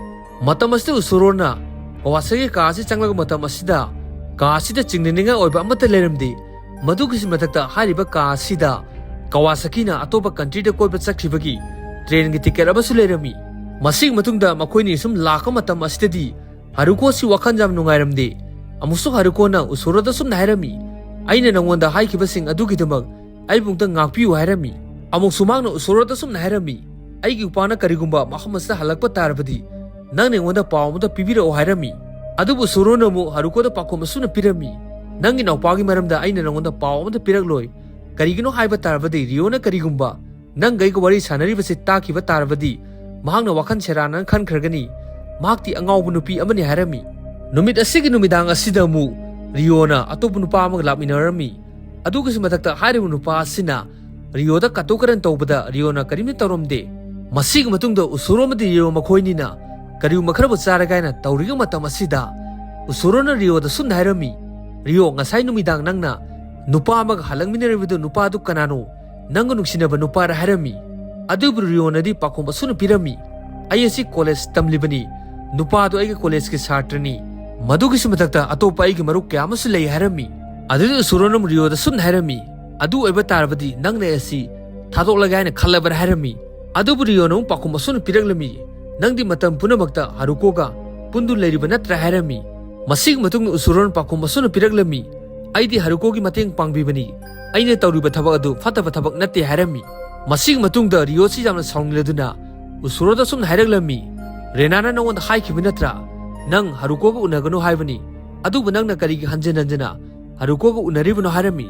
ꯃꯇꯝ ꯑꯁꯤꯗ ꯎꯁꯨꯔꯣꯅ ꯀꯋꯥꯁꯥꯀꯤ ꯀꯥ ꯑꯁꯤ ꯆꯪꯂꯛꯄ ꯃꯇꯝ ꯑꯁꯤꯗ ꯀꯥ ꯑꯁꯤꯗ ꯆꯤꯡꯅꯅꯤꯡꯉꯥꯏ ꯑꯣꯏꯕ ꯑꯃꯠꯇ ꯂꯩꯔꯝꯗꯦ꯫ ꯃꯗꯨꯒꯤ ꯃꯊꯛꯇ ꯍꯥꯏꯔꯤꯕ ꯀꯥ ꯑꯁꯤꯗ ꯀꯋꯥꯁꯥꯀꯤꯅ ꯑꯇꯣꯞꯄ ꯀꯟꯇ꯭ꯔꯤꯗ ꯀꯣꯏꯕ ꯆꯠꯈꯤꯕꯒꯤ ꯇ꯭ꯔꯦꯟꯒꯤ ꯇꯤꯀꯦꯠ ꯑꯃꯁꯨ ꯂꯩꯔꯝꯃꯤ꯫ ꯃꯁꯤꯒꯤ ꯃꯇꯨꯡꯗ ꯃꯈꯣꯏꯅꯤ ꯁꯨꯝ ꯂꯥꯛꯄ ꯃꯇꯝ ꯑꯁꯤꯗꯗꯤ ꯍꯥꯔꯨꯀꯣ ꯑꯁꯤ ꯋꯥꯈꯜ ꯌꯥꯝ ꯅꯨꯡꯉꯥꯏꯔꯝꯗꯦ꯫ ꯑꯃꯨꯛꯁꯨ ꯍꯥꯔꯨꯀꯣꯅ ꯎꯁꯨꯔꯣꯗ ꯁꯨꯝꯅ ꯍꯥꯏꯔꯝꯃꯤ, "ꯑꯩꯅ ꯅꯉꯣꯟꯗ ꯍꯥꯏꯈꯤꯕꯁꯤꯡ ꯑꯗꯨꯒꯤꯗꯃꯛ ꯑꯩꯕꯨ ꯑꯃꯨꯛꯇ ꯉꯥꯛꯄꯤꯌꯨ" ꯍꯥꯏꯔꯝꯃꯤ꯫ ꯑꯃꯨꯛꯁꯨ ꯃꯍꯥꯛꯅ ꯎꯁꯣꯔꯣꯗ ꯁꯨꯝꯅ ꯍꯥꯏꯔꯝꯃꯤ, "ꯑꯩꯒꯤ ꯅꯨꯄꯥꯅ ꯀꯔꯤꯒꯨꯝꯕ ꯃꯐꯝ ꯑꯁꯤꯗ ꯍꯜꯂꯛꯄ ꯇꯥꯔꯕꯗꯤ, ꯅꯪꯅ ꯑꯩꯉꯣꯟꯗ ꯄꯥꯎ ꯑꯃꯇ ꯄꯤꯕꯤꯔꯛꯑꯣ" ꯍꯥꯏꯔꯝꯃꯤ꯫ ꯑꯗꯨꯕꯨ ꯎꯁꯣꯔꯣꯅ ꯑꯃꯨꯛ ꯍꯥꯔꯨꯀꯣꯗ ꯄꯥꯎꯈꯨꯝ ꯑꯁꯨꯝꯅ ꯄꯤꯔꯝꯃꯤ, "ꯅꯪꯒꯤ ꯅꯥꯎꯄꯥꯒꯤ ꯃꯔꯝꯗ ꯑꯩꯅ ꯅꯉꯣꯟꯗ ꯄꯥꯎ ꯑꯃꯇ ꯄꯤꯔꯛꯂꯣꯏ꯫ ꯀꯔꯤꯒꯤꯅꯣ ꯍꯥꯏꯕ ꯇꯥꯔꯕꯗꯤ, ꯔꯤꯌꯣꯅ ꯀꯔꯤꯒꯨꯝꯕ ꯅꯪꯒ ꯑꯩꯒ ꯋꯥꯔꯤ ꯁꯥꯟꯅꯔꯤꯕꯁꯤ ꯇꯥꯈꯤꯕ ꯇꯥꯔꯕꯗꯤ, ꯃꯍꯥꯛꯅ ꯋꯥꯈꯜ ꯁꯦꯔꯥꯟꯅꯅ ꯈꯟꯈ꯭ꯔꯒꯅꯤ꯫ ꯃꯍꯥꯛꯇꯤ ꯑꯉꯥꯎꯕ ꯅꯨꯄꯤ ꯑꯃꯅꯤ" ꯍꯥꯏꯔꯝꯃꯤ꯫ ꯅꯨꯃꯤꯠ ꯑꯁꯤꯒꯤ ꯅꯨꯃꯤꯗꯥꯡ ꯑꯁꯤꯗ ꯑꯃꯨꯛ ꯔꯤꯌꯣꯅ ꯑꯇꯣꯞꯄ ꯅꯨꯄꯥ ꯑꯃꯒ ꯂꯥꯛꯃꯤꯟꯅꯔꯝꯃꯤ꯫ ꯑꯗꯨꯒꯤꯁꯨ ꯃꯊꯛꯇ ꯍꯥꯏꯔꯤꯕ ꯅꯨꯄꯥ ꯑꯁꯤꯅ ꯔꯤꯌꯣꯗ ꯀꯇꯨ ꯀꯔꯟ ꯇꯧꯕꯗ ꯔꯤꯌꯣꯅ ꯀꯔꯤꯝꯇ ꯇꯧꯔꯝꯗꯦ꯫ ꯃꯁꯤꯒꯤ ꯃꯇꯨꯡꯗ ꯎꯁꯣꯔꯣ ꯑꯃꯗꯤ ꯔꯤꯌꯣ ꯃꯈꯣꯏꯅꯤꯅ ꯀꯔꯤꯒꯨꯝꯕ ꯈꯔꯕꯨ ꯆꯥꯔꯒ ꯍꯥꯏꯅ ꯇꯧꯔꯤꯉꯩ ꯃꯇꯝ ꯑꯁꯤꯗ ꯎꯁꯣꯔꯣꯅ ꯔꯤꯌꯣꯗ ꯁꯨꯝꯅ ꯍꯥꯏꯔꯝꯃꯤ, "ꯔꯤꯌꯣ, ꯉꯁꯥꯏ ꯅꯨꯃꯤꯗꯥꯡ ꯅꯪꯅ ꯅꯨꯄꯥ ꯑꯃꯒ ꯍꯜꯂꯛꯃꯤꯟꯅꯔꯤꯕꯗꯨ ꯅꯨꯄꯥꯗꯨ ꯀꯅꯥꯅꯣ? ꯅꯪꯒ ꯅꯨꯡꯁꯤꯅꯕ ꯅꯨꯄꯥꯔ?" ꯍꯥꯏꯔꯝꯃꯤ꯫ ꯑꯗꯨꯕꯨ ꯔꯤꯌꯣꯅꯗꯤ ꯄꯥꯎꯈꯨꯝ ꯑꯁꯨꯝꯅ ꯄꯤꯔꯝꯃꯤ, "ꯑꯩ ꯑꯁꯤ ꯀꯣꯂꯦꯖ ꯇꯝꯂꯤꯕꯅꯤ꯫ ꯅꯨꯄꯥꯗꯨ ꯑꯩꯒꯤ ꯀꯣꯂꯦꯖꯀꯤ ꯁꯥꯇ꯭ꯔꯅꯤ꯫ ꯃꯗꯨꯒꯤꯁꯨ ꯃꯊꯛꯇ ꯑꯇꯣꯞꯄ ꯑꯩꯒꯤ ꯃꯔꯨꯞ ꯀꯌꯥ ꯑꯃꯁꯨ ꯂꯩ" ꯍꯥꯏꯔꯝꯃꯤ꯫ ꯑꯗꯨꯗ ꯎꯁꯣꯔꯣꯅ ꯔꯤꯌꯣꯗ ꯁꯨꯝꯅ ꯍꯥꯏꯔꯝꯃꯤ, "ꯑꯗꯨ ꯑꯣꯏꯕ ꯇꯥꯔꯕꯗꯤ ꯅꯪꯅ ꯑꯩ ꯑꯁꯤ ꯊꯥꯗꯣꯛꯂꯒꯦ ꯍꯥꯏꯅ ꯈꯜꯂꯕ꯭ꯔꯥ?" ꯍꯥꯏꯔꯝꯃꯤ꯫ ꯑꯗꯨꯕꯨ ꯔꯤꯌꯣꯅ ꯑꯃꯨꯛ ꯄꯥꯎꯈꯨꯝ ꯑꯁꯨꯝꯅ ꯄꯤꯔꯛꯂꯝꯃꯤ, "ꯅꯪꯗꯤ ꯃꯇꯝ ꯄꯨꯝꯅꯃꯛꯇ ꯍꯥꯔꯨꯀꯣꯒ ꯄꯨꯟꯗꯨꯅ ꯂꯩꯔꯤꯕ ꯅꯠꯇ꯭ꯔꯥ?" ꯍꯥꯏꯔꯝꯃꯤ꯫ ꯃꯁꯤꯒꯤ ꯃꯇꯨꯡꯗ ꯎꯁꯣꯔꯣꯅ ꯄꯥꯎꯈꯨꯝ ꯑꯁꯨꯝꯅ ꯄꯤꯔꯛꯂꯝꯃꯤ, "ꯑꯩꯗꯤ ꯍꯥꯔꯨꯀꯣꯒꯤ ꯃꯇꯦꯡ ꯄꯥꯡꯕꯤꯕꯅꯤ꯫ ꯑꯩꯅ ꯇꯧꯔꯤꯕ ꯊꯕꯛ ꯑꯗꯨ ꯐꯠꯇꯕ ꯊꯕꯛ ꯅꯠꯇꯦ" ꯍꯥꯏꯔꯝꯃꯤ꯫ ꯃꯁꯤꯒꯤ ꯃꯇꯨꯡꯗ ꯔꯤꯌꯣꯁꯤ ꯌꯥꯝꯅ ꯁꯥꯎꯅꯤꯡꯂꯗꯨꯅ ꯎꯁꯣꯔꯣꯗ ꯑꯁꯨꯝꯅ ꯍꯥꯏꯔꯛꯂꯝꯃꯤ, "ꯔꯦꯅꯥꯅ ꯅꯉꯣꯟꯗ ꯍꯥꯏꯈꯤꯕ ꯅꯠꯇ꯭ꯔꯥ, ꯅꯪ ꯍꯥꯔꯨꯀꯣꯒ ꯎꯅꯒꯅꯨ ꯍꯥꯏꯕꯅꯤ? ꯑꯗꯨꯕꯨ ꯅꯪꯅ ꯀꯔꯤꯒꯤ ꯍꯟꯖꯤꯟ ꯍꯟꯖꯤꯟꯅ ꯍꯥꯔꯨꯀꯣꯒ ꯎꯅꯔꯤꯕꯅꯣ?" ꯍꯥꯏꯔꯝꯃꯤ꯫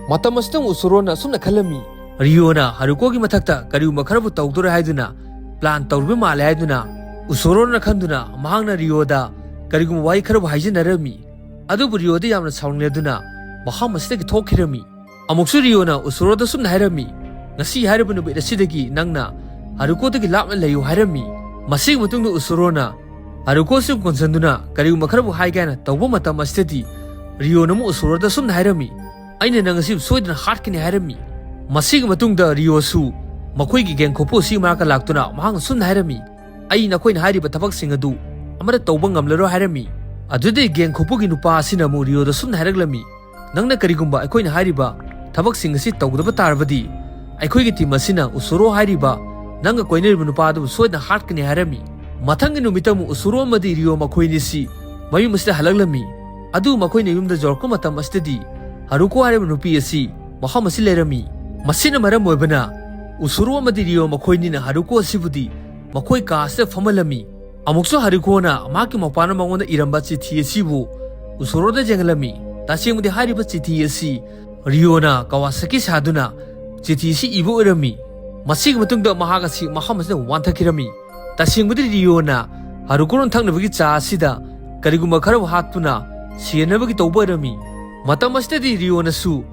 ꯃꯇꯝ ꯑꯁꯤꯗ ꯑꯃꯨꯛ ꯎꯁꯣꯔꯣꯅ ꯑꯁꯨꯝꯅ ꯈꯜꯂꯝꯃꯤ, ꯔꯤꯌꯣꯅ ꯍꯥꯔꯨꯀꯣꯒꯤ ꯃꯊꯛꯇ ꯀꯔꯤꯒꯨꯝꯕ ꯈꯔꯕꯨ ꯇꯧꯗꯣꯔꯦ ꯍꯥꯏꯗꯨꯅ ꯄ꯭ꯂꯥꯟ ꯇꯧꯔꯤꯕ ꯃꯥꯜꯂꯦ ꯍꯥꯏꯗꯨꯅ ꯎꯁꯣꯔꯣꯅ ꯈꯟꯗꯨꯅ ꯃꯍꯥꯛꯅ ꯔꯤꯌꯣꯗ ꯀꯔꯤꯒꯨꯝꯕ ꯋꯥꯍꯩ ꯈꯔꯕꯨ ꯍꯥꯏꯖꯤꯟꯅꯔꯝꯃꯤ꯫ ꯑꯗꯨꯕꯨ ꯔꯤꯌꯣꯗꯤ ꯌꯥꯝꯅ ꯁꯥꯎꯅꯤꯡꯂꯗꯨꯅ ꯃꯐꯝ ꯑꯁꯤꯗꯒꯤ ꯊꯣꯛꯈꯤꯔꯝꯃꯤ꯫ ꯑꯃꯨꯛꯁꯨ ꯔꯤꯌꯣꯅ ꯎꯁꯣꯔꯣꯗ ꯁꯨꯝꯅ ꯍꯥꯏꯔꯝꯃꯤ, "ꯉꯁꯤ ꯍꯥꯏꯔꯤꯕ ꯅꯨꯃꯤꯠ ꯑꯁꯤꯗꯒꯤ ꯅꯪꯅ ꯍꯥꯔꯨꯀꯣꯗꯒꯤ ꯂꯥꯞꯅ ꯂꯩꯌꯨ" ꯍꯥꯏꯔꯝꯃꯤ꯫ ꯃꯁꯤꯒꯤ ꯃꯇꯨꯡꯗ ꯎꯁꯣꯔꯣꯅ ꯍꯥꯔꯨꯀꯣꯁꯨ ꯀꯣꯟꯁꯤꯟꯗꯨꯅ ꯀꯔꯤꯒꯨꯝꯕ ꯈꯔꯕꯨ ꯍꯥꯏꯒꯦ ꯍꯥꯏꯅ ꯇꯧꯕ ꯃꯇꯝ ꯑꯁꯤꯗꯗꯤ ꯔꯤꯌꯣꯅ ꯑꯃꯨꯛ ꯎꯁꯣꯔꯣꯗ ꯁꯨꯝꯅ ꯍꯥꯏꯔꯝꯃꯤ, "ꯑꯩꯅ ꯅꯪ ꯑꯁꯤ ꯁꯣꯏꯗꯅ ꯍꯥꯠꯀꯅꯤ" ꯍꯥꯏꯔꯝꯃꯤ꯫ ꯃꯁꯤꯒꯤ ꯃꯇꯨꯡꯗ ꯔꯤꯌꯣꯁꯨ ꯃꯈꯣꯏꯒꯤ ꯒꯦꯡ ꯈꯣꯄꯨ ꯑꯁꯤꯒꯤ ꯃꯅꯥꯛꯇ ꯂꯥꯛꯇꯨꯅ ꯃꯍꯥꯛꯅ ꯁꯨꯝꯅ ꯍꯥꯏꯔꯝꯃꯤ, "ꯑꯩ ꯅꯈꯣꯏꯅ ꯍꯥꯏꯔꯤꯕ ꯊꯕꯛꯁꯤꯡ ꯑꯗꯨ ꯑꯃꯠꯇ ꯇꯧꯕ ꯉꯝꯂꯔꯣꯏ" ꯍꯥꯏꯔꯝꯃꯤ꯫ ꯑꯗꯨꯗꯩ ꯒꯦꯡ ꯈꯣꯄꯨꯒꯤ ꯅꯨꯄꯥ ꯑꯁꯤꯅ ꯑꯃꯨꯛ ꯔꯤꯌꯣꯗ ꯁꯨꯝꯅ ꯍꯥꯏꯔꯛꯂꯝꯃꯤ, "ꯅꯪꯅ ꯀꯔꯤꯒꯨꯝꯕ ꯑꯩꯈꯣꯏꯅ ꯍꯥꯏꯔꯤꯕ ꯊꯕꯛꯁꯤꯡ ꯑꯁꯤ ꯇꯧꯗꯕ ꯇꯥꯔꯕꯗꯤ, ꯑꯩꯈꯣꯏꯒꯤ ꯇꯤꯝ ꯑꯁꯤꯅ ꯎꯁꯣꯔꯣ ꯍꯥꯏꯔꯤꯕ ꯅꯪꯒ ꯀꯣꯏꯅꯔꯤꯕ ꯅꯨꯄꯥ ꯑꯗꯨꯕꯨ ꯁꯣꯏꯗꯅ ꯍꯥꯠꯀꯅꯤ" ꯍꯥꯏꯔꯝꯃꯤ꯫ ꯃꯊꯪꯒꯤ ꯅꯨꯃꯤꯠꯇ ꯑꯃꯨꯛ ꯎꯁꯣꯔꯣ ꯑꯃꯗꯤ ꯔꯤꯌꯣ ꯃꯈꯣꯏꯅꯤꯁꯤ ꯃꯌꯨꯝ ꯑꯁꯤꯗ ꯍꯜꯂꯛꯂꯝꯃꯤ꯫ ꯑꯗꯨ ꯃꯈꯣꯏꯅ ꯌꯨꯝꯗ ꯌꯧꯔꯛꯄ ꯃꯇꯝ ꯑꯁꯤꯗꯗꯤ ꯍꯥꯔꯨꯀꯣ ꯍꯥꯏꯔꯤꯕ ꯅꯨꯄꯤ ꯑꯁꯤ ꯃꯐꯝ ꯑꯁꯤ ꯂꯩꯔꯝꯃꯤ꯫ ꯃꯁꯤꯅ ꯃꯔꯝ ꯑꯣꯏꯕꯅ ꯎꯁꯣꯔꯣ ꯑꯃꯗꯤ ꯔꯤꯌꯣ ꯃꯈꯣꯏꯅꯤꯅ ꯍꯥꯔꯨꯀꯣ ꯑꯁꯤꯕꯨꯗꯤ ꯃꯈꯣꯏ ꯀꯥ ꯑꯁꯤꯗ ꯐꯝꯍꯜꯂꯝꯃꯤ꯫ ꯑꯃꯨꯛꯁꯨ ꯍꯥꯔꯨꯀꯣꯅ ꯃꯍꯥꯛꯀꯤ ꯃꯄꯥꯅ ꯃꯉꯣꯟꯗ ꯏꯔꯝꯕ ꯆꯤꯊꯤ ꯑꯁꯤꯕꯨ ꯎꯁꯣꯔꯣꯗ ꯌꯦꯡꯍꯜꯂꯝꯃꯤ꯫ ꯇꯁꯦꯡꯕꯗꯤ ꯍꯥꯏꯔꯤꯕ ꯆꯤꯊꯤ ꯑꯁꯤ ꯔꯤꯌꯣꯅ ꯀꯋꯥꯁꯥꯀꯤ ꯁꯥꯗꯨꯅ ꯆꯤꯊꯤ ꯑꯁꯤ ꯏꯕ ꯑꯣꯏꯔꯝꯃꯤ꯫ ꯃꯁꯤꯒꯤ ꯃꯇꯨꯡꯗ ꯃꯍꯥꯛ ꯑꯁꯤ ꯃꯐꯝ ꯑꯁꯤꯗ ꯋꯥꯟꯊꯈꯤꯔꯝꯃꯤ꯫ ꯇꯁꯦꯡꯕꯗꯤ ꯔꯤꯌꯣꯅ ꯍꯥꯔꯨꯀꯣꯅ ꯊꯛꯅꯕꯒꯤ ꯆꯥ ꯑꯁꯤꯗ ꯀꯔꯤꯒꯨꯝꯕ ꯈꯔꯕꯨ ꯍꯥꯞꯇꯨꯅ ꯁꯤꯍꯟꯅꯕꯒꯤ ꯇꯧꯕ ꯑꯣꯏꯔꯝꯃꯤ꯫ ꯃꯇꯝ ꯑꯁꯤꯗꯗꯤ ꯔꯤꯌꯣꯅꯁꯨ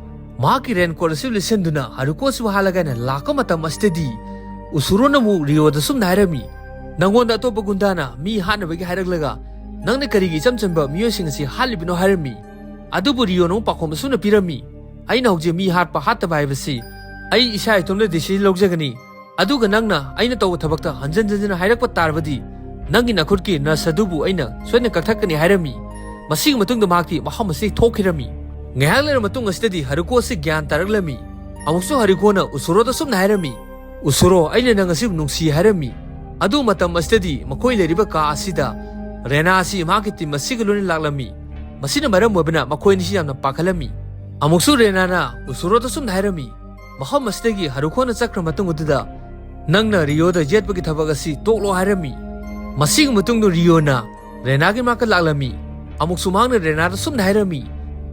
ꯃꯍꯥꯛꯀꯤ ꯔꯦꯟꯀꯣꯠ ꯑꯁꯤ ꯂꯤꯠꯁꯤꯟꯗꯨꯅ ꯍꯥꯔꯨꯀꯣ ꯑꯁꯤꯕꯨ ꯍꯥꯠꯂꯒꯦ ꯍꯥꯏꯅ ꯂꯥꯛꯄ ꯃꯇꯝ ꯑꯁꯤꯗꯗꯤ ꯎꯁꯨꯔꯣꯅ ꯑꯃꯨꯛ ꯔꯤꯌꯣꯗ ꯁꯨꯝꯅ ꯍꯥꯏꯔꯝꯃꯤ, "ꯅꯪꯉꯣꯟꯗ ꯑꯇꯣꯞꯄ ꯒꯨꯟꯗꯥꯅ ꯃꯤ ꯍꯥꯠꯅꯕꯒꯤ ꯍꯥꯏꯔꯛꯂꯒ ꯅꯪꯅ ꯀꯔꯤꯒꯤ ꯏꯆꯝ ꯆꯝꯕ ꯃꯤꯑꯣꯏꯁꯤꯡ ꯑꯁꯤ ꯍꯥꯠꯂꯤꯕꯅꯣ?" ꯍꯥꯏꯔꯝꯃꯤ꯫ ꯑꯗꯨꯕꯨ ꯔꯤꯌꯣꯅ ꯑꯃꯨꯛ ꯄꯥꯎꯈꯨꯝ ꯑꯁꯨꯝꯅ ꯄꯤꯔꯝꯃꯤ, "ꯑꯩꯅ ꯍꯧꯖꯤꯛ ꯃꯤ ꯍꯥꯠꯄ ꯍꯥꯠꯇꯕ ꯍꯥꯏꯕꯁꯤ ꯑꯩ ꯏꯁꯥ ꯏꯇꯣꯝꯇ decision ꯂꯧꯖꯒꯅꯤ꯫ ꯑꯗꯨꯒ ꯅꯪꯅ ꯑꯩꯅ ꯇꯧꯕ ꯊꯕꯛꯇ ꯍꯟꯖꯟ ꯍꯟꯖꯟꯅ ꯍꯥꯏꯔꯛꯄ ꯇꯥꯔꯕꯗꯤ ꯅꯪꯒꯤ ꯅꯈꯨꯠꯀꯤ ꯅꯁ ꯑꯗꯨꯕꯨ ꯑꯩꯅ ꯁꯣꯏꯗꯅ ꯀꯛꯊꯠꯀꯅꯤ" ꯍꯥꯏꯔꯝꯃꯤ꯫ ꯃꯁꯤꯒꯤ ꯃꯇꯨꯡꯗ ꯃꯍꯥꯛꯇꯤ ꯃꯐꯝ ꯑꯁꯤꯗꯒꯤ ꯊꯣꯛꯈꯤꯔꯝꯃꯤ꯫ ꯉꯥꯏꯍꯥꯛ ꯂꯩꯔꯕ ꯃꯇꯨꯡ ꯑꯁꯤꯗꯗꯤ ꯍꯥꯔꯨꯀꯣ ꯑꯁꯤ ꯒ꯭ꯌꯥꯟ ꯇꯥꯔꯛꯂꯝꯃꯤ꯫ ꯑꯃꯨꯛꯁꯨ ꯍꯥꯔꯨꯀꯣꯅ ꯎꯁꯨꯔꯣꯗ ꯁꯨꯝꯅ ꯍꯥꯏꯔꯝꯃꯤ, "ꯎꯁꯨꯔꯣ, ꯑꯩꯅ ꯅꯪ ꯑꯁꯤꯕꯨ ꯅꯨꯡꯁꯤ" ꯍꯥꯏꯔꯝꯃꯤ꯫ ꯑꯗꯨ ꯃꯇꯝ ꯑꯁꯤꯗꯗꯤ ꯃꯈꯣꯏ ꯂꯩꯔꯤꯕ ꯀꯥ ꯑꯁꯤꯗ ꯔꯦꯅꯥ ꯑꯁꯤ ꯃꯍꯥꯛꯀꯤ team ꯑꯁꯤꯒ ꯂꯣꯏꯅ ꯂꯥꯛꯂꯝꯃꯤ꯫ ꯃꯁꯤꯅ ꯃꯔꯝ ꯑꯣꯏꯕꯅ ꯃꯈꯣꯏ ꯑꯅꯤꯁꯤ ꯌꯥꯝꯅ ꯄꯥꯈꯠꯂꯝꯃꯤ꯫ ꯑꯃꯨꯛꯁꯨ ꯔꯦꯅꯥꯅ ꯎꯁꯨꯔꯣꯗ ꯁꯨꯝꯅ ꯍꯥꯏꯔꯝꯃꯤ, "ꯃꯐꯝ ꯑꯁꯤꯗꯒꯤ ꯍꯥꯔꯨꯀꯣꯅ ꯆꯠꯈ꯭ꯔ ꯃꯇꯨꯡ ꯑꯗꯨꯗ ꯅꯪꯅ ꯔꯤꯌꯣꯗ ꯌꯦꯠꯄꯒꯤ ꯊꯕꯛ ꯑꯁꯤ ꯇꯣꯛꯂꯣ" ꯍꯥꯏꯔꯝꯃꯤ꯫ ꯃꯁꯤꯒꯤ ꯃꯇꯨꯡꯗ ꯔꯤꯌꯣꯅ ꯔꯦꯅꯥꯒꯤ ꯃꯅꯥꯛꯇ ꯂꯥꯛꯂꯝꯃꯤ꯫ ꯑꯃꯨꯛꯁꯨ ꯃꯍꯥꯛꯅ ꯔꯦꯅꯥꯗ ꯁꯨꯝꯅ ꯍꯥꯏꯔꯝꯃꯤ,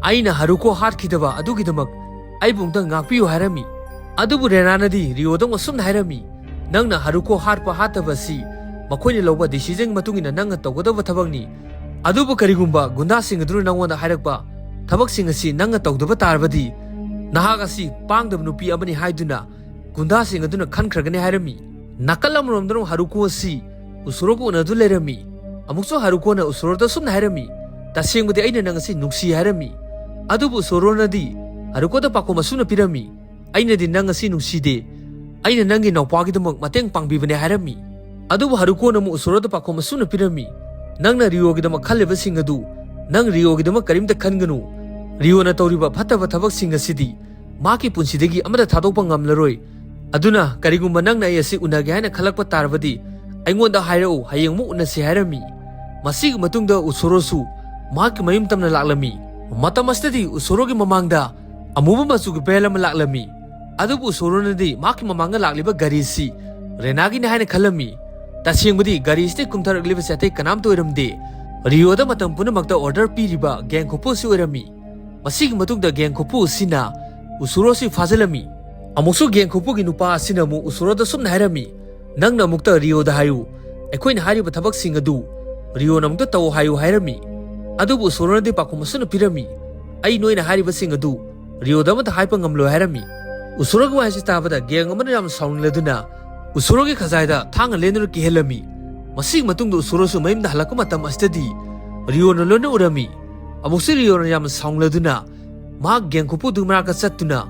"ꯑꯩꯅ ꯍꯥꯔꯨꯀꯣ ꯍꯥꯠꯈꯤꯗꯕ ꯑꯗꯨꯒꯤꯗꯃꯛ ꯑꯩꯕꯨ ꯑꯃꯨꯛꯇꯪ ꯉꯥꯛꯄꯤꯌꯨ" ꯍꯥꯏꯔꯝꯃꯤ꯫ ꯑꯗꯨꯕꯨ ꯔꯦꯅꯥꯅꯗꯤ ꯔꯤꯌꯣꯗ ꯑꯃꯨꯛ ꯁꯨꯝꯅ ꯍꯥꯏꯔꯝꯃꯤ, "ꯅꯪꯅ ꯍꯥꯔꯨꯀꯣ ꯍꯥꯠꯄ ꯍꯥꯠꯇꯕ ꯑꯁꯤ ꯃꯈꯣꯏꯅ ꯂꯧꯕ decisionꯒꯤ ꯃꯇꯨꯡ ꯏꯟꯅ ꯅꯪꯅ ꯇꯧꯒꯗꯕ ꯊꯕꯛꯅꯤ꯫ ꯑꯗꯨꯕꯨ ꯀꯔꯤꯒꯨꯝꯕ ꯒꯨꯟꯗꯥꯁꯤꯡ ꯑꯗꯨꯅ ꯅꯪꯉꯣꯟꯗ ꯍꯥꯏꯔꯛꯄ ꯊꯕꯛꯁꯤꯡ ꯑꯁꯤ ꯅꯪꯅ ꯇꯧꯗꯕ ꯇꯥꯔꯕꯗꯤ ꯅꯍꯥꯛ ꯑꯁꯤ ꯄꯥꯡꯗꯕ ꯅꯨꯄꯤ ꯑꯃꯅꯤ ꯍꯥꯏꯗꯨꯅ ꯒꯨꯟꯗꯥꯁꯤꯡ ꯑꯗꯨꯅ ꯈꯟꯈ꯭ꯔꯒꯅꯤ" ꯍꯥꯏꯔꯝꯃꯤ꯫ ꯅꯥꯀꯜ ꯑꯃꯔꯣꯝꯗꯅ ꯍꯥꯔꯨꯀꯣ ꯑꯁꯤ ꯎꯁꯨꯔꯣꯒ ꯎꯅꯗꯨꯅ ꯂꯩꯔꯝꯃꯤ꯫ ꯑꯃꯨꯛꯁꯨ ꯍꯥꯔꯨꯀꯣꯅ ꯎꯁꯨꯔꯣꯗ ꯁꯨꯝꯅ ꯍꯥꯏꯔꯝꯃꯤ, "ꯇꯁꯦꯡꯕꯗꯤ ꯑꯩꯅ ꯅꯪ ꯑꯁꯤ ꯅꯨꯡꯁꯤ" ꯍꯥꯏꯔꯝꯃꯤ꯫ ꯑꯗꯨꯕꯨ ꯎꯁꯨꯔꯣꯅꯗꯤ ꯍꯥꯔꯨꯀꯣꯗ ꯄꯥꯎꯈꯨꯝ ꯑꯁꯨꯝꯅ ꯄꯤꯔꯝꯃꯤ, "ꯑꯩꯅꯗꯤ ꯅꯪ ꯑꯁꯤ ꯅꯨꯡꯁꯤꯗꯦ꯫ ꯑꯩꯅ ꯅꯪꯒꯤ ꯅꯧꯄꯥꯒꯤꯗꯃꯛ ꯃꯇꯦꯡ ꯄꯥꯡꯕꯤꯕꯅꯦ" ꯍꯥꯏꯔꯝꯃꯤ꯫ ꯑꯗꯨꯕꯨ ꯍꯥꯔꯨꯀꯣꯅ ꯑꯃꯨꯛ ꯎꯁꯨꯔꯣꯗ ꯄꯥꯎꯈꯨꯝ ꯑꯁꯨꯝꯅ ꯄꯤꯔꯝꯃꯤ, "ꯅꯪꯅ ꯔꯤꯌꯣꯒꯤꯗꯃꯛ ꯈꯜꯂꯤꯕꯁꯤꯡ ꯑꯗꯨ ꯅꯪ ꯔꯤꯌꯣꯒꯤꯗꯃꯛ ꯀꯔꯤꯝꯇ ꯈꯟꯒꯅꯨ꯫ ꯔꯤꯌꯣꯅ ꯇꯧꯔꯤꯕ ꯐꯠꯇꯕ ꯊꯕꯛꯁꯤꯡ ꯑꯁꯤꯗꯤ ꯃꯍꯥꯛꯀꯤ ꯄꯨꯟꯁꯤꯗꯒꯤ ꯑꯃꯠꯇ ꯊꯥꯗꯣꯛꯄ ꯉꯝꯂꯔꯣꯏ꯫ ꯑꯗꯨꯅ ꯀꯔꯤꯒꯨꯝꯕ ꯅꯪꯅ ꯑꯩ ꯑꯁꯤ ꯎꯅꯒꯦ ꯍꯥꯏꯅ ꯈꯜꯂꯛꯄ ꯇꯥꯔꯕꯗꯤ ꯑꯩꯉꯣꯟꯗ ꯍꯥꯏꯔꯛꯎ, ꯍꯌꯦꯡ ꯑꯃꯨꯛ ꯎꯅꯁꯤ" ꯍꯥꯏꯔꯝꯃꯤ꯫ ꯃꯁꯤꯒꯤ ꯃꯇꯨꯡꯗ ꯎꯁꯨꯔꯣꯁꯨ ꯃꯍꯥꯛꯀꯤ ꯃꯌꯨꯝ ꯇꯝꯅ ꯂꯥꯛꯂꯝꯃꯤ꯫ ꯃꯇꯝ ꯑꯁꯤꯗꯗꯤ ꯎꯁꯨꯔꯣꯒꯤ ꯃꯃꯥꯡꯗ ꯑꯃꯨꯕ ꯃꯆꯨꯒꯤ bell ꯑꯃ ꯂꯥꯛꯂꯝꯃꯤ꯫ ꯑꯗꯨꯕꯨ ꯎꯁꯣꯔꯣꯅꯗꯤ ꯃꯍꯥꯛꯀꯤ ꯃꯃꯥꯡꯗ ꯂꯥꯛꯂꯤꯕ ꯒꯥꯔꯤꯁꯤ ꯔꯦꯅꯥꯒꯤꯅꯤ ꯍꯥꯏꯅ ꯈꯜꯂꯝꯃꯤ꯫ ꯇꯁꯦꯡꯕꯗꯤ ꯒꯥꯔꯤꯁꯤꯗ ꯀꯨꯝꯊꯔꯛꯂꯤꯕꯁꯤ ꯑꯇꯩ ꯀꯅꯥꯝꯇ ꯑꯣꯏꯔꯝꯗꯦ, ꯔꯤꯌꯣꯗ ꯃꯇꯝ ꯄꯨꯝꯅꯃꯛꯇ ꯑꯣꯔꯗꯔ ꯄꯤꯔꯤꯕ ꯒꯦꯡ ꯈꯨꯄꯨ ꯑꯁꯤ ꯑꯣꯏꯔꯝꯃꯤ꯫ ꯃꯁꯤꯒꯤ ꯃꯇꯨꯡꯗ ꯒꯦꯡ ꯈꯨꯄꯨ ꯑꯁꯤꯅ ꯎꯁꯣꯔꯣꯁꯤ ꯐꯥꯖꯤꯜꯂꯝꯃꯤ꯫ ꯑꯃꯨꯛꯁꯨ ꯒꯦꯡ ꯈꯨꯄꯨꯒꯤ ꯅꯨꯄꯥ ꯑꯁꯤꯅ ꯑꯃꯨꯛ ꯎꯁꯣꯔꯣꯗ ꯁꯨꯝꯅ ꯍꯥꯏꯔꯝꯃꯤ, "ꯅꯪꯅ ꯑꯃꯨꯛꯇ ꯔꯤꯌꯣꯗ ꯍꯥꯏꯌꯨ, ꯑꯩꯈꯣꯏꯅ ꯍꯥꯏꯔꯤꯕ ꯊꯕꯛꯁꯤꯡ ꯑꯗꯨ ꯔꯤꯌꯣꯅ ꯑꯃꯨꯛꯇ ꯇꯧ ꯍꯥꯏꯌꯨ" ꯍꯥꯏꯔꯝꯃꯤ꯫ ꯑꯗꯨꯕꯨ ꯎꯁꯣꯔꯣꯅꯗꯤ ꯄꯥꯎꯈꯨꯝ ꯑꯁꯨꯝꯅ ꯄꯤꯔꯝꯃꯤ, "ꯑꯩ ꯅꯣꯏꯅ ꯍꯥꯏꯔꯤꯕꯁꯤꯡ ꯑꯗꯨ ꯔꯤꯌꯣꯗ ꯑꯃꯠꯇ ꯍꯥꯏꯕ ꯉꯝꯂꯣꯏ" ꯍꯥꯏꯔꯝꯃꯤ꯫ ꯎꯁꯣꯔꯣꯒꯤ ꯋꯥꯍꯩꯁꯤ ꯇꯥꯕꯗ ꯒꯦꯡ ꯑꯃꯅ ꯌꯥꯝꯅ ꯁꯥꯎꯅꯤꯡꯂꯗꯨꯅ ꯎꯁꯣꯔꯣꯒꯤ ꯈꯖꯥꯏꯗ ꯊꯥꯡꯅ ꯂꯦꯟꯗꯨꯅ ꯀꯤꯍꯜꯂꯝꯃꯤ꯫ ꯃꯁꯤꯒꯤ ꯃꯇꯨꯡꯗ ꯎꯁꯣꯔꯣꯁꯨ ꯃꯌꯨꯝꯗ ꯍꯜꯂꯛꯄ ꯃꯇꯝ ꯑꯁꯤꯗꯗꯤ ꯔꯤꯌꯣꯅ ꯂꯣꯏꯅ ꯎꯔꯝꯃꯤ꯫ ꯑꯃꯨꯛꯁꯨ ꯔꯤꯌꯣꯅ ꯌꯥꯝꯅ ꯁꯥꯎꯅꯤꯡꯂꯗꯨꯅ ꯃꯍꯥꯛ ꯒꯦꯡ ꯈꯨꯄꯨꯗꯨꯒꯤ ꯃꯅꯥꯛꯇ ꯆꯠꯇꯨꯅ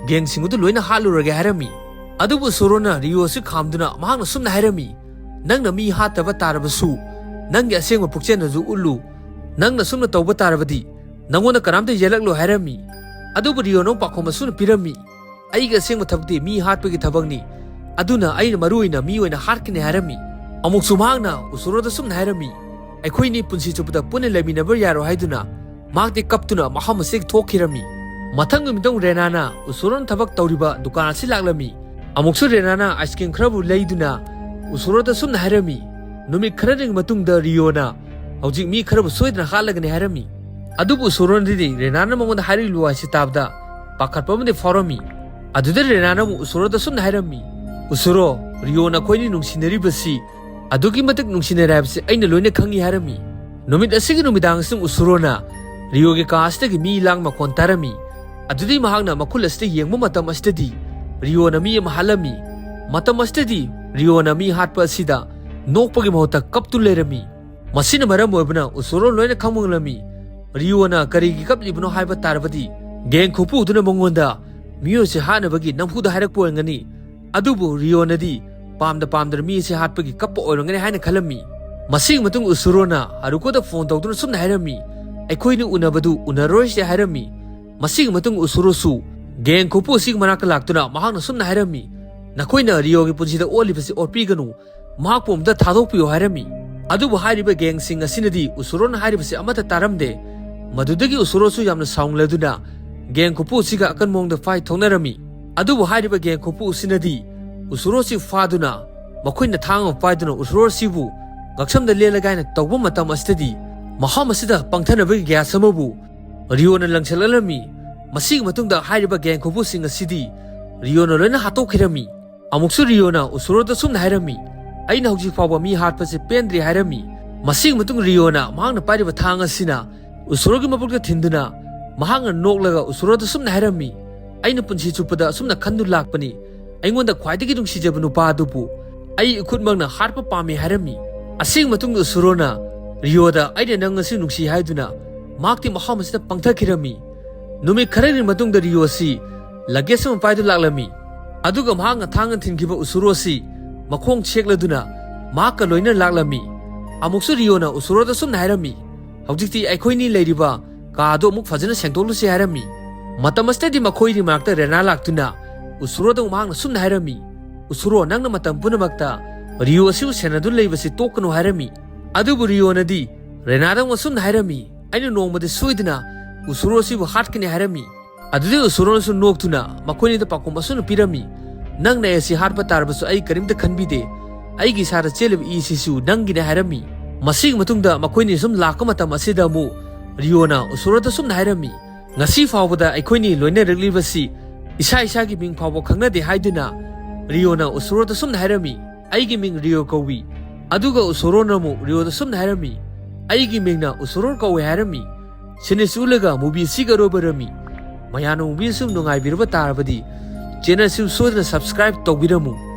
ꯒꯦꯡꯁꯤꯡ ꯑꯗꯨ ꯂꯣꯏꯅ ꯍꯥꯠꯂꯨꯔꯒꯦ ꯍꯥꯏꯔꯝꯃꯤ꯫ ꯑꯗꯨꯕꯨ ꯎꯁꯣꯔꯣꯅ ꯔꯤꯌꯣ ꯑꯁꯤ ꯈꯥꯝꯗꯨꯅ ꯃꯍꯥꯛꯅ ꯁꯨꯝꯅ ꯍꯥꯏꯔꯝꯃꯤ, "ꯅꯪꯅ ꯃꯤ ꯍꯥꯠꯇꯕ ꯇꯥꯔꯕꯁꯨ ꯅꯪꯒꯤ ꯑꯁꯦꯡꯕ ꯄꯨꯛꯆꯦꯜ ꯑꯗꯨ ꯎꯠꯂꯨ꯫ ꯅꯪꯅ ꯁꯨꯝꯅ ꯇꯧꯕ ꯇꯥꯔꯕꯗꯤ ꯅꯪꯉꯣꯟꯗ ꯀꯅꯥꯝꯇ ꯌꯦꯜꯂꯛꯂꯣꯏ" ꯍꯥꯏꯔꯝꯃꯤ꯫ ꯑꯗꯨꯕꯨ ꯔꯤꯌꯣꯅ ꯄꯥꯎꯈꯨꯝ ꯑꯁꯨꯝꯅ ꯄꯤꯔꯝꯃꯤ, "ꯑꯩꯒꯤ ꯑꯁꯦꯡꯕ ꯊꯕꯛꯇꯤ ꯃꯤ ꯍꯥꯠꯄꯒꯤ ꯊꯕꯛꯅꯤ, ꯑꯗꯨꯅ ꯑꯩꯅ ꯃꯔꯨ ꯑꯣꯏꯅ ꯃꯤ ꯑꯣꯏꯅ ꯍꯥꯠꯀꯅꯤ" ꯍꯥꯏꯔꯝꯃꯤ꯫ ꯑꯃꯨꯛꯁꯨ ꯃꯍꯥꯛꯅ ꯎꯁꯣꯔꯣꯗ ꯁꯨꯝꯅ ꯍꯥꯏꯔꯝꯃꯤ, "ꯑꯩꯈꯣꯏꯅꯤ ꯄꯨꯟꯁꯤ ꯆꯨꯞꯄꯗ ꯄꯨꯟꯅ ꯂꯩꯃꯤꯟꯅꯕ ꯌꯥꯔꯣꯏ" ꯍꯥꯏꯗꯨꯅ ꯃꯍꯥꯛꯇꯤ ꯀꯞꯇꯨꯅ ꯃꯐꯝ ꯑꯁꯤꯗꯒꯤ ꯊꯣꯛꯈꯤꯔꯝꯃꯤ꯫ ꯃꯊꯪ ꯅꯨꯃꯤꯠꯇ ꯑꯃꯨꯛ ꯔꯦꯅꯥꯅ ꯎꯁꯣꯔꯣꯅ ꯊꯕꯛ ꯇꯧꯔꯤꯕ ꯗꯨꯀꯥꯟ ꯑꯁꯤ ꯂꯥꯛꯂꯝꯃꯤ꯫ ꯑꯃꯨꯛꯁꯨ ꯔꯦꯅꯥꯅ ꯑꯥꯏꯁ ꯀ꯭ꯔꯤꯝ ꯈꯔꯕꯨ ꯂꯩꯗꯨꯅ ꯎꯁꯣꯔꯣꯗ ꯁꯨꯝꯅ ꯍꯥꯏꯔꯝꯃꯤ, "ꯅꯨꯃꯤꯠ ꯈꯔꯅꯤꯒꯤ ꯃꯇꯨꯡꯗ ꯔꯤꯌꯣꯅ ꯍꯧꯖꯤꯛ ꯃꯤ ꯈꯔꯕꯨ ꯁꯣꯏꯗꯅ ꯍꯥꯠꯂꯒꯅꯤ" ꯍꯥꯏꯔꯝꯃꯤ꯫ ꯑꯗꯨꯕꯨ ꯎꯁꯣꯔꯣꯅꯗꯤ ꯔꯦꯅꯥꯅ ꯃꯉꯣꯟꯗ ꯍꯥꯏꯔꯤꯕ ꯋꯥꯁꯤ ꯇꯥꯕꯗ ꯄꯥꯈꯠꯄ ꯑꯃꯗꯤ ꯐꯥꯎꯔꯝꯃꯤ꯫ ꯑꯗꯨꯗ ꯔꯦꯅꯥꯅ ꯑꯃꯨꯛ ꯎꯁꯣꯔꯣꯗ ꯁꯨꯝꯅ ꯍꯥꯏꯔꯝꯃꯤ, "ꯎꯁꯣꯔꯣ, ꯔꯤꯌꯣꯅ ꯑꯩꯈꯣꯏꯅꯤ ꯅꯨꯡꯁꯤꯅꯔꯤꯕꯁꯤ ꯑꯗꯨꯛꯀꯤ ꯃꯇꯤꯛ ꯅꯨꯡꯁꯤꯅꯔꯦ ꯍꯥꯏꯕꯁꯤ ꯑꯩꯅ ꯂꯣꯏꯅ ꯈꯪꯉꯤ" ꯍꯥꯏꯔꯝꯃꯤ꯫ ꯅꯨꯃꯤꯠ ꯑꯁꯤꯒꯤ ꯅꯨꯃꯤꯗꯥꯡꯁꯤꯡ ꯎꯁꯣꯔꯣꯅ ꯔꯤꯌꯣꯒꯤ ꯀꯥ ꯑꯁꯤꯗꯒꯤ ꯃꯤ ꯂꯥꯡ ꯃꯈꯣꯟ ꯇꯥꯔꯝꯃꯤ꯫ ꯑꯗꯨꯗꯩ ꯃꯍꯥꯛꯅ ꯃꯈꯨꯜ ꯑꯁꯤꯗ ꯌꯦꯡꯕ ꯃꯇꯝ ꯑꯁꯤꯗꯗꯤ ꯔꯤꯌꯣꯅ ꯃꯤ ꯑꯃ ꯍꯥꯠꯂꯝꯃꯤ꯫ ꯃꯇꯝ ꯑꯁꯤꯗꯗꯤ ꯔꯤꯌꯣꯅ ꯃꯤ ꯍꯥꯠꯄ ꯑꯁꯤꯗ ꯅꯣꯛꯄꯒꯤ ꯃꯍꯨꯠꯇ ꯀꯞꯇꯨ ꯂꯩꯔꯝꯃꯤ꯫ ꯃꯁꯤꯅ ꯃꯔꯝ ꯑꯣꯏꯕꯅ ꯎꯁꯣꯔꯣ ꯂꯣꯏꯅ ꯈꯪꯕ ꯉꯝꯂꯝꯃꯤ꯫ ꯔꯤꯌꯣꯅ ꯀꯔꯤꯒꯤ ꯀꯞꯂꯤꯕꯅꯣ ꯍꯥꯏꯕ ꯇꯥꯔꯕꯗꯤ ꯒꯦꯡ ꯈꯨꯄꯨꯗꯨꯅ ꯃꯉꯣꯟꯗ ꯃꯤꯑꯣꯏꯁꯤ ꯍꯥꯠꯅꯕꯒꯤ ꯅꯝꯐꯨꯗ ꯍꯥꯏꯔꯛꯄ ꯑꯣꯏꯔꯝꯒꯅꯤ꯫ ꯑꯗꯨꯕꯨ ꯔꯤꯌꯣꯅꯗꯤ ꯄꯥꯝꯗ ꯄꯥꯝꯗꯅ ꯃꯤ ꯑꯁꯤ ꯍꯥꯠꯄꯒꯤ ꯀꯞꯄ ꯑꯣꯏꯔꯝꯒꯅꯤ ꯍꯥꯏꯅ ꯈꯜꯂꯝꯃꯤ꯫ ꯃꯁꯤꯒꯤ ꯃꯇꯨꯡ ꯎꯁꯨꯔꯣꯅ ꯍꯥꯔꯨꯀꯣꯗ ꯐꯣꯟ ꯇꯧꯗꯨꯅ ꯁꯨꯝꯅ ꯍꯥꯏꯔꯝꯃꯤ, "ꯑꯩꯈꯣꯏꯅ ꯎꯅꯕꯗꯨ ꯎꯅꯔꯣꯏꯁꯦ" ꯍꯥꯏꯔꯝꯃꯤ꯫ ꯃꯁꯤꯒꯤ ꯃꯇꯨꯡ ꯎꯁꯨꯔꯣꯁꯨ ꯒꯦꯡ ꯈꯨꯄꯨ ꯑꯁꯤꯒꯤ ꯃꯅꯥꯛꯇ ꯂꯥꯛꯇꯨꯅ ꯃꯍꯥꯛꯅ ꯁꯨꯝꯅ ꯍꯥꯏꯔꯝꯃꯤ, "ꯅꯈꯣꯏꯅ ꯔꯤꯌꯣꯒꯤ ꯄꯨꯟꯁꯤꯗ ꯑꯣꯜꯂꯤꯕꯁꯤ ꯑꯣꯠꯄꯤꯒꯅꯨ, ꯃꯍꯥꯛꯄꯨ ꯑꯃꯨꯛꯇ ꯊꯥꯗꯣꯛꯄꯤꯌꯨ" ꯍꯥꯏꯔꯝꯃꯤ꯫ ꯑꯗꯨꯕꯨ ꯍꯥꯏꯔꯤꯕ ꯒꯦꯡꯁꯤꯡ ꯑꯁꯤꯅꯗꯤ ꯎꯁꯨꯔꯣꯅ ꯍꯥꯏꯔꯤꯕꯁꯤ ꯑꯃꯠꯇ ꯇꯥꯔꯝꯗꯦ꯫ ꯃꯗꯨꯗꯒꯤ ꯎꯁꯨꯔꯣꯁꯨ ꯌꯥꯝꯅ ꯁꯥꯎꯅꯤꯡꯂꯗꯨꯅ ꯒꯦꯡ ꯈꯨꯄꯨ ꯑꯁꯤꯒ ꯑꯀꯟꯕ ꯃꯑꯣꯡꯗ ꯐꯥꯏꯠ ꯊꯣꯛꯅꯔꯝꯃꯤ꯫ ꯑꯗꯨꯕꯨ ꯍꯥꯏꯔꯤꯕ ꯒꯦꯡꯈꯣꯛꯄꯨ ꯑꯁꯤꯅꯗꯤ ꯎꯁꯣꯔꯣꯁꯤ ꯐꯥꯗꯨꯅ ꯃꯈꯣꯏꯅ ꯊꯥꯡ ꯑꯃ ꯄꯥꯏꯗꯨꯅ ꯎꯁꯣꯔꯣꯁꯤꯕꯨ ꯉꯛꯁꯝꯗ ꯂꯦꯜꯂꯒ ꯍꯥꯏꯅ ꯇꯧꯕ ꯃꯇꯝ ꯑꯁꯤꯗꯗꯤ ꯃꯐꯝ ꯑꯁꯤꯗ ꯄꯪꯊꯅꯕꯒꯤ ꯒ꯭ꯌꯥꯁ ꯑꯃꯕꯨ ꯔꯤꯌꯣꯅ ꯂꯪꯁꯤꯜꯂꯛꯂꯝꯃꯤ꯫ ꯃꯁꯤꯒꯤ ꯃꯇꯨꯡꯗ ꯍꯥꯏꯔꯤꯕ ꯒꯦꯡꯈꯣꯛꯄꯨꯁꯤꯡ ꯑꯁꯤꯗꯤ ꯔꯤꯌꯣꯅ ꯂꯣꯏꯅ ꯍꯥꯠꯇꯣꯛꯈꯤꯔꯝꯃꯤ꯫ ꯑꯃꯨꯛꯁꯨ ꯔꯤꯌꯣꯅ ꯎꯁꯣꯔꯣꯗ ꯁꯨꯝꯅ ꯍꯥꯏꯔꯝꯃꯤ, "ꯑꯩꯅ ꯍꯧꯖꯤꯛ ꯐꯥꯎꯕ ꯃꯤ ꯍꯥꯠꯄꯁꯦ ꯄꯦꯟꯗ꯭ꯔꯤ" ꯍꯥꯏꯔꯝꯃꯤ꯫ ꯃꯁꯤꯒꯤ ꯃꯇꯨꯡ ꯔꯤꯌꯣꯅ ꯃꯍꯥꯛꯅ ꯄꯥꯏꯔꯤꯕ ꯊꯥꯡ ꯑꯁꯤꯅ ꯎꯁꯣꯔꯣꯒꯤ ꯃꯕꯨꯛꯇ ꯊꯤꯟꯗꯨꯅ ꯃꯍꯥꯛꯅ ꯅꯣꯛꯂꯒ ꯎꯁꯣꯔꯣꯗ ꯁꯨꯝꯅ ꯍꯥꯏꯔꯝꯃꯤ, "ꯑꯩꯅ ꯄꯨꯟꯁꯤ ꯆꯨꯞꯄꯗ ꯑꯁꯨꯝꯅ ꯈꯟꯗꯨ ꯂꯥꯛꯄꯅꯤ, ꯑꯩꯉꯣꯟꯗ ꯈ꯭ꯋꯥꯏꯗꯒꯤ ꯅꯨꯡꯁꯤꯖꯕ ꯅꯨꯄꯥ ꯑꯗꯨꯕꯨ ꯑꯩ ꯏꯈꯨꯠꯃꯛꯅ ꯍꯥꯠꯄ ꯄꯥꯝꯃꯤ" ꯍꯥꯏꯔꯝꯃꯤ꯫ ꯑꯁꯤꯒꯤ ꯃꯇꯨꯡꯗ ꯎꯁꯣꯔꯣꯅ ꯔꯤꯌꯣꯗ "ꯑꯩꯅ ꯅꯪ ꯉꯁꯤ ꯅꯨꯡꯁꯤ" ꯍꯥꯏꯗꯨꯅ ꯃꯍꯥꯛꯇꯤ ꯃꯐꯝ ꯑꯁꯤꯗ ꯄꯪꯊꯈꯤꯔꯝꯃꯤ꯫ ꯅꯨꯃꯤꯠ ꯈꯔꯒꯤ ꯃꯇꯨꯡꯗ ꯔꯤꯌꯣ ꯑꯁꯤ ꯂꯒꯦꯖ ꯑꯃ ꯄꯥꯏꯗꯨꯅ ꯂꯥꯛꯂꯝꯃꯤ꯫ ꯑꯗꯨꯒ ꯃꯍꯥꯛꯅ ꯊꯥꯡꯅ ꯊꯤꯟꯈꯤꯕ ꯎꯁꯣꯔꯣ ꯑꯁꯤ ꯃꯈꯣꯡ ꯁꯦꯛꯂꯗꯨꯅ ꯃꯍꯥꯛꯀ ꯂꯣꯏꯅ ꯂꯥꯛꯂꯝꯃꯤ꯫ ꯑꯃꯨꯛꯁꯨ ꯔꯤꯌꯣꯅ ꯎꯁꯣꯔꯣꯗ ꯁꯨꯝꯅ ꯍꯥꯏꯔꯝꯃꯤ, "ꯍꯧꯖꯤꯛꯇꯤ ꯑꯩꯈꯣꯏꯅꯤ ꯂꯩꯔꯤꯕ ꯀꯥ ꯑꯗꯨ ꯑꯃꯨꯛ ꯐꯖꯅ ꯁꯦꯡꯗꯣꯛꯂꯨꯁꯤ" ꯍꯥꯏꯔꯝꯃꯤ꯫ ꯃꯇꯝ ꯑꯁꯤꯗꯗꯤ ꯃꯈꯣꯏꯒꯤ ꯃꯔꯛꯇ ꯔꯦꯅꯥ ꯂꯥꯛꯇꯨꯅ ꯎꯁꯣꯔꯣꯗ ꯃꯍꯥꯛꯅ ꯁꯨꯝꯅ ꯍꯥꯏꯔꯝꯃꯤ, "ꯎꯁꯣꯔꯣ, ꯅꯪꯅ ꯃꯇꯝ ꯄꯨꯝꯅꯃꯛꯇ ꯔꯤꯌꯣ ꯑꯁꯤꯕꯨ ꯁꯦꯟꯅꯗꯨꯅ ꯂꯩꯕꯁꯤ ꯇꯣꯛꯀꯅꯨ" ꯍꯥꯏꯔꯝꯃꯤ꯫ ꯑꯗꯨꯕꯨ ꯔꯤꯌꯣꯅꯗꯤ ꯔꯦꯅꯥꯗ ꯑꯃꯨꯛ ꯑꯁꯨꯝꯅ ꯍꯥꯏꯔꯝꯃꯤ, "ꯑꯩꯅ ꯅꯣꯡꯃꯗꯤ ꯁꯣꯏꯗꯅ ꯎꯁꯣꯔꯣ ꯑꯁꯤꯕꯨ ꯍꯥꯠꯀꯅꯤ" ꯍꯥꯏꯔꯝꯃꯤ꯫ ꯑꯗꯨꯗꯩ ꯎꯁꯣꯔꯣꯅꯁꯨ ꯅꯣꯛꯇꯨꯅ ꯃꯈꯣꯏꯅꯤꯗ ꯄꯥꯎꯈꯨꯝ ꯑꯁꯨꯝꯅ ꯄꯤꯔꯝꯃꯤ, "ꯅꯪꯅ ꯑꯩ ꯑꯁꯤ ꯍꯥꯠꯄ ꯇꯥꯔꯕꯁꯨ ꯑꯩ ꯀꯔꯤꯝꯇ ꯈꯟꯕꯤꯗꯦ꯫ ꯑꯩꯒꯤ ꯏꯁꯥꯗ ꯆꯦꯜꯂꯤꯕ ꯏꯁꯤꯁꯨ ꯅꯪꯒꯤꯅꯦ" ꯍꯥꯏꯔꯝꯃꯤ꯫ ꯃꯁꯤꯒꯤ ꯃꯇꯨꯡꯗ ꯃꯈꯣꯏꯅꯤ ꯁꯨꯝ ꯂꯥꯛꯄ ꯃꯇꯝ ꯑꯁꯤꯗ ꯑꯃꯨꯛ ꯔꯤꯌꯣꯅ ꯎꯁꯣꯔꯣꯗ ꯁꯨꯝꯅ ꯍꯥꯏꯔꯝꯃꯤ, "ꯉꯁꯤ ꯐꯥꯎꯕꯗ ꯑꯩꯈꯣꯏꯅꯤ ꯂꯣꯏꯅꯔꯛꯂꯤꯕꯁꯤ ꯏꯁꯥ ꯏꯁꯥꯒꯤ ꯃꯤꯡ ꯐꯥꯎꯕ ꯈꯪꯅꯗꯦ" ꯍꯥꯏꯗꯨꯅ ꯔꯤꯌꯣꯅ ꯎꯁꯣꯔꯣꯗ ꯁꯨꯝꯅ ꯍꯥꯏꯔꯝꯃꯤ, "ꯑꯩꯒꯤ ꯃꯤꯡ ꯔꯤꯌꯣ ꯀꯧꯏ"꯫ ꯑꯗꯨꯒ ꯎꯁꯣꯔꯣꯅ ꯑꯃꯨꯛ ꯔꯤꯌꯣꯗ ꯁꯨꯝꯅ ꯍꯥꯏꯔꯝꯃꯤ, "ꯑꯩꯒꯤ ꯃꯤꯡꯅ ꯎꯁꯣꯔꯣ ꯀꯧꯏ" ꯍꯥꯏꯔꯝꯃꯤ꯫ ꯁꯤꯅꯤꯁꯤ ꯎꯠꯂꯒ movie ꯑꯁꯤꯒ ꯑꯔꯣꯏꯕ ꯑꯣꯏꯔꯝꯃꯤ꯫ ꯃꯌꯥꯝꯅ movie ꯑꯁꯤ ꯅꯨꯡꯉꯥꯏꯕꯤꯔꯕ ꯇꯥꯔꯕꯗꯤ channel ꯑꯁꯤ ꯁꯣꯏꯗꯅ subscribe ꯇꯧꯕꯤꯔꯝꯃꯨ꯫